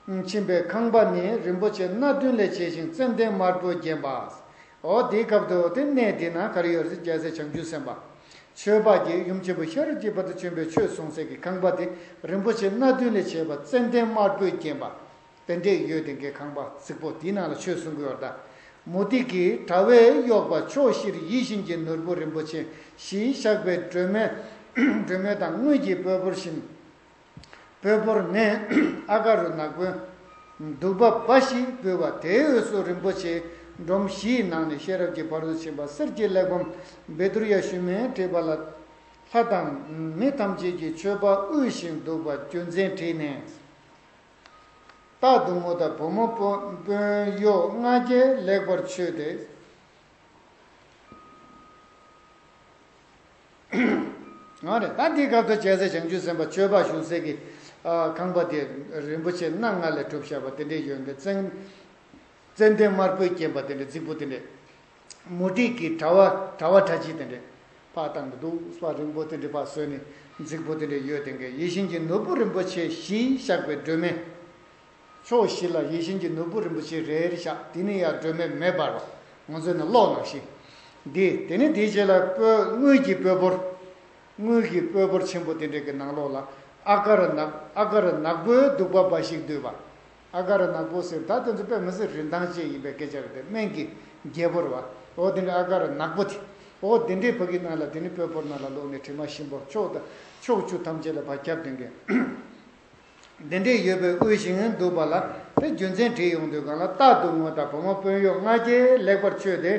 ཕྱིན་པའི་ཁང་པ་ནི་རིན་པོ་ཆེ་སྣ་བདུན་ལས་བྱས་ཤིང་ཙན་དན་དམར་པོས་བརྒྱན་པ། འོ་དེའི་སྐབས་དུ་དེ་གནས་དེ་ན་ག་རེ་ཡོད་རེད་ཟེར་བྱས་ཚེ་བྱང་ཆུབ་སེམས་དཔའ་ཆོས་པ་གིས་ཡུམ་ཆེན་པོ་ཤེས་རབ་ཀྱི་ཕ་རོལ་ཏུ་ཕྱིན་པའི་ཆོས་གསུང་སའི་གི་ཁང་པ་དེ་རིན་པོ་ཆེ་སྣ་བདུན་ལས་བྱས་པ་ཙན་དན་དམར་པོས་བརྒྱན་པ། དེ་འདྲས་ཡོད་དེ་འགའི་ཁང་པ་རྫིག་པོ་དེའི་ནང་ལ་ཆོས་གསུང་གི་ཡོད་ད། མུ་ཏིག་གི་དྲ་བས་གཡོགས་པ་ཕྱོགས་བཞིར་ཡིད་བཞིན་གྱི་ནོར་བུ་རིན་པོ་ཆེ་བཞི་བཞག་པའི་སྒྲོན་མེ། སྒྲོན་མེ་དང་དངུལ་གྱི་སྤོས་ཕོར་བཞིན། སྤོས་ཕོར་ནས་ཨ་ག་རུ་ནག་པོའི་བདུག་པ་འབའ་ཞིག་ཕུལ་བ། དེའི་འོས་སུ་རིན་པོ་ཆེའི་སྒྲོམ་བཞིའི་ནང་ནས་ཤེས་རབ་ཀྱི་ཕ་རོལ་ཏུ་ཕྱིན་པ་གསེར་གྱི་གླེགས་བམ་བཻ་ཌཱུརྱ་ཞུན་མས་བྲིས་པ་ལ། ལྷ་དང་མི་ཐམས་ཅད་ཀྱིས་མཆོད་པ་དབུལ་ཞིང་བདུག་པ་རྒྱུ་མཚན་དྲིས་ནས། རྟག་ཏུ་ངུ་དང་བུ་མོ་དཔོན་གཡོག་ལྔ་བརྒྱས་ལེགས་པར་མཆོད་དེ། ང་རེ་ད་འདི་སྐབས་དུ་བྱས་ཚེ་བྱང་ཆུབ་སེམས་དཔའ་ཆོས་པ་བཞུགས་སའི་གི་ཁང་པ་དེ་རིན་པོ་ཆེ་སྣ་ལྔ་ལས་གྲུབ་བཞག་པ་དེ་འདྲས་ཡོད་འདི་ཙན་ཙན་དན་དམར་པོས་བརྒྱན་པ་དེ་འདྲས་རྫིག་པོ་དེ་འདྲས། མུ་ཏིག་གི་དྲ་བ་དྲ་བ་གྲ་ཅིག་དེ་འདྲས་ཕར་བཏང་གི་འདུག་སྤ་རིང་པོ་དེ་འདྲས་ཕར་བཟོས་ནས་རྫིག་པོ་དེ་འདྲས་ཡོད་དེ་འགའི་ཡིད་བཞིན་གྱི་ནོར་བུ་རིན་པོ་ཆེ་བཞི་བཞག་པའི་སྒྲོན་མེ། ཕྱོགས་བཞི་ལ་ཡིད་བཞིན་གྱི་ནོར་བུ་རིན་པོ་ཆེ་རེ་རེ་བཞག་དེ་ནས་ཡར་སྒྲོན་མེ་མེ་འབར་བ། ང་ཚོའི་ནང་གློག་ནང་བཞིན། འདི་དེ་ནི་དེའི་རྗེས་ལ་སྤོས་དངུལ་གྱི་སྤོས་ཕོར། དངུལ་གྱི་སྤོས་ཕོར་ཆེན་པོ་དེ་འདྲའི་གི་ནང་ལོགས་ལ་ཨ་ག་རུ་ནག་ཨ་ག་རུ་ནག་པོའི་བདུག་པ་འབའ་ཞིག་བསྡུས་པ། ཨ་ག་རུ་ནག་པོ་ཟེར་ད་དེ་ཚོ་དཔེ་མི་སྲིད་རིན་ཐང་ཅན་ཡིན་པའི་སྐད་ཆ་རེད་དེ། སྨན་གྱི་རྒྱལ་པོ་རེད་བ། འོ་དེ་འདྲའི་ཨ་ག་རུ་ནག་པོ་དེ། འོ་དེ་འདྲའི་ཕ་གི་ནང་ལ་དེ་ནི་སྤོས་ཕོར་ནང་ལ་བླུགས་ནས་དྲི་མ་ཞིམ་པོ་ཕྱོགས་དང་ཕྱོགས་བཅུ་ཐམས་ཅད་ལ་ཕར་ཁྱབ་བསྟན་གི། འདི་འདྲས་ཡོད་པའི་དབུལ་ཞིང་འདུག་པ་ལ་དེ་རྒྱུ་མཚན་བྲིས་ཡོང་དུས་སྒང་ལ། རྟག་ཏུ་ངུ་དང་བུ་མོ་དཔོན་གཡོག་ལྔ་བརྒྱས་ལེགས་པར་མཆོད་དེ།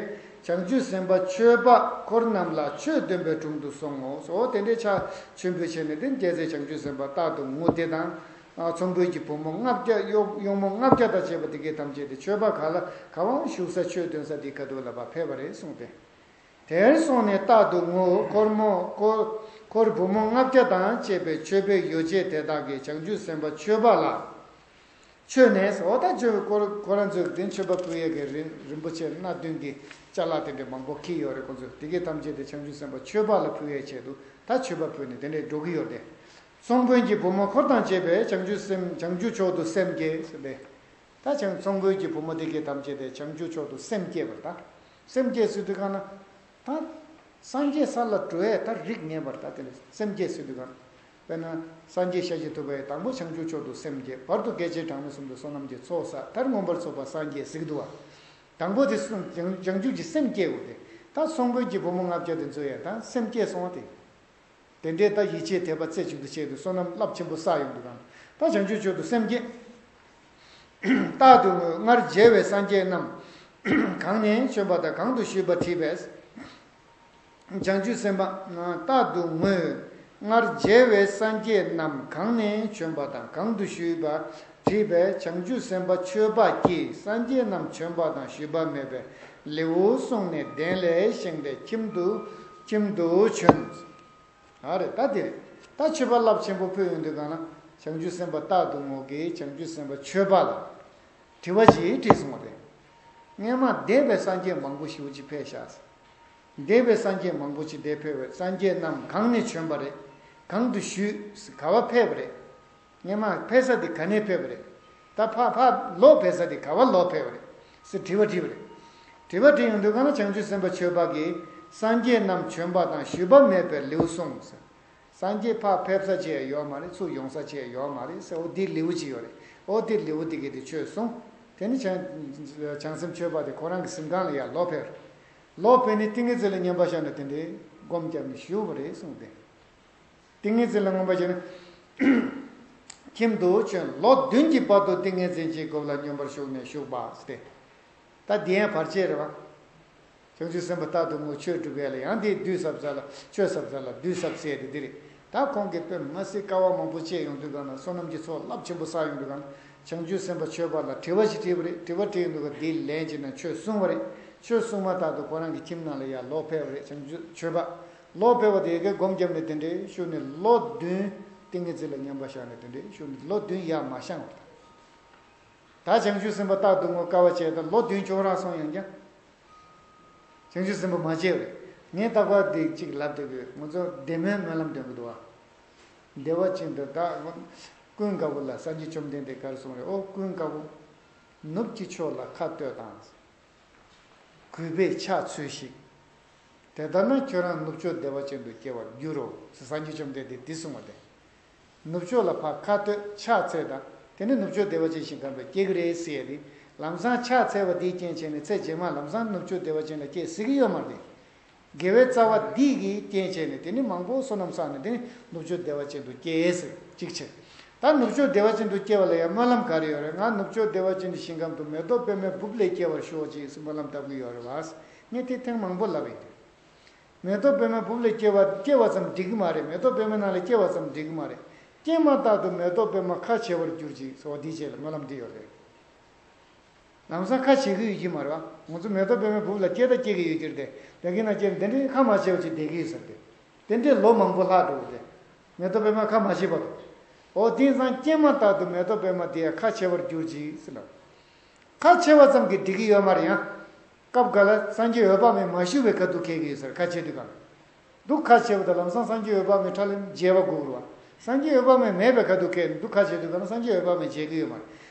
བྱང་ཆུབ་སེམས་དཔའ་མཆོད་པ་འཁོར་རྣམས་ལ་ཆོས་སྟོན་པའི་དྲུང་དུ་སོང་ངོ་། འོ་དེ་འདྲའི་ཕྱག་མཆོད་འབུལ་བྱས་ནས་དེ་རྒྱལ་སྲས་བྱང་ཆུབ་སེམས་དཔའ་རྟག་ཏུ་ངུ་དེ་དང་། ཚོང་དཔོན་གྱི་བུ་མོ་ལྔ་བརྒྱ་གཡོག་གཡོག་མོ་ལྔ་བརྒྱ་དང་བཅས་པ་དེ་གའི་ཐམས་ཅད་དེ་མཆོད་པ་ག་ལ་ག་བ་བཞུགས་ས་ཆོས་སྟོན་ས་དེ་ག་དུ་ལ་ཕར་ཕེབས་པ་རེད་གསུངས་ཏེ། དེར་སོང་ནས་རྟག་ཏུ་ངུ། འཁོར་མོ་འཁོར་འཁོར་བུ་མོ་ལྔ་བརྒྱ་དང་བཅས་པའི་མཆོད་པའི་ཡོ་བྱད་དེ་དག་གིས་བྱང་ཆུབ་སེམས་དཔའ་མཆོད་པ་ལ་མཆོད་ནས། འོ་ད་ཁྱོད་ཁོ་ཁོ་རང་ཚོས་དེ་མཆོད་པ་ཕུལ་ཡས་ཀྱི་རིན་རིན་པོ་ཆེ་སྣ་བདུན་གྱི་ཅ་ལག་དེ་འདྲ་མང་པོ་འཁྱེར་ཡོད་རེད། ཁོ་ཚོས་དེ་གའི་ཐམས་ཅད་དེ་བྱང་ཆུབ་སེམས་དཔའ་མཆོད་པ་ལ་ཕུལ་ཡས་ཆེད་དུ་ད་མཆོད་པ་ཕུལ་ནས་དེ་འདྲས་འགྲོ་གི་ཡོད་རེད། ཚོང་དཔོན་གྱི་བུ་མོ་འཁོར་དང་བཅས་པས་བྱང་ཆུབ་སེམས་བྱང་ཆུབ་མཆོག་ཏུ་སེམས་བསྐྱེད་ཟེར་ཏེ། ད་བྱང་ཚོང་དཔོན་གྱི་བུ་མོ་དེ་གའི་ཐམས་ཅད་དེ་བྱང་ཆུབ་མཆོག་ཏུ་སེམས་བསྐྱེད་པར་ད། སེམས་བསྐྱེད་ཟེར་དུས་གང་ན། ད་སངས་རྒྱས་ས་ལ་འགྲོ་ཡས་ད་རིགས་ངེས་པར་ད་དེ་ནི་སེམས་བསྐྱེད་ཟེར་དུས་གང་ན། དཔེར་ན་སངས་རྒྱས་ཤཱཀྱ་ཐུབ་པ་ཡི་དང་པོ་བྱང་ཆུབ་མཆོག་ཏུ་སེམས་བསྐྱེད། བར་དུ་རྒྱལ་ཆེན་གྲངས་མེད་གསུམ་དུ་བསོད་ནམས་ཀྱི་ཚོགས་བསགས། མཐར་མངོན་པར་རྫོགས་པར་སངས་རྒྱས་ཟེར་གི་འདུག་བ། དང་པོ་དེ་བྱང་བྱང་ཆུབ་ཀྱི་སེམས་བསྐྱེད་དགོས་ཏེ། ད་ཚོང་དཔོན་གྱི་བུ་མོ་ལྔ་བརྒྱ་དེ་ཚོ་ཡང་ད་སེམས་བསྐྱེད་སོང་བ་དེ། དེ་འདྲའི་ད་ཡིད་ཆེས་དད་པ་རྩེ་གཅིག་ཏུ་བྱས་ཏེ་བསོད་ནམས་རླབས་ཆེན་པོ་བསགས་ཡོང་དུས་གང་། ད་བྱང་ཆུབ་མཆོག་ཏུ་སེམས་བསྐྱེད། རྟག་ཏུ་ངུ། སྔར་མཇལ་བའི་སངས་རྒྱས་རྣམས་གང་ནས་བྱོན་པ་དང་གང་དུ་བཞུད་པ་དྲིས་པས། བྱང་ཆུབ་སེམས་དཔའ་རྟག་ཏུ་ངུ། སྔར་མཇལ་བའི་སངས་རྒྱས་རྣམས་གང་ནས་བྱོན་པ་དང་གང་དུ་བཞུད་པ་དྲིས་པས། བྱང་ཆུབ་སེམས་དཔའ་མཆོད་པ་གྱིས། སངས་རྒྱས་རྣམས་བྱོན་པ་དང་བཞུད་པ་མེད་པའི་ལེའུ་གསུངས་ནས་གདན་ལས་བཞེངས་ཏེ་ཁྱིམ་དུ་ཁྱིམ་དུ་བྱོན། ཨ་རེ་ད་དེ་རེད། ད་མཆོད་པ་རླབས་ཆེན་པོ་ཕུལ་ཡོང་དུས་གང་ན་བྱང་ཆུབ་སེམས་དཔའ་རྟག་ཏུ་ངུ་གིས་བྱང་ཆུབ་སེམས་དཔའ་མཆོད་པ་ལ་དྲི་བ་ཞིག་དྲིས་སོང་བ་རེད། སྔོན་མ་འདས་པའི་སངས་རྒྱས་མང་པོ་ཞེ་པོ་ཅིག་ཕེབས་ཤག་འདས་པའི་སངས་རྒྱས་མང་པོ་ཅིག་འདས་ཕེབས་པའི་སངས་རྒྱས་རྣམས་གང་ནས་བྱོན་པ་རེད། གང་དུ་བཞུད། ག་བ་ཕེབས་པ་རེད། སྔོན་མ་ཕེབས་ས་དེ་ག་ནས་ཕེབས་པ་རེད། ད་ཕ་ཕ་ལོག་ཕེབས་ས་དེ་ག་བ་ལོག་ཕེབས་པ་རེད་ཟེར་དྲི་བ་དྲིས་པ་རེད། དྲི་བ་དྲིས་ཡོང་དུས་གང་ན་བྱང་ཆུབ་སེམས་དཔའ་མཆོད་པ་གིས་སངས་རྒྱས་རྣམས་བྱོན་པ་དང་བཞུད་པ་མེད་པའི་ལེའུ་གསུངས་ཟེར། སངས་རྒྱས་ཕར་ཕེབས་ས་ཅིག་ཡོད་མ་རེད། ཚུར་ཡོང་ས་ཅིག་ཡོད་མ་རེད་ཟེར། འོ་འདི་ལེའུ་ཅིག་ཡོད་རེད། འོ་འདི་ལེའུ་འདི་གི་དེ་ཆོས་གསུངས། དེ་ནི་བྱང་བྱང་སེམས་མཆོད་པ་དེ་ཁོ་རང་གི་གཟིམ་ཁང་ལ་ཡར་ལོག་ཕེབས་རེད། ལོག་ཕེབས་ནས་ཏིང་ངེ་འཛིན་ལ་མཉམ་པར་བཞག་ནས་དེ་འདྲའི་སྒོམ་བརྒྱབ་ནས་བཞུགས་པ་རེད་གསུངས་ཏེ། ཏིང་ངེ་འཛིན་ལ་མངོན་པར་བྱས་ནས་ཁྱིམ་དུ་བྱོན། ལོ་བདུན་གྱི་བར་དུ་ཏིང་ངེ་འཛིན་གྱི་སྒོམ་ལ་མཉམ་པར་ཞུགས་ནས་བཞུགས་པ་སྟེ། ད་འདི་ཡང་བར་ཆད་རེད་བ། བྱང་ཆུབ་སེམས་དཔའ་རྟག་ཏུ་ངུ་ཆོས་སྒྲུབ་ཡ་ལ་ཡང་དེ་བདུད་ཟབ་ས་ལ་ཆོས་ཟབ་ས་ལ་བདུད་ཟབ་ཟེར་དེ་འདི་རེད། ད་ཁོང་གིས་དཔེ་མ་སྲིད་དཀའ་བ་མང་པོ་སྤྱད་ཡོང་དུས་གང་ན་བསོད་ནམས་ཀྱི་ཚོགས་རླབས་ཆེན་པོ་བསགས་ཡོང་དུས་གང་ན་བྱང་ཆུབ་སེམས་དཔའ་མཆོད་པ་ལ་དྲི་བ་ཞིག་དྲིས་པ་རེད། དྲི་བ་དྲིས་ཡོང་དུས་གང་འདི་ལན་གྱི་ནང་ཆོས་གསུངས་པ་རེད། ཆོས་གསུངས་མ་ཐག་ཏུ་ཁོ་རང་གི་ཁྱིམ་ནང་ལ་ཡར་ལོག་ཕེབས་པ་རེད། བྱང་ཆུབ་མཆོད་པ། ལོག་ཕེབས་པ་དེ་གའི་སྒོམ་བརྒྱབ་ནས་དེ་འདྲའི་བཞུགས་ནས་ལོ་བདུན་ཏིང་ངེ་འཛིན་ལ་མཉམ་པར་བཞག་ནས་དེ་འདྲའི་བཞུགས་ནས་ལོ་བདུན་ཡར་མ་བཞེངས་པར། ད་བྱང་ཆུབ་སེམས་དཔའ་རྟག་ཏུ་ངུ་དཀའ་བ་སྤྱད་དང་ལོ་བདུན་ཁྱོད་རང་སོང་ཡང་ཀྱང་། བྱང་ཆུབ་སེམས་དཔའ་མ་སྤྱད་པ་རེད། ངས་རྟག་པར་འདི་གཅིག་ལབ་བསྡད་དགོས། ང་ཚོ་བདེ་སྨོན་སྨོན་ལམ་འདོན་གི་འདུག་བ། བདེ་བ་ཅན་དུ་བདག་ཀུན་དགའ་བོ་ལ་སངས་རྒྱས་བཅོམ་ལྡན་འདས་ག་རེ་གསུངས་རེད། ཨོ་ཀུན་དགའ་བོ། ནུབ་ཀྱི་ཕྱོགས་ལ་ཁ་གཏད་དང་། གུས་པས་ཕྱག་འཚལ་ཞིག། དེ་ལྟར་ན་ཁྱོད་རང་ནུབ་ཕྱོགས་བདེ་བ་ཅན་དུ་སྐྱེ་བར་འགྱུར་རོ། སངས་རྒྱས་བཅོམ་ལྡན་འདས་འདི་གསུངས་པ་སྟེ། ནུབ་ཕྱོགས་ལ་ཕར་ཁ་གཏད་ཕྱག་འཚལ་དང་། དེ་ནི་ནུབ་ཕྱོགས་བདེ་བ་ཅན་ཞིང་ཁམས་ལ་སྐྱེ་གི་རེད་ཟེར་ཡ་དེ། ལམ་སང་ཕྱག་འཚལ་བ་དེའི་རྐྱེན་བྱས་ནས་ཚེ་རྗེས་མ་ལམ་སང་ནུབ་ཕྱོགས་བདེ་བ་ཅན་ལ་སྐྱེ་སྲིད་ཀྱི་ཡོད་མ་རེད། དགེ་བའི་རྩ་བ་འདི་གི་རྐྱེན་བྱས་ནས་དེ་ནི་མང་པོ་བསོད་ནམས་བསགས་ནས་དེ་ནི་ནུབ་ཕྱོགས་བདེ་བ་ཅན་དུ་སྐྱེས་ཟེར་གཅིག་བྱས། ད་ནུབ་ཕྱོགས་བདེ་བ་ཅན་དུ་སྐྱེ་བ་ལ་ཡང་སྨོན་ལམ་ག་རེ་ཡོད་རེད། ང་ནུབ་ཕྱོགས་བདེ་བ་ཅན་གྱི་ཞིང་ཁམས་དུ་མེ་ཏོག་པདྨའི་སྦུབས་ལས་སྐྱེ་བར་ཤོག་ཅེས་སྨོན་ལམ་བཏབ་ཀྱི་ཡོད་རེད་བ། ངས་དེ་ཐེངས་མང་པོ་ལབ་ཡིན། མེ་ཏོག་པདྨའི་སྦུབས་ལས་སྐྱེ་བ་སྐྱེ་བ་ཙམ་འགྲིག་གི་མ་རེད། མེ་ཏོག་པདྨའི་ནང་ལ་སྐྱེ་བ་ཙམ་འགྲིག་གི་མ་རེད། སྐྱེས་མ་ཐག་ཏུ་མེ་ཏོག་པདྨ་ཁ་བྱེ་བར་གྱུར་ཅིག་ཟེར་བ་འདིའི་རྗེས་ལ་སྨོན་ལམ་འདི་ཡོད་རེད། ལམ་སང་ཁ་བྱེ་གི་ཡོད་ཀྱི་མ་རེད་བ། ང་ཚོ་མེ་ཏོག་པདྨའི་སྦུབས་ལ་སྐྱེ་ད་སྐྱེ་གི་ཡོད་ཀྱི་རེད་དེ། དེ་གི་ནང་སྐྱེ་ནས་དེ་འདྲའི་ཁ་མ་བྱེ་བ་ཅིག་བསྡད་ཀྱི་ཡོད་ཟེར་ཏེ། དེ་འདྲའི་ལོ་མང་པོ་ལྷག་འགྲོ་གི་རེད། མེ་ཏོག་པདྨ་ཁ་མ་བྱེ་བ་དང་། འོ་དེང་སང་སྐྱེས་མ་ཐག་ཏུ་མེ་ཏོག་པདྨ་དེ་ཡང་ཁ་བྱེ་བར་གྱུར་ཅིག་ཟེར་ལ། ཁ་བྱེ་བ་ཙམ་གྱིས་འགྲིག་གི་ཡོད་མ་རེད་ཡང་། སྐབས་འགའ་ལ་སངས་རྒྱས་འོད་དཔག་མེད་མ་བཞུགས་པའི་ཁ་ཐུག་ཁེལ་གི་ཡོད་ཟེར། ཁ་བྱེ་དུས་གང་། འདུག་ཁ་བྱེ་བ་དང་ལམ་སང་སངས་རྒྱས་འོད་དཔག་མེད་ཁྲ་ལམ་མཇལ་བ་དགོས་རུ་བ། སངས་རྒྱས་འོད་དཔག་མེད་མེད་པའི་ཁ་ཐུག་ཁེལ་འདུག་ཁ་བྱེ་དུས་གང་ལ་སངས་རྒྱས་འོད་དཔག་མེད་མཇལ་གི་ཡོད་མ་རེད།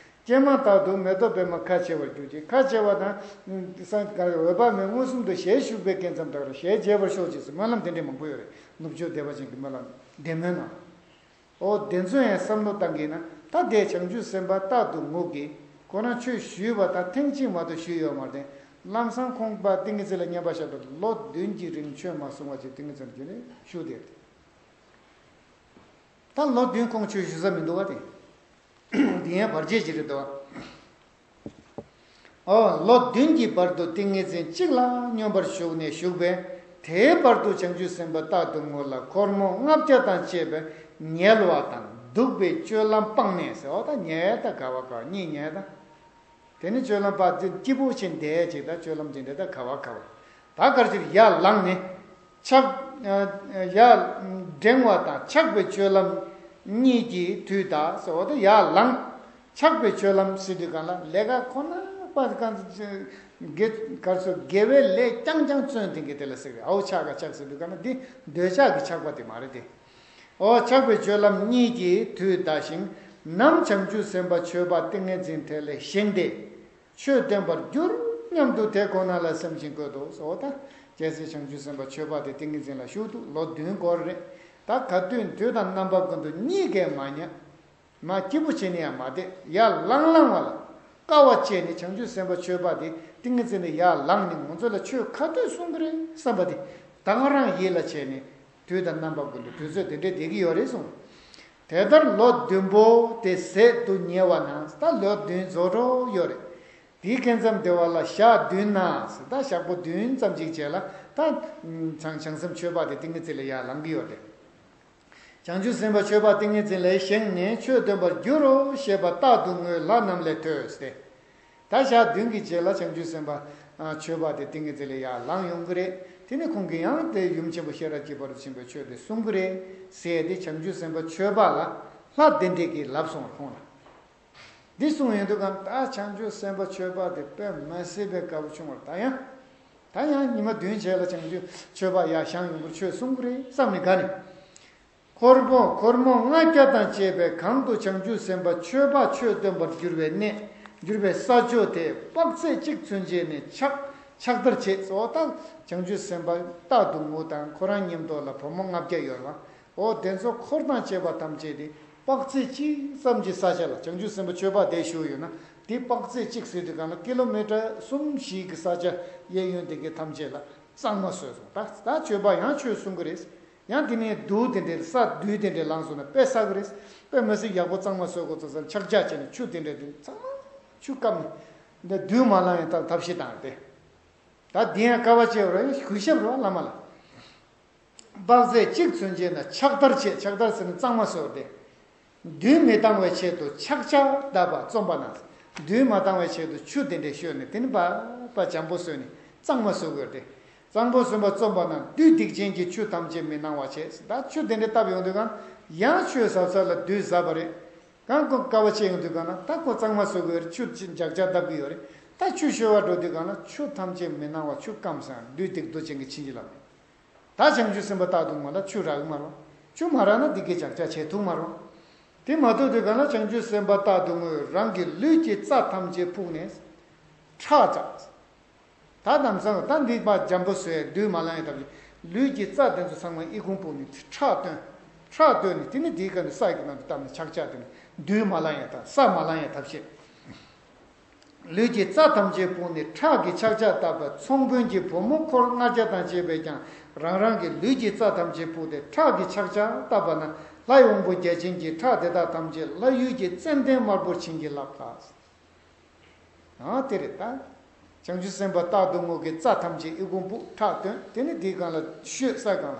ཀྱེ་མ་རྟག་ཏུ་མེ་ཏོག་པདྨ་ཁ་བྱེ་བར་གྱུར་ཅིག། ཁ་བྱེ་བ་དང་། སངས་རྒྱས་འོད་དཔག་མེད་མངོན་སུམ་དུ་ཞལ་བཞུགས་པའི་སྐབས་ཙམ་དག་རུ་ཞལ་མཇལ་བར་ཤོག་ཅེས་སུ་སྨོན་ལམ་དེ་འདྲའི་མང་པོ་ཡོད་རེད། ནུབ་ཕྱོགས་བདེ་བ་ཅན་གྱི་སྨོན་ལམ་བདེ་སྨོན་ནང་། ཨོ་དེ་ཚོ་ཡང་བསམ་བློ་བཏང་གིན་ན་ད་དེ་བྱང་ཆུབ་སེམས་དཔའ་རྟག་ཏུ་ངུ་གི། ཁོ་རང་ཆོས་ཞུས་པ་དང་ཐེངས་གཅིག་མ་གཏོགས་ཞུས་ཡོད་མ་རེད། ལམ་སང་ཁོང་པ་ཏིང་ངེ་འཛིན་ལ་མཉམ་པར་བཞག་པར་ལོ་བདུན་གྱི་རིང་ཆོས་མ་གསུང་བ་ཅིག་ཏིང་ངེ་འཛིན་གྱིས་ནི་ཞུ་དེ། ད་ལོ་བདུན་ཁོང་ཆོས་ཞུ་ས་མི་འདུག་བ་དེ། འདི་ཡང་བར་ཆད་ཅིག་རེད་དོ། ཨོ་ལོ་བདུན་གྱི་བར་དུ་ཏིང་ངེ་འཛིན་གཅིག་ལ་སྙོམས་པར་ཞུགས་ནས་བཞུགས་པས། དེའི་བར་དུ་བྱང་ཆུབ་སེམས་དཔའ་རྟག་ཏུ་ངུ་ལ་འཁོར་མོ་ལྔ་བརྒྱ་དང་བཅས་པས་ཉལ་བ་དང་འདུག་པའི་སྤྱོད་ལམ་སྤངས་ནས་ཟེར། ཨོ་ད་ཉལ་ད་ག་བ་ག་གཉིད་ཉལ་ད། དེ་ནི་སྤྱོད་ལམ་པ་དེ་སྐྱིད་པོ་ཆེ་བསྡད་ཅིག་ད་སྤྱོད་ལམ་དེ་འདྲ་ད་ག་བ་ག་བ། ད་གར་ཅིག་ཡར་ལངས་ནས་ཆག་ཡར་འགྲེང་བ་དང་ཆགས་པའི་སྤྱོད་ལམ་གཉིས་ཀྱི་དུས་ད་ཟེར་བ་དེ། ཡར་ལངས། ཆགས་པའི་སྤྱོད་ལམ་ཟེར་དུས་གང་ལ་ལས་ཀ་ཁོ་ན་པ་གང་དགེ་གར་སོ་དགེ་བའི་ལས་རྐྱང་རྐྱང་བརྩོན་དེ་གི་དེ་ལ་ཟེར་བའི་ཨའུ་ཆག་ག་ཆགས་ཟེར་དུས་གང་ལ་འདི་འདོད་ཆགས་ཀྱི་ཆགས་པ་དེ་མ་རེད་དེ། ཨོ་ཆགས་པའི་སྤྱོད་ལམ་གཉིས་ཀྱི་དུས་འདའ་ཞིང་། ནམ་བྱང་ཆུབ་སེམས་དཔའ་མཆོད་པ་ཏིང་ངེ་འཛིན་དེ་ལས་བཞེངས་ཏེ། ཆོས་སྟོན་པར་འགྱུར་སྙམ་དུ་དེ་ཁོ་ན་ལ་སེམས་ཤིང་བཀོད་དོ་ཟེར། ད་རྒྱལ་སྲས་བྱང་ཆུབ་སེམས་དཔའ་མཆོད་པ་དེ་ཏིང་ངེ་འཛིན་ལ་ཞུགས་འདུག། ལོ་བདུན་འགོར་རེད། ད་ག་དུས་དུས་དང་རྣམ་པ་ཀུན་ཏུ་གཉིད་ཀས་མ་ཉལ། མ་སྐྱིད་པོ་བྱས་ནས་ཡང་མ་བསྡད། ཡར་ལངས་ལངས་བ་ལ་དཀའ་བ་སྤྱད་ནས་བྱང་ཆུབ་སེམས་དཔའ་མཆོད་པ་དེ་ཏིང་ངེ་འཛིན་ལས་ཡར་ལངས་ནས་ང་ཚོ་ལ་ཆོས་ག་དུས་གསུང་གི་རེད་བསམ་པ་དེ་ད་ག་རང་ཡིད་ལ་བྱས་ནས། དུས་དང་རྣམ་པ་ཀུན་ཏུ་དུས་ཚོད་དེ་འདྲས་བསྡད་ཀྱི་ཡོད་རེད་གསུངས། དེ་ལྟར་ལོ་བདུན་པོ་དེ་ཟད་དུ་ཉེ་བ་ན། ད་ལོ་བདུན་རྫོགས་འགྲོ་ཡོད་རེད། དེའི་སྐབས་ཙམ་དེ་བ་ལ་ཞག་བདུན་ན་ཟེར། ད་ཞག་པོ་བདུན་ཙམ་ཅིག་རྗེས་ལ་ད་བྱང་བྱང་སེམས་མཆོད་པ་དེ་ཏིང་ངེ་འཛིན་ལ་ཡར་ལངས་ཀྱི་ཡོད་རེད། བྱང་ཆུབ་སེམས་དཔའ་མཆོད་པ་ཏིང་ངེ་འཛིན་ལས་བཞེངས་ནས་ཆོས་སྟོན་པར་འགྱུར་རོ་ཞེས་པ་རྟག་ཏུ་ངུས་ལྷ་རྣམས་ལས་ཐོས་ཏེ། ད་ཞག་བདུན་གྱི་རྗེས་ལ་བྱང་ཆུབ་སེམས་དཔའ་མཆོད་པ་དེ་ཏིང་ངེ་འཛིན་ལས་ཡར་ལངས་ཡོང་གི་རེད། དེ་ནས་ཁོང་གིས་ཡང་དེ་ཡུམ་ཆེན་པོ་ཤེས་རབ་ཀྱི་ཕ་རོལ་ཏུ་ཕྱིན་པའི་ཆོས་དེ་གསུང་གི་རེད་ཟེར་ཏེ་བྱང་ཆུབ་སེམས་དཔའ་མཆོད་པ་ལ་ལྷ་དེ་འདྲས་ཀྱིས་ལབ་སོང་བ་ཁོང་ལ། འདི་གསུངས་ཡོང་དུས་གང་ད་བྱང་ཆུབ་སེམས་དཔའ་མཆོད་པ་དེ་དཔེ་མ་སྲིད་པའི་དགའ་པོ་བྱུང་བར། ད་ཡང་ད་ཡང་ཉི་མ་བདུན་རྗེས་ལ་བྱང་ཆུབ་མཆོད་པ་ཡར་བཞེངས་ཡོང་བར་ཆོས་གསུང་གི་རེད་བསམ་ནས་དགའ་ནས། འཁོར་མོ་འཁོར་མོ་ལྔ་བརྒྱ་དང་བཅས་པས་གང་དུ་བྱང་ཆུབ་སེམས་དཔའ་མཆོད་པ་ཆོས་སྟོན་པར་འགྱུར་བའི་གནས། འགྱུར་བའི་ས་ཕྱོགས་དེ་དཔག་ཚད་གཅིག་ཚུན་ཆད་ནས་ཕྱག་ཕྱག་བདར་བྱེད་ཟེར། ད་བྱང་ཆུབ་སེམས་དཔའ་རྟག་ཏུ་ངུ་དང་ཁོ་རང་མཉམ་དུ་ལ་བུ་མོ་ལྔ་བརྒྱ་ཡོད་ལ། འོ་དེ་ཚོ་འཁོར་དང་བཅས་པ་ཐམས་ཅད་དེ་དཔག་ཚད་གཅིག་ཙམ་གྱི་ས་ཆ་ལ་བྱང་ཆུབ་སེམས་དཔའ་མཆོད་པ་དེ་བཞུགས་ཡོད་ན། དེ་དཔག་ཚད་གཅིག་ཟེར་དུས་གང་ལ་ཀི་ལོ་མི་ཊར་གསུམ་བཞི་གི་ས་ཆ་གཡས་གཡོན་དེ་གའི་ཐམས་ཅད་ལ་གཙང་མ་བཟོས་སོང་། ད་ད་མཆོད་པ་ཡང་ཆོས་གསུང་གི་རེད། ཡང་དེ་ནས་རྡུལ་དེ་འདྲའི་ས་རྡུལ་དེ་འདྲའི་ལངས་སོང་ན་དཔེ་བསགས་གི་རེད། དཔེ་མི་སྲིད་ཡག་པོ་གཙང་མ་བཟོ་དགོས་ཚོ་ཟེར་ཕྱག་རྒྱ་བྱས་ནས་ཆུ་དེ་འདྲའི་དེ་ཚང་མ་ཆུ་བཀབ་ནས་འདི་རྡུལ་མ་ལངས་ཡང་ཐབས་ཤེས་བཏང་སྟེ། ད་འདི་ཡང་དཀའ་བ་སྤྱད་རོགས་ཡང་གུས་ཞབས་རོགས་བླ་མ་ལ། དཔག་ཚད་གཅིག་ཚུན་ཆད་ན་ཕྱག་བདར་བྱེད། ཕྱག་བདར་ཟེར་ན་གཙང་མ་བཟོ་སྟེ། རྡུལ་མི་བཏང་བའི་ཆེད་དུ་ཕྱག་རྒྱ་བཏབ་པ་བརྩམས་པ་ན། རྡུལ་མ་བཏང་བའི་ཆེད་དུ་ཆུ་དེ་འདྲས་བཤོས་ནས་དེ་ནི་པ་པ་འཇམ་པོ་བཟོས་ནས་གཙང་མ་བཟོ་དགོས་ཏེ། གཙང་པོ་བཟོས་པ་བརྩམས་པ་ན་བདུད་སྡིག་ཅན་གྱི་ཆུ་ཐམས་ཅད་མི་སྣང་བ་བྱས། ད་ཆུ་དེ་འདྲས་བཏབ་ཡོང་དུས་གང་ཡང་ཆུ་ཟབ་ས་ལ་བདུད་ཟ་བ་རེད། གང་ཁོ་དཀའ་བ་སྤྱད་ཡོང་དུས་གང་ན་ད་ཁོ་གཙང་མ་བཟོ་དགོས་རེད། ཆུ་ཅི་འཇག་འཇག་བཏབ་ཀྱི་ཡོད་རེད། ད་ཆུ་བཤོ་བ་འགྲོ་དུས་གང་ན་ཆུ་ཐམས་ཅད་མི་སྣང་བ་ཆུ་སྐམ་སང་བདུད་སྡིག་ཏོ་ཅན་གྱི་བྱིན་གྱིས་བརླབས། ད་བྱང་ཆུབ་སེམས་དཔའ་རྟག་ཏུ་ངུ་ལ་ཆུ་རག་གི་མ་རེད། ཆུ་མ་རག་ན་འདི་གའི་ཇག་ཇག་བྱེད་ཐུབ་མ་རེད། དེ་མ་ཐུབ་དུས་གང་ལ་བྱང་ཆུབ་སེམས་དཔའ་རྟག་ཏུ་ངུས་རང་གི་ལུས་ཀྱི་རྩ་ཐམས་ཅད་ཕུག་ནས་ཁྲག་བཅག། ད་དམ་སང་ད་འདི་མ་འཇམ་པོ་བཟོས་རྡུལ་མ་ལངས་ཡ་ཐབས་ཤེས། ལུས་ཀྱི་རྩ་དེ་ཚོ་ཚང་མ་ཨི་ཁུང་ཕུག་ནས་ཁྲག་བཏོན། ཁྲག་བཏོན་ནས་དེ་ནི་དེའི་སྒང་ནས་ས་ཡི་ནང་དུ་བཏབ་ནས་ཆག་ཆག་དེ་ནི་རྡུལ་མ་ལངས་ཡ་དང་ས་མ་ལངས་ཡ་ཐབས་ཤེས། ལུས་ཀྱི་རྩ་ཐམས་ཅད་ཕུག་ནས་ཁྲག་གི་ཆག་ཆག་བཏབ་པ་ཚོང་དཔོན་གྱི་བུ་མོ་འཁོར་ལྔ་བརྒྱ་དང་བཅས་པས་ཀྱང་རང་རང་གི་ལུས་ཀྱི་རྩ་ཐམས་ཅད་ཕུག་སྟེ་ཁྲག་གི་ཆག་ཆག་བཏབ་པ་ན་ལྷའི་དབང་པོ་བརྒྱ་བྱིན་གྱིས་ཁྲག་དེ་དག་ཐམས་ཅད་ལྷ་ཡུལ་གྱི་ཙན་དན་དམར་པོར་བྱིན་གྱིས་བརླབས་ལ། ཨ་དེ་རེད་ད། བྱང་ཆུབ་སེམས་དཔའ་རྟག་ཏུ་ངུ་གི་རྩ་ཐམས་ཅད་ཨི་ཁུང་ཕུག་ཁྲག་བཏོན། དེ་ནི་དེའི་སྒང་ལ་བཤོས་ས་སྒང་ལ།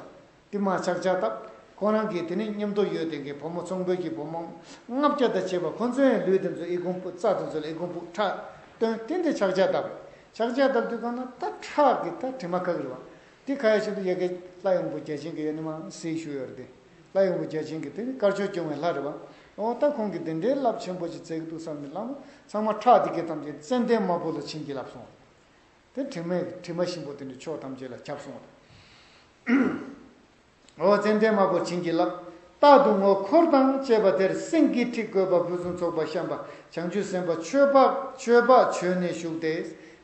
དེ་མ་ཆག་ཆག་བཏབ། ཁོ་རང་གིས་དེ་ནི་མཉམ་དུ་ཡོད་དེ་གི་བུ་མོ་ཚོང་དཔོན་གྱི་བུ་མོ་ལྔ་བརྒྱ་དང་བཅས་པ་ཁོ་ཚོའི་ལུས་དེ་ཚོ་ཨི་ཁུང་ཕུག་རྩ་དེ་ཚོ་ལ་ཨི་ཁུང་ཕུག་ཁྲག་བཏོན། དེ་འདི་ཆག་ཆག་བཏབ། ཆག་ཆག་བཏབ་དུས་སྒང་ན་ད་ཁྲག་གི་ད་དྲི་མ་ཁ་གི་རེད་བ། དེ་ཁ་ཡ་ཆེད་དུ་ཡ་གི་ལྷ་ཡང་པོ་བརྒྱ་བྱིན་གྱི་ཡ་ནི་མ་སྲིད་ཞུ་ཡོད་རེད་དེ། ལྷ་ཡང་པོ་བརྒྱ་བྱིན་གྱི་དེ་ནི་དཀར་ཕྱོགས་སྐྱོང་བའི་ལྷ་རེད་བ། འོ་ད་ཁོང་གིས་དེ་འདྲའི་རླབས་ཆེན་པོ་ཅིག་བཙལ་གི་འདུག་བསམ་ནས་བླ་མ་ཚང་མ་ཁྲག་དེ་གའི་ཐམས་ཅད་ཙན་དན་དམར་པོ་ལ་བྱིན་གྱིས་བརླབས་སོང་། དེ་དྲི་མ་དྲི་མ་ཞིམ་པོ་དེ་འདྲའི་ཕྱོགས་ཐམས་ཅད་ལ་ཁྱབ་སོང་བ་དང་། འོ་ཙན་དན་དམར་པོ་བྱིན་གྱིས་བརླབས། རྟག་ཏུ་ངུ་འཁོར་དང་བཅས་པ་དེར་སེང་གེའི་ཁྲི་བཀོད་པ་ཕུན་སུམ་ཚོགས་པ་བཤམས་པ་བྱང་ཆུབ་སེམས་དཔའ་མཆོད་པ་མཆོད་པ་བྱོན་ནས་བཞུགས་ཏེ།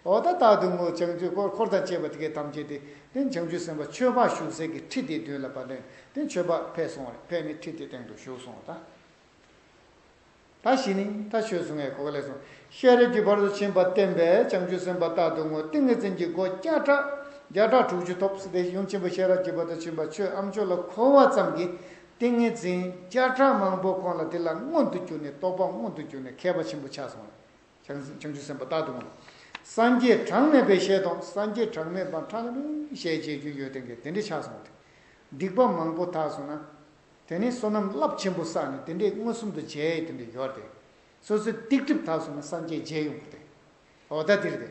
འོ་ད་རྟག་ཏུ་ངུ་བྱང་ཆུབ་འཁོར་འཁོར་དང་བཅས་པ་དེ་གའི་ཐམས་ཅད་དེ་དེ་བྱང་ཆུབ་སེམས་དཔའ་མཆོད་པ་བཞུགས་སའི་གི་ཁྲི་དེའི་མདུན་ལ་བ་ལོན་དེ་མཆོད་པ་ཕེབས་སོང་བ་རེད། ཕེབས་ནས་ཁྲི་དེའི་སྟེང་དུ་བཞུགས་སོང་བ་ད། ད་གཞི་ནི་ད་ཆོས་གསུང་ངས་གོ་ག་ལས་སོང་། ཤེས་རབ་ཀྱི་བར་དུ་ཕྱིན་པ་བསྟན་པས་བྱང་ཆུབ་སེམས་དཔའ་རྟག་ཏུ་ངུ་ཏིང་ངེ་འཛིན་གྱི་སྒོ་བརྒྱ་ཕྲག་བརྒྱ་ཕྲག་དྲུག་ཅུ་ཐོབ་ཟེར་ཏེ། ཡུམ་ཆེན་པོ་ཤེས་རབ་ཀྱི་བར་དུ་ཕྱིན་པ་ཆོས་ཨ་མཆོག་ལ་གོ་བ་ཙམ་གྱིས་ཏིང་ངེ་འཛིན་བརྒྱ་ཕྲག་མང་པོ་ཁོང་ལ་དེ་ལ་མངོན་དུ་གྱུར་ནས་རྟོགས་པ་མངོན་དུ་གྱུར་ནས་མཁས་པ་ཆེན་པོ་ཆགས་སོང་། བྱང་བྱང་ཆུབ་སེམས་དཔའ་རྟག་ཏུ་ངུ། སངས་རྒྱས་གྲངས་མེད་པས་བཞེད་དོ། སངས་རྒྱས་གྲངས་མེད་པ་ཕྲ་ལ་མིན་ཞེས་བྱེད་རྒྱུ་ཡོད་དེ་གས་དེ་འདྲ་ཆགས་སོང་སྟེ། སྡིག་པ་མང་པོ་དག་སོང་ན། དེ་ནི་བསོད་ནམས་རླབས་ཆེན་པོ་བསགས་ནས་དེ་འདྲའི་མངོན་སུམ་དུ་མཇལ་ཡས་དེ་འདྲ་ཡོད་དེ། སོ་སོའི་སྡིག་སྒྲིབ་དག་སོང་ན་སངས་རྒྱས་མཇལ་ཡོང་གི་རེད། འོ་ད་འདིར་དེ།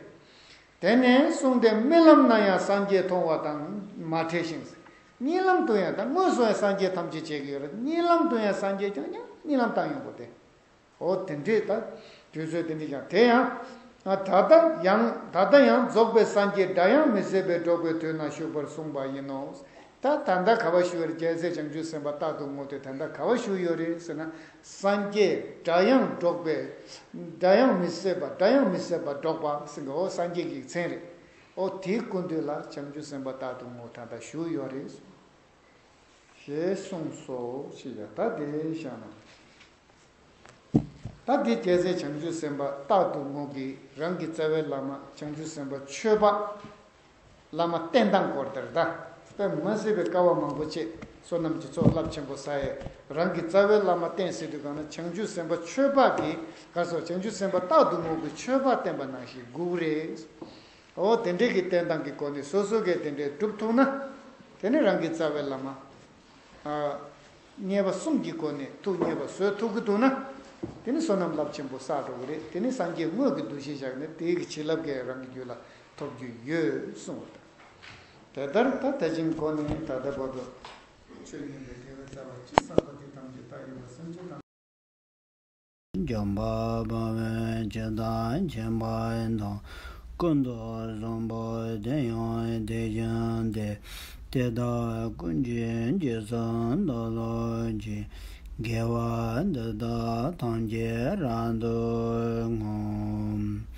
དེ་ནས་གསུངས་ཏེ་རྨི་ལམ་ན་ཡང་སངས་རྒྱས་མཐོང་བ་དང་མ་བྲལ་ཞིང་། རྨི་ལམ་དུ་ཡང་ད་དངོས་སུ་ཡང་སངས་རྒྱས་ཐམས་ཅད་མཇལ་གྱི་ཡོད་རེད། རྨི་ལམ་དུ་ཡང་སངས་རྒྱས་ཀྱང་ཀྱང་རྨི་ལམ་བཏང་ཡོང་གི་རེད། འོ་དེ་འདྲས་ད། དུས་ཚོད་དེ་འདྲས་ཀྱང་དེ་ཡང་། ད་ལྟ་ཡང་ད་ལྟ་ཡང་རྫོགས་པའི་སངས་རྒྱས་སྒྲ་དབྱངས་མི་ཟད་པས་སྒྲོགས་པའི་དུས་ན་བཞུགས་པར་གསུངས་པ་ཡིན་ནོ། ད་ད་ལྟ་ག་བ་བཞུགས་ཡོད་རེད། རྒྱལ་སྲས་བྱང་ཆུབ་སེམས་དཔའ་རྟག་ཏུ་ངུ་དེ་ད་ལྟ་ག་བ་བཞུགས་ཡོད་རེད་ཟེར་ན། སངས་རྒྱས་སྒྲ་དབྱངས་སྒྲོགས་པའི་སྒྲ་དབྱངས་མི་ཟད་པ་སྒྲ་དབྱངས་མི་ཟད་པ་སྒྲོགས་པ་ཟེར་གི་འོ་སངས་རྒྱས་ཀྱི་མཚན་རེད། འོ་དེའི་སྐུ་མདུན་ལ་བྱང་ཆུབ་སེམས་དཔའ་རྟག་ཏུ་ངུ་ད་ལྟ་བཞུགས་ཡོད་རེད། ཞེས་གསུངས་སོ་ཞེས་ཡང་ད་དེ་བཞག་ན། ད་དེ་རྒྱལ་སྲས་བྱང་ཆུབ་སེམས་དཔའ་རྟག་ཏུ་ངུ་གིས་རང་གི་རྩ་བའི་བླ་མ་བྱང་ཆུབ་སེམས་དཔའ་ཆོས་པ་བླ་མ་བསྟེན་སྟངས་སྐོར་དེར་ད་དཔེ་མ་སྲིད་པའི་དཀའ་བ་མང་པོ་སྤྱད། བསོད་ནམས་ཀྱི་ཚོགས་རླབས་ཆེན་པོ་བསགས་ཡས་རང་གི་རྩ་བའི་བླ་མ་བསྟེན་ཟེར་དུས་གང་ན་བྱང་ཆུབ་སེམས་དཔའ་ཆོས་པ་གིས་ག་སོ་བྱང་ཆུབ་སེམས་དཔའ་རྟག་ཏུ་ངུ་གིས་ཆོས་པ་བསྟེན་པ་ནང་བཞིན་སྒུག་རེད། འོ་དེ་འདྲས་ཀྱི་བསྟེན་སྟངས་ཀྱི་སྒོ་ནས་སོ་སོ་གིས་དེ་འདྲས་སྒྲུབ་ཐུབ་ན། དེ་ནི་རང་གི་རྩ་བའི་བླ་མ། ཨ། མཉེས་པ་གསུམ་གྱི་སྒོ་ནས་ཐུགས་མཉེས་པ་བཟོད་ཐུབ་ཀྱི་འདུག་ན། དེ་ནི་བསོད་ནམས་རླབས་ཆེན་པོ་བསགས་འགྲོ་གི་རེད། དེ་ནི་སངས་རྒྱས་དངོས་ཀྱི་འདུ་ཤེས་བཞག་ནས་དེའི་གི་བྱིན་རླབས་ཀྱིས་རང་གི་རྒྱུད་ལ་ཐོབ་རྒྱུ་ཡོད་གསུངས་པ་དང་། དེ་ལྟར་ད་དེ་བཞིན་སྒོ་ནས་ད་ལྟ་བར་དུ། ཆོས་ཉན་པའི་དགེ་བའི་རྩ་བ་ཅི་བསགས་པ་དེ་ཐམས་ཅད་ད་ཡོད་པ་སེམས་ཅན་ཐམས་ཅད། འཇམ་དཔལ་དཔའ་བོས་ཇི་ལྟར་མཁྱེན་པ་དང་། ཀུན་ཏུ་བཟང་པོ་དེ་ཡང་དེ་བཞིན་ཏེ། དེ་དག་ཀུན་གྱི་རྗེས་སུ་བདག་སློབ་ཅིང་། དགེ་བ་འདི་དག་ཐམས་ཅད་རབ་ཏུ་བསྔོ།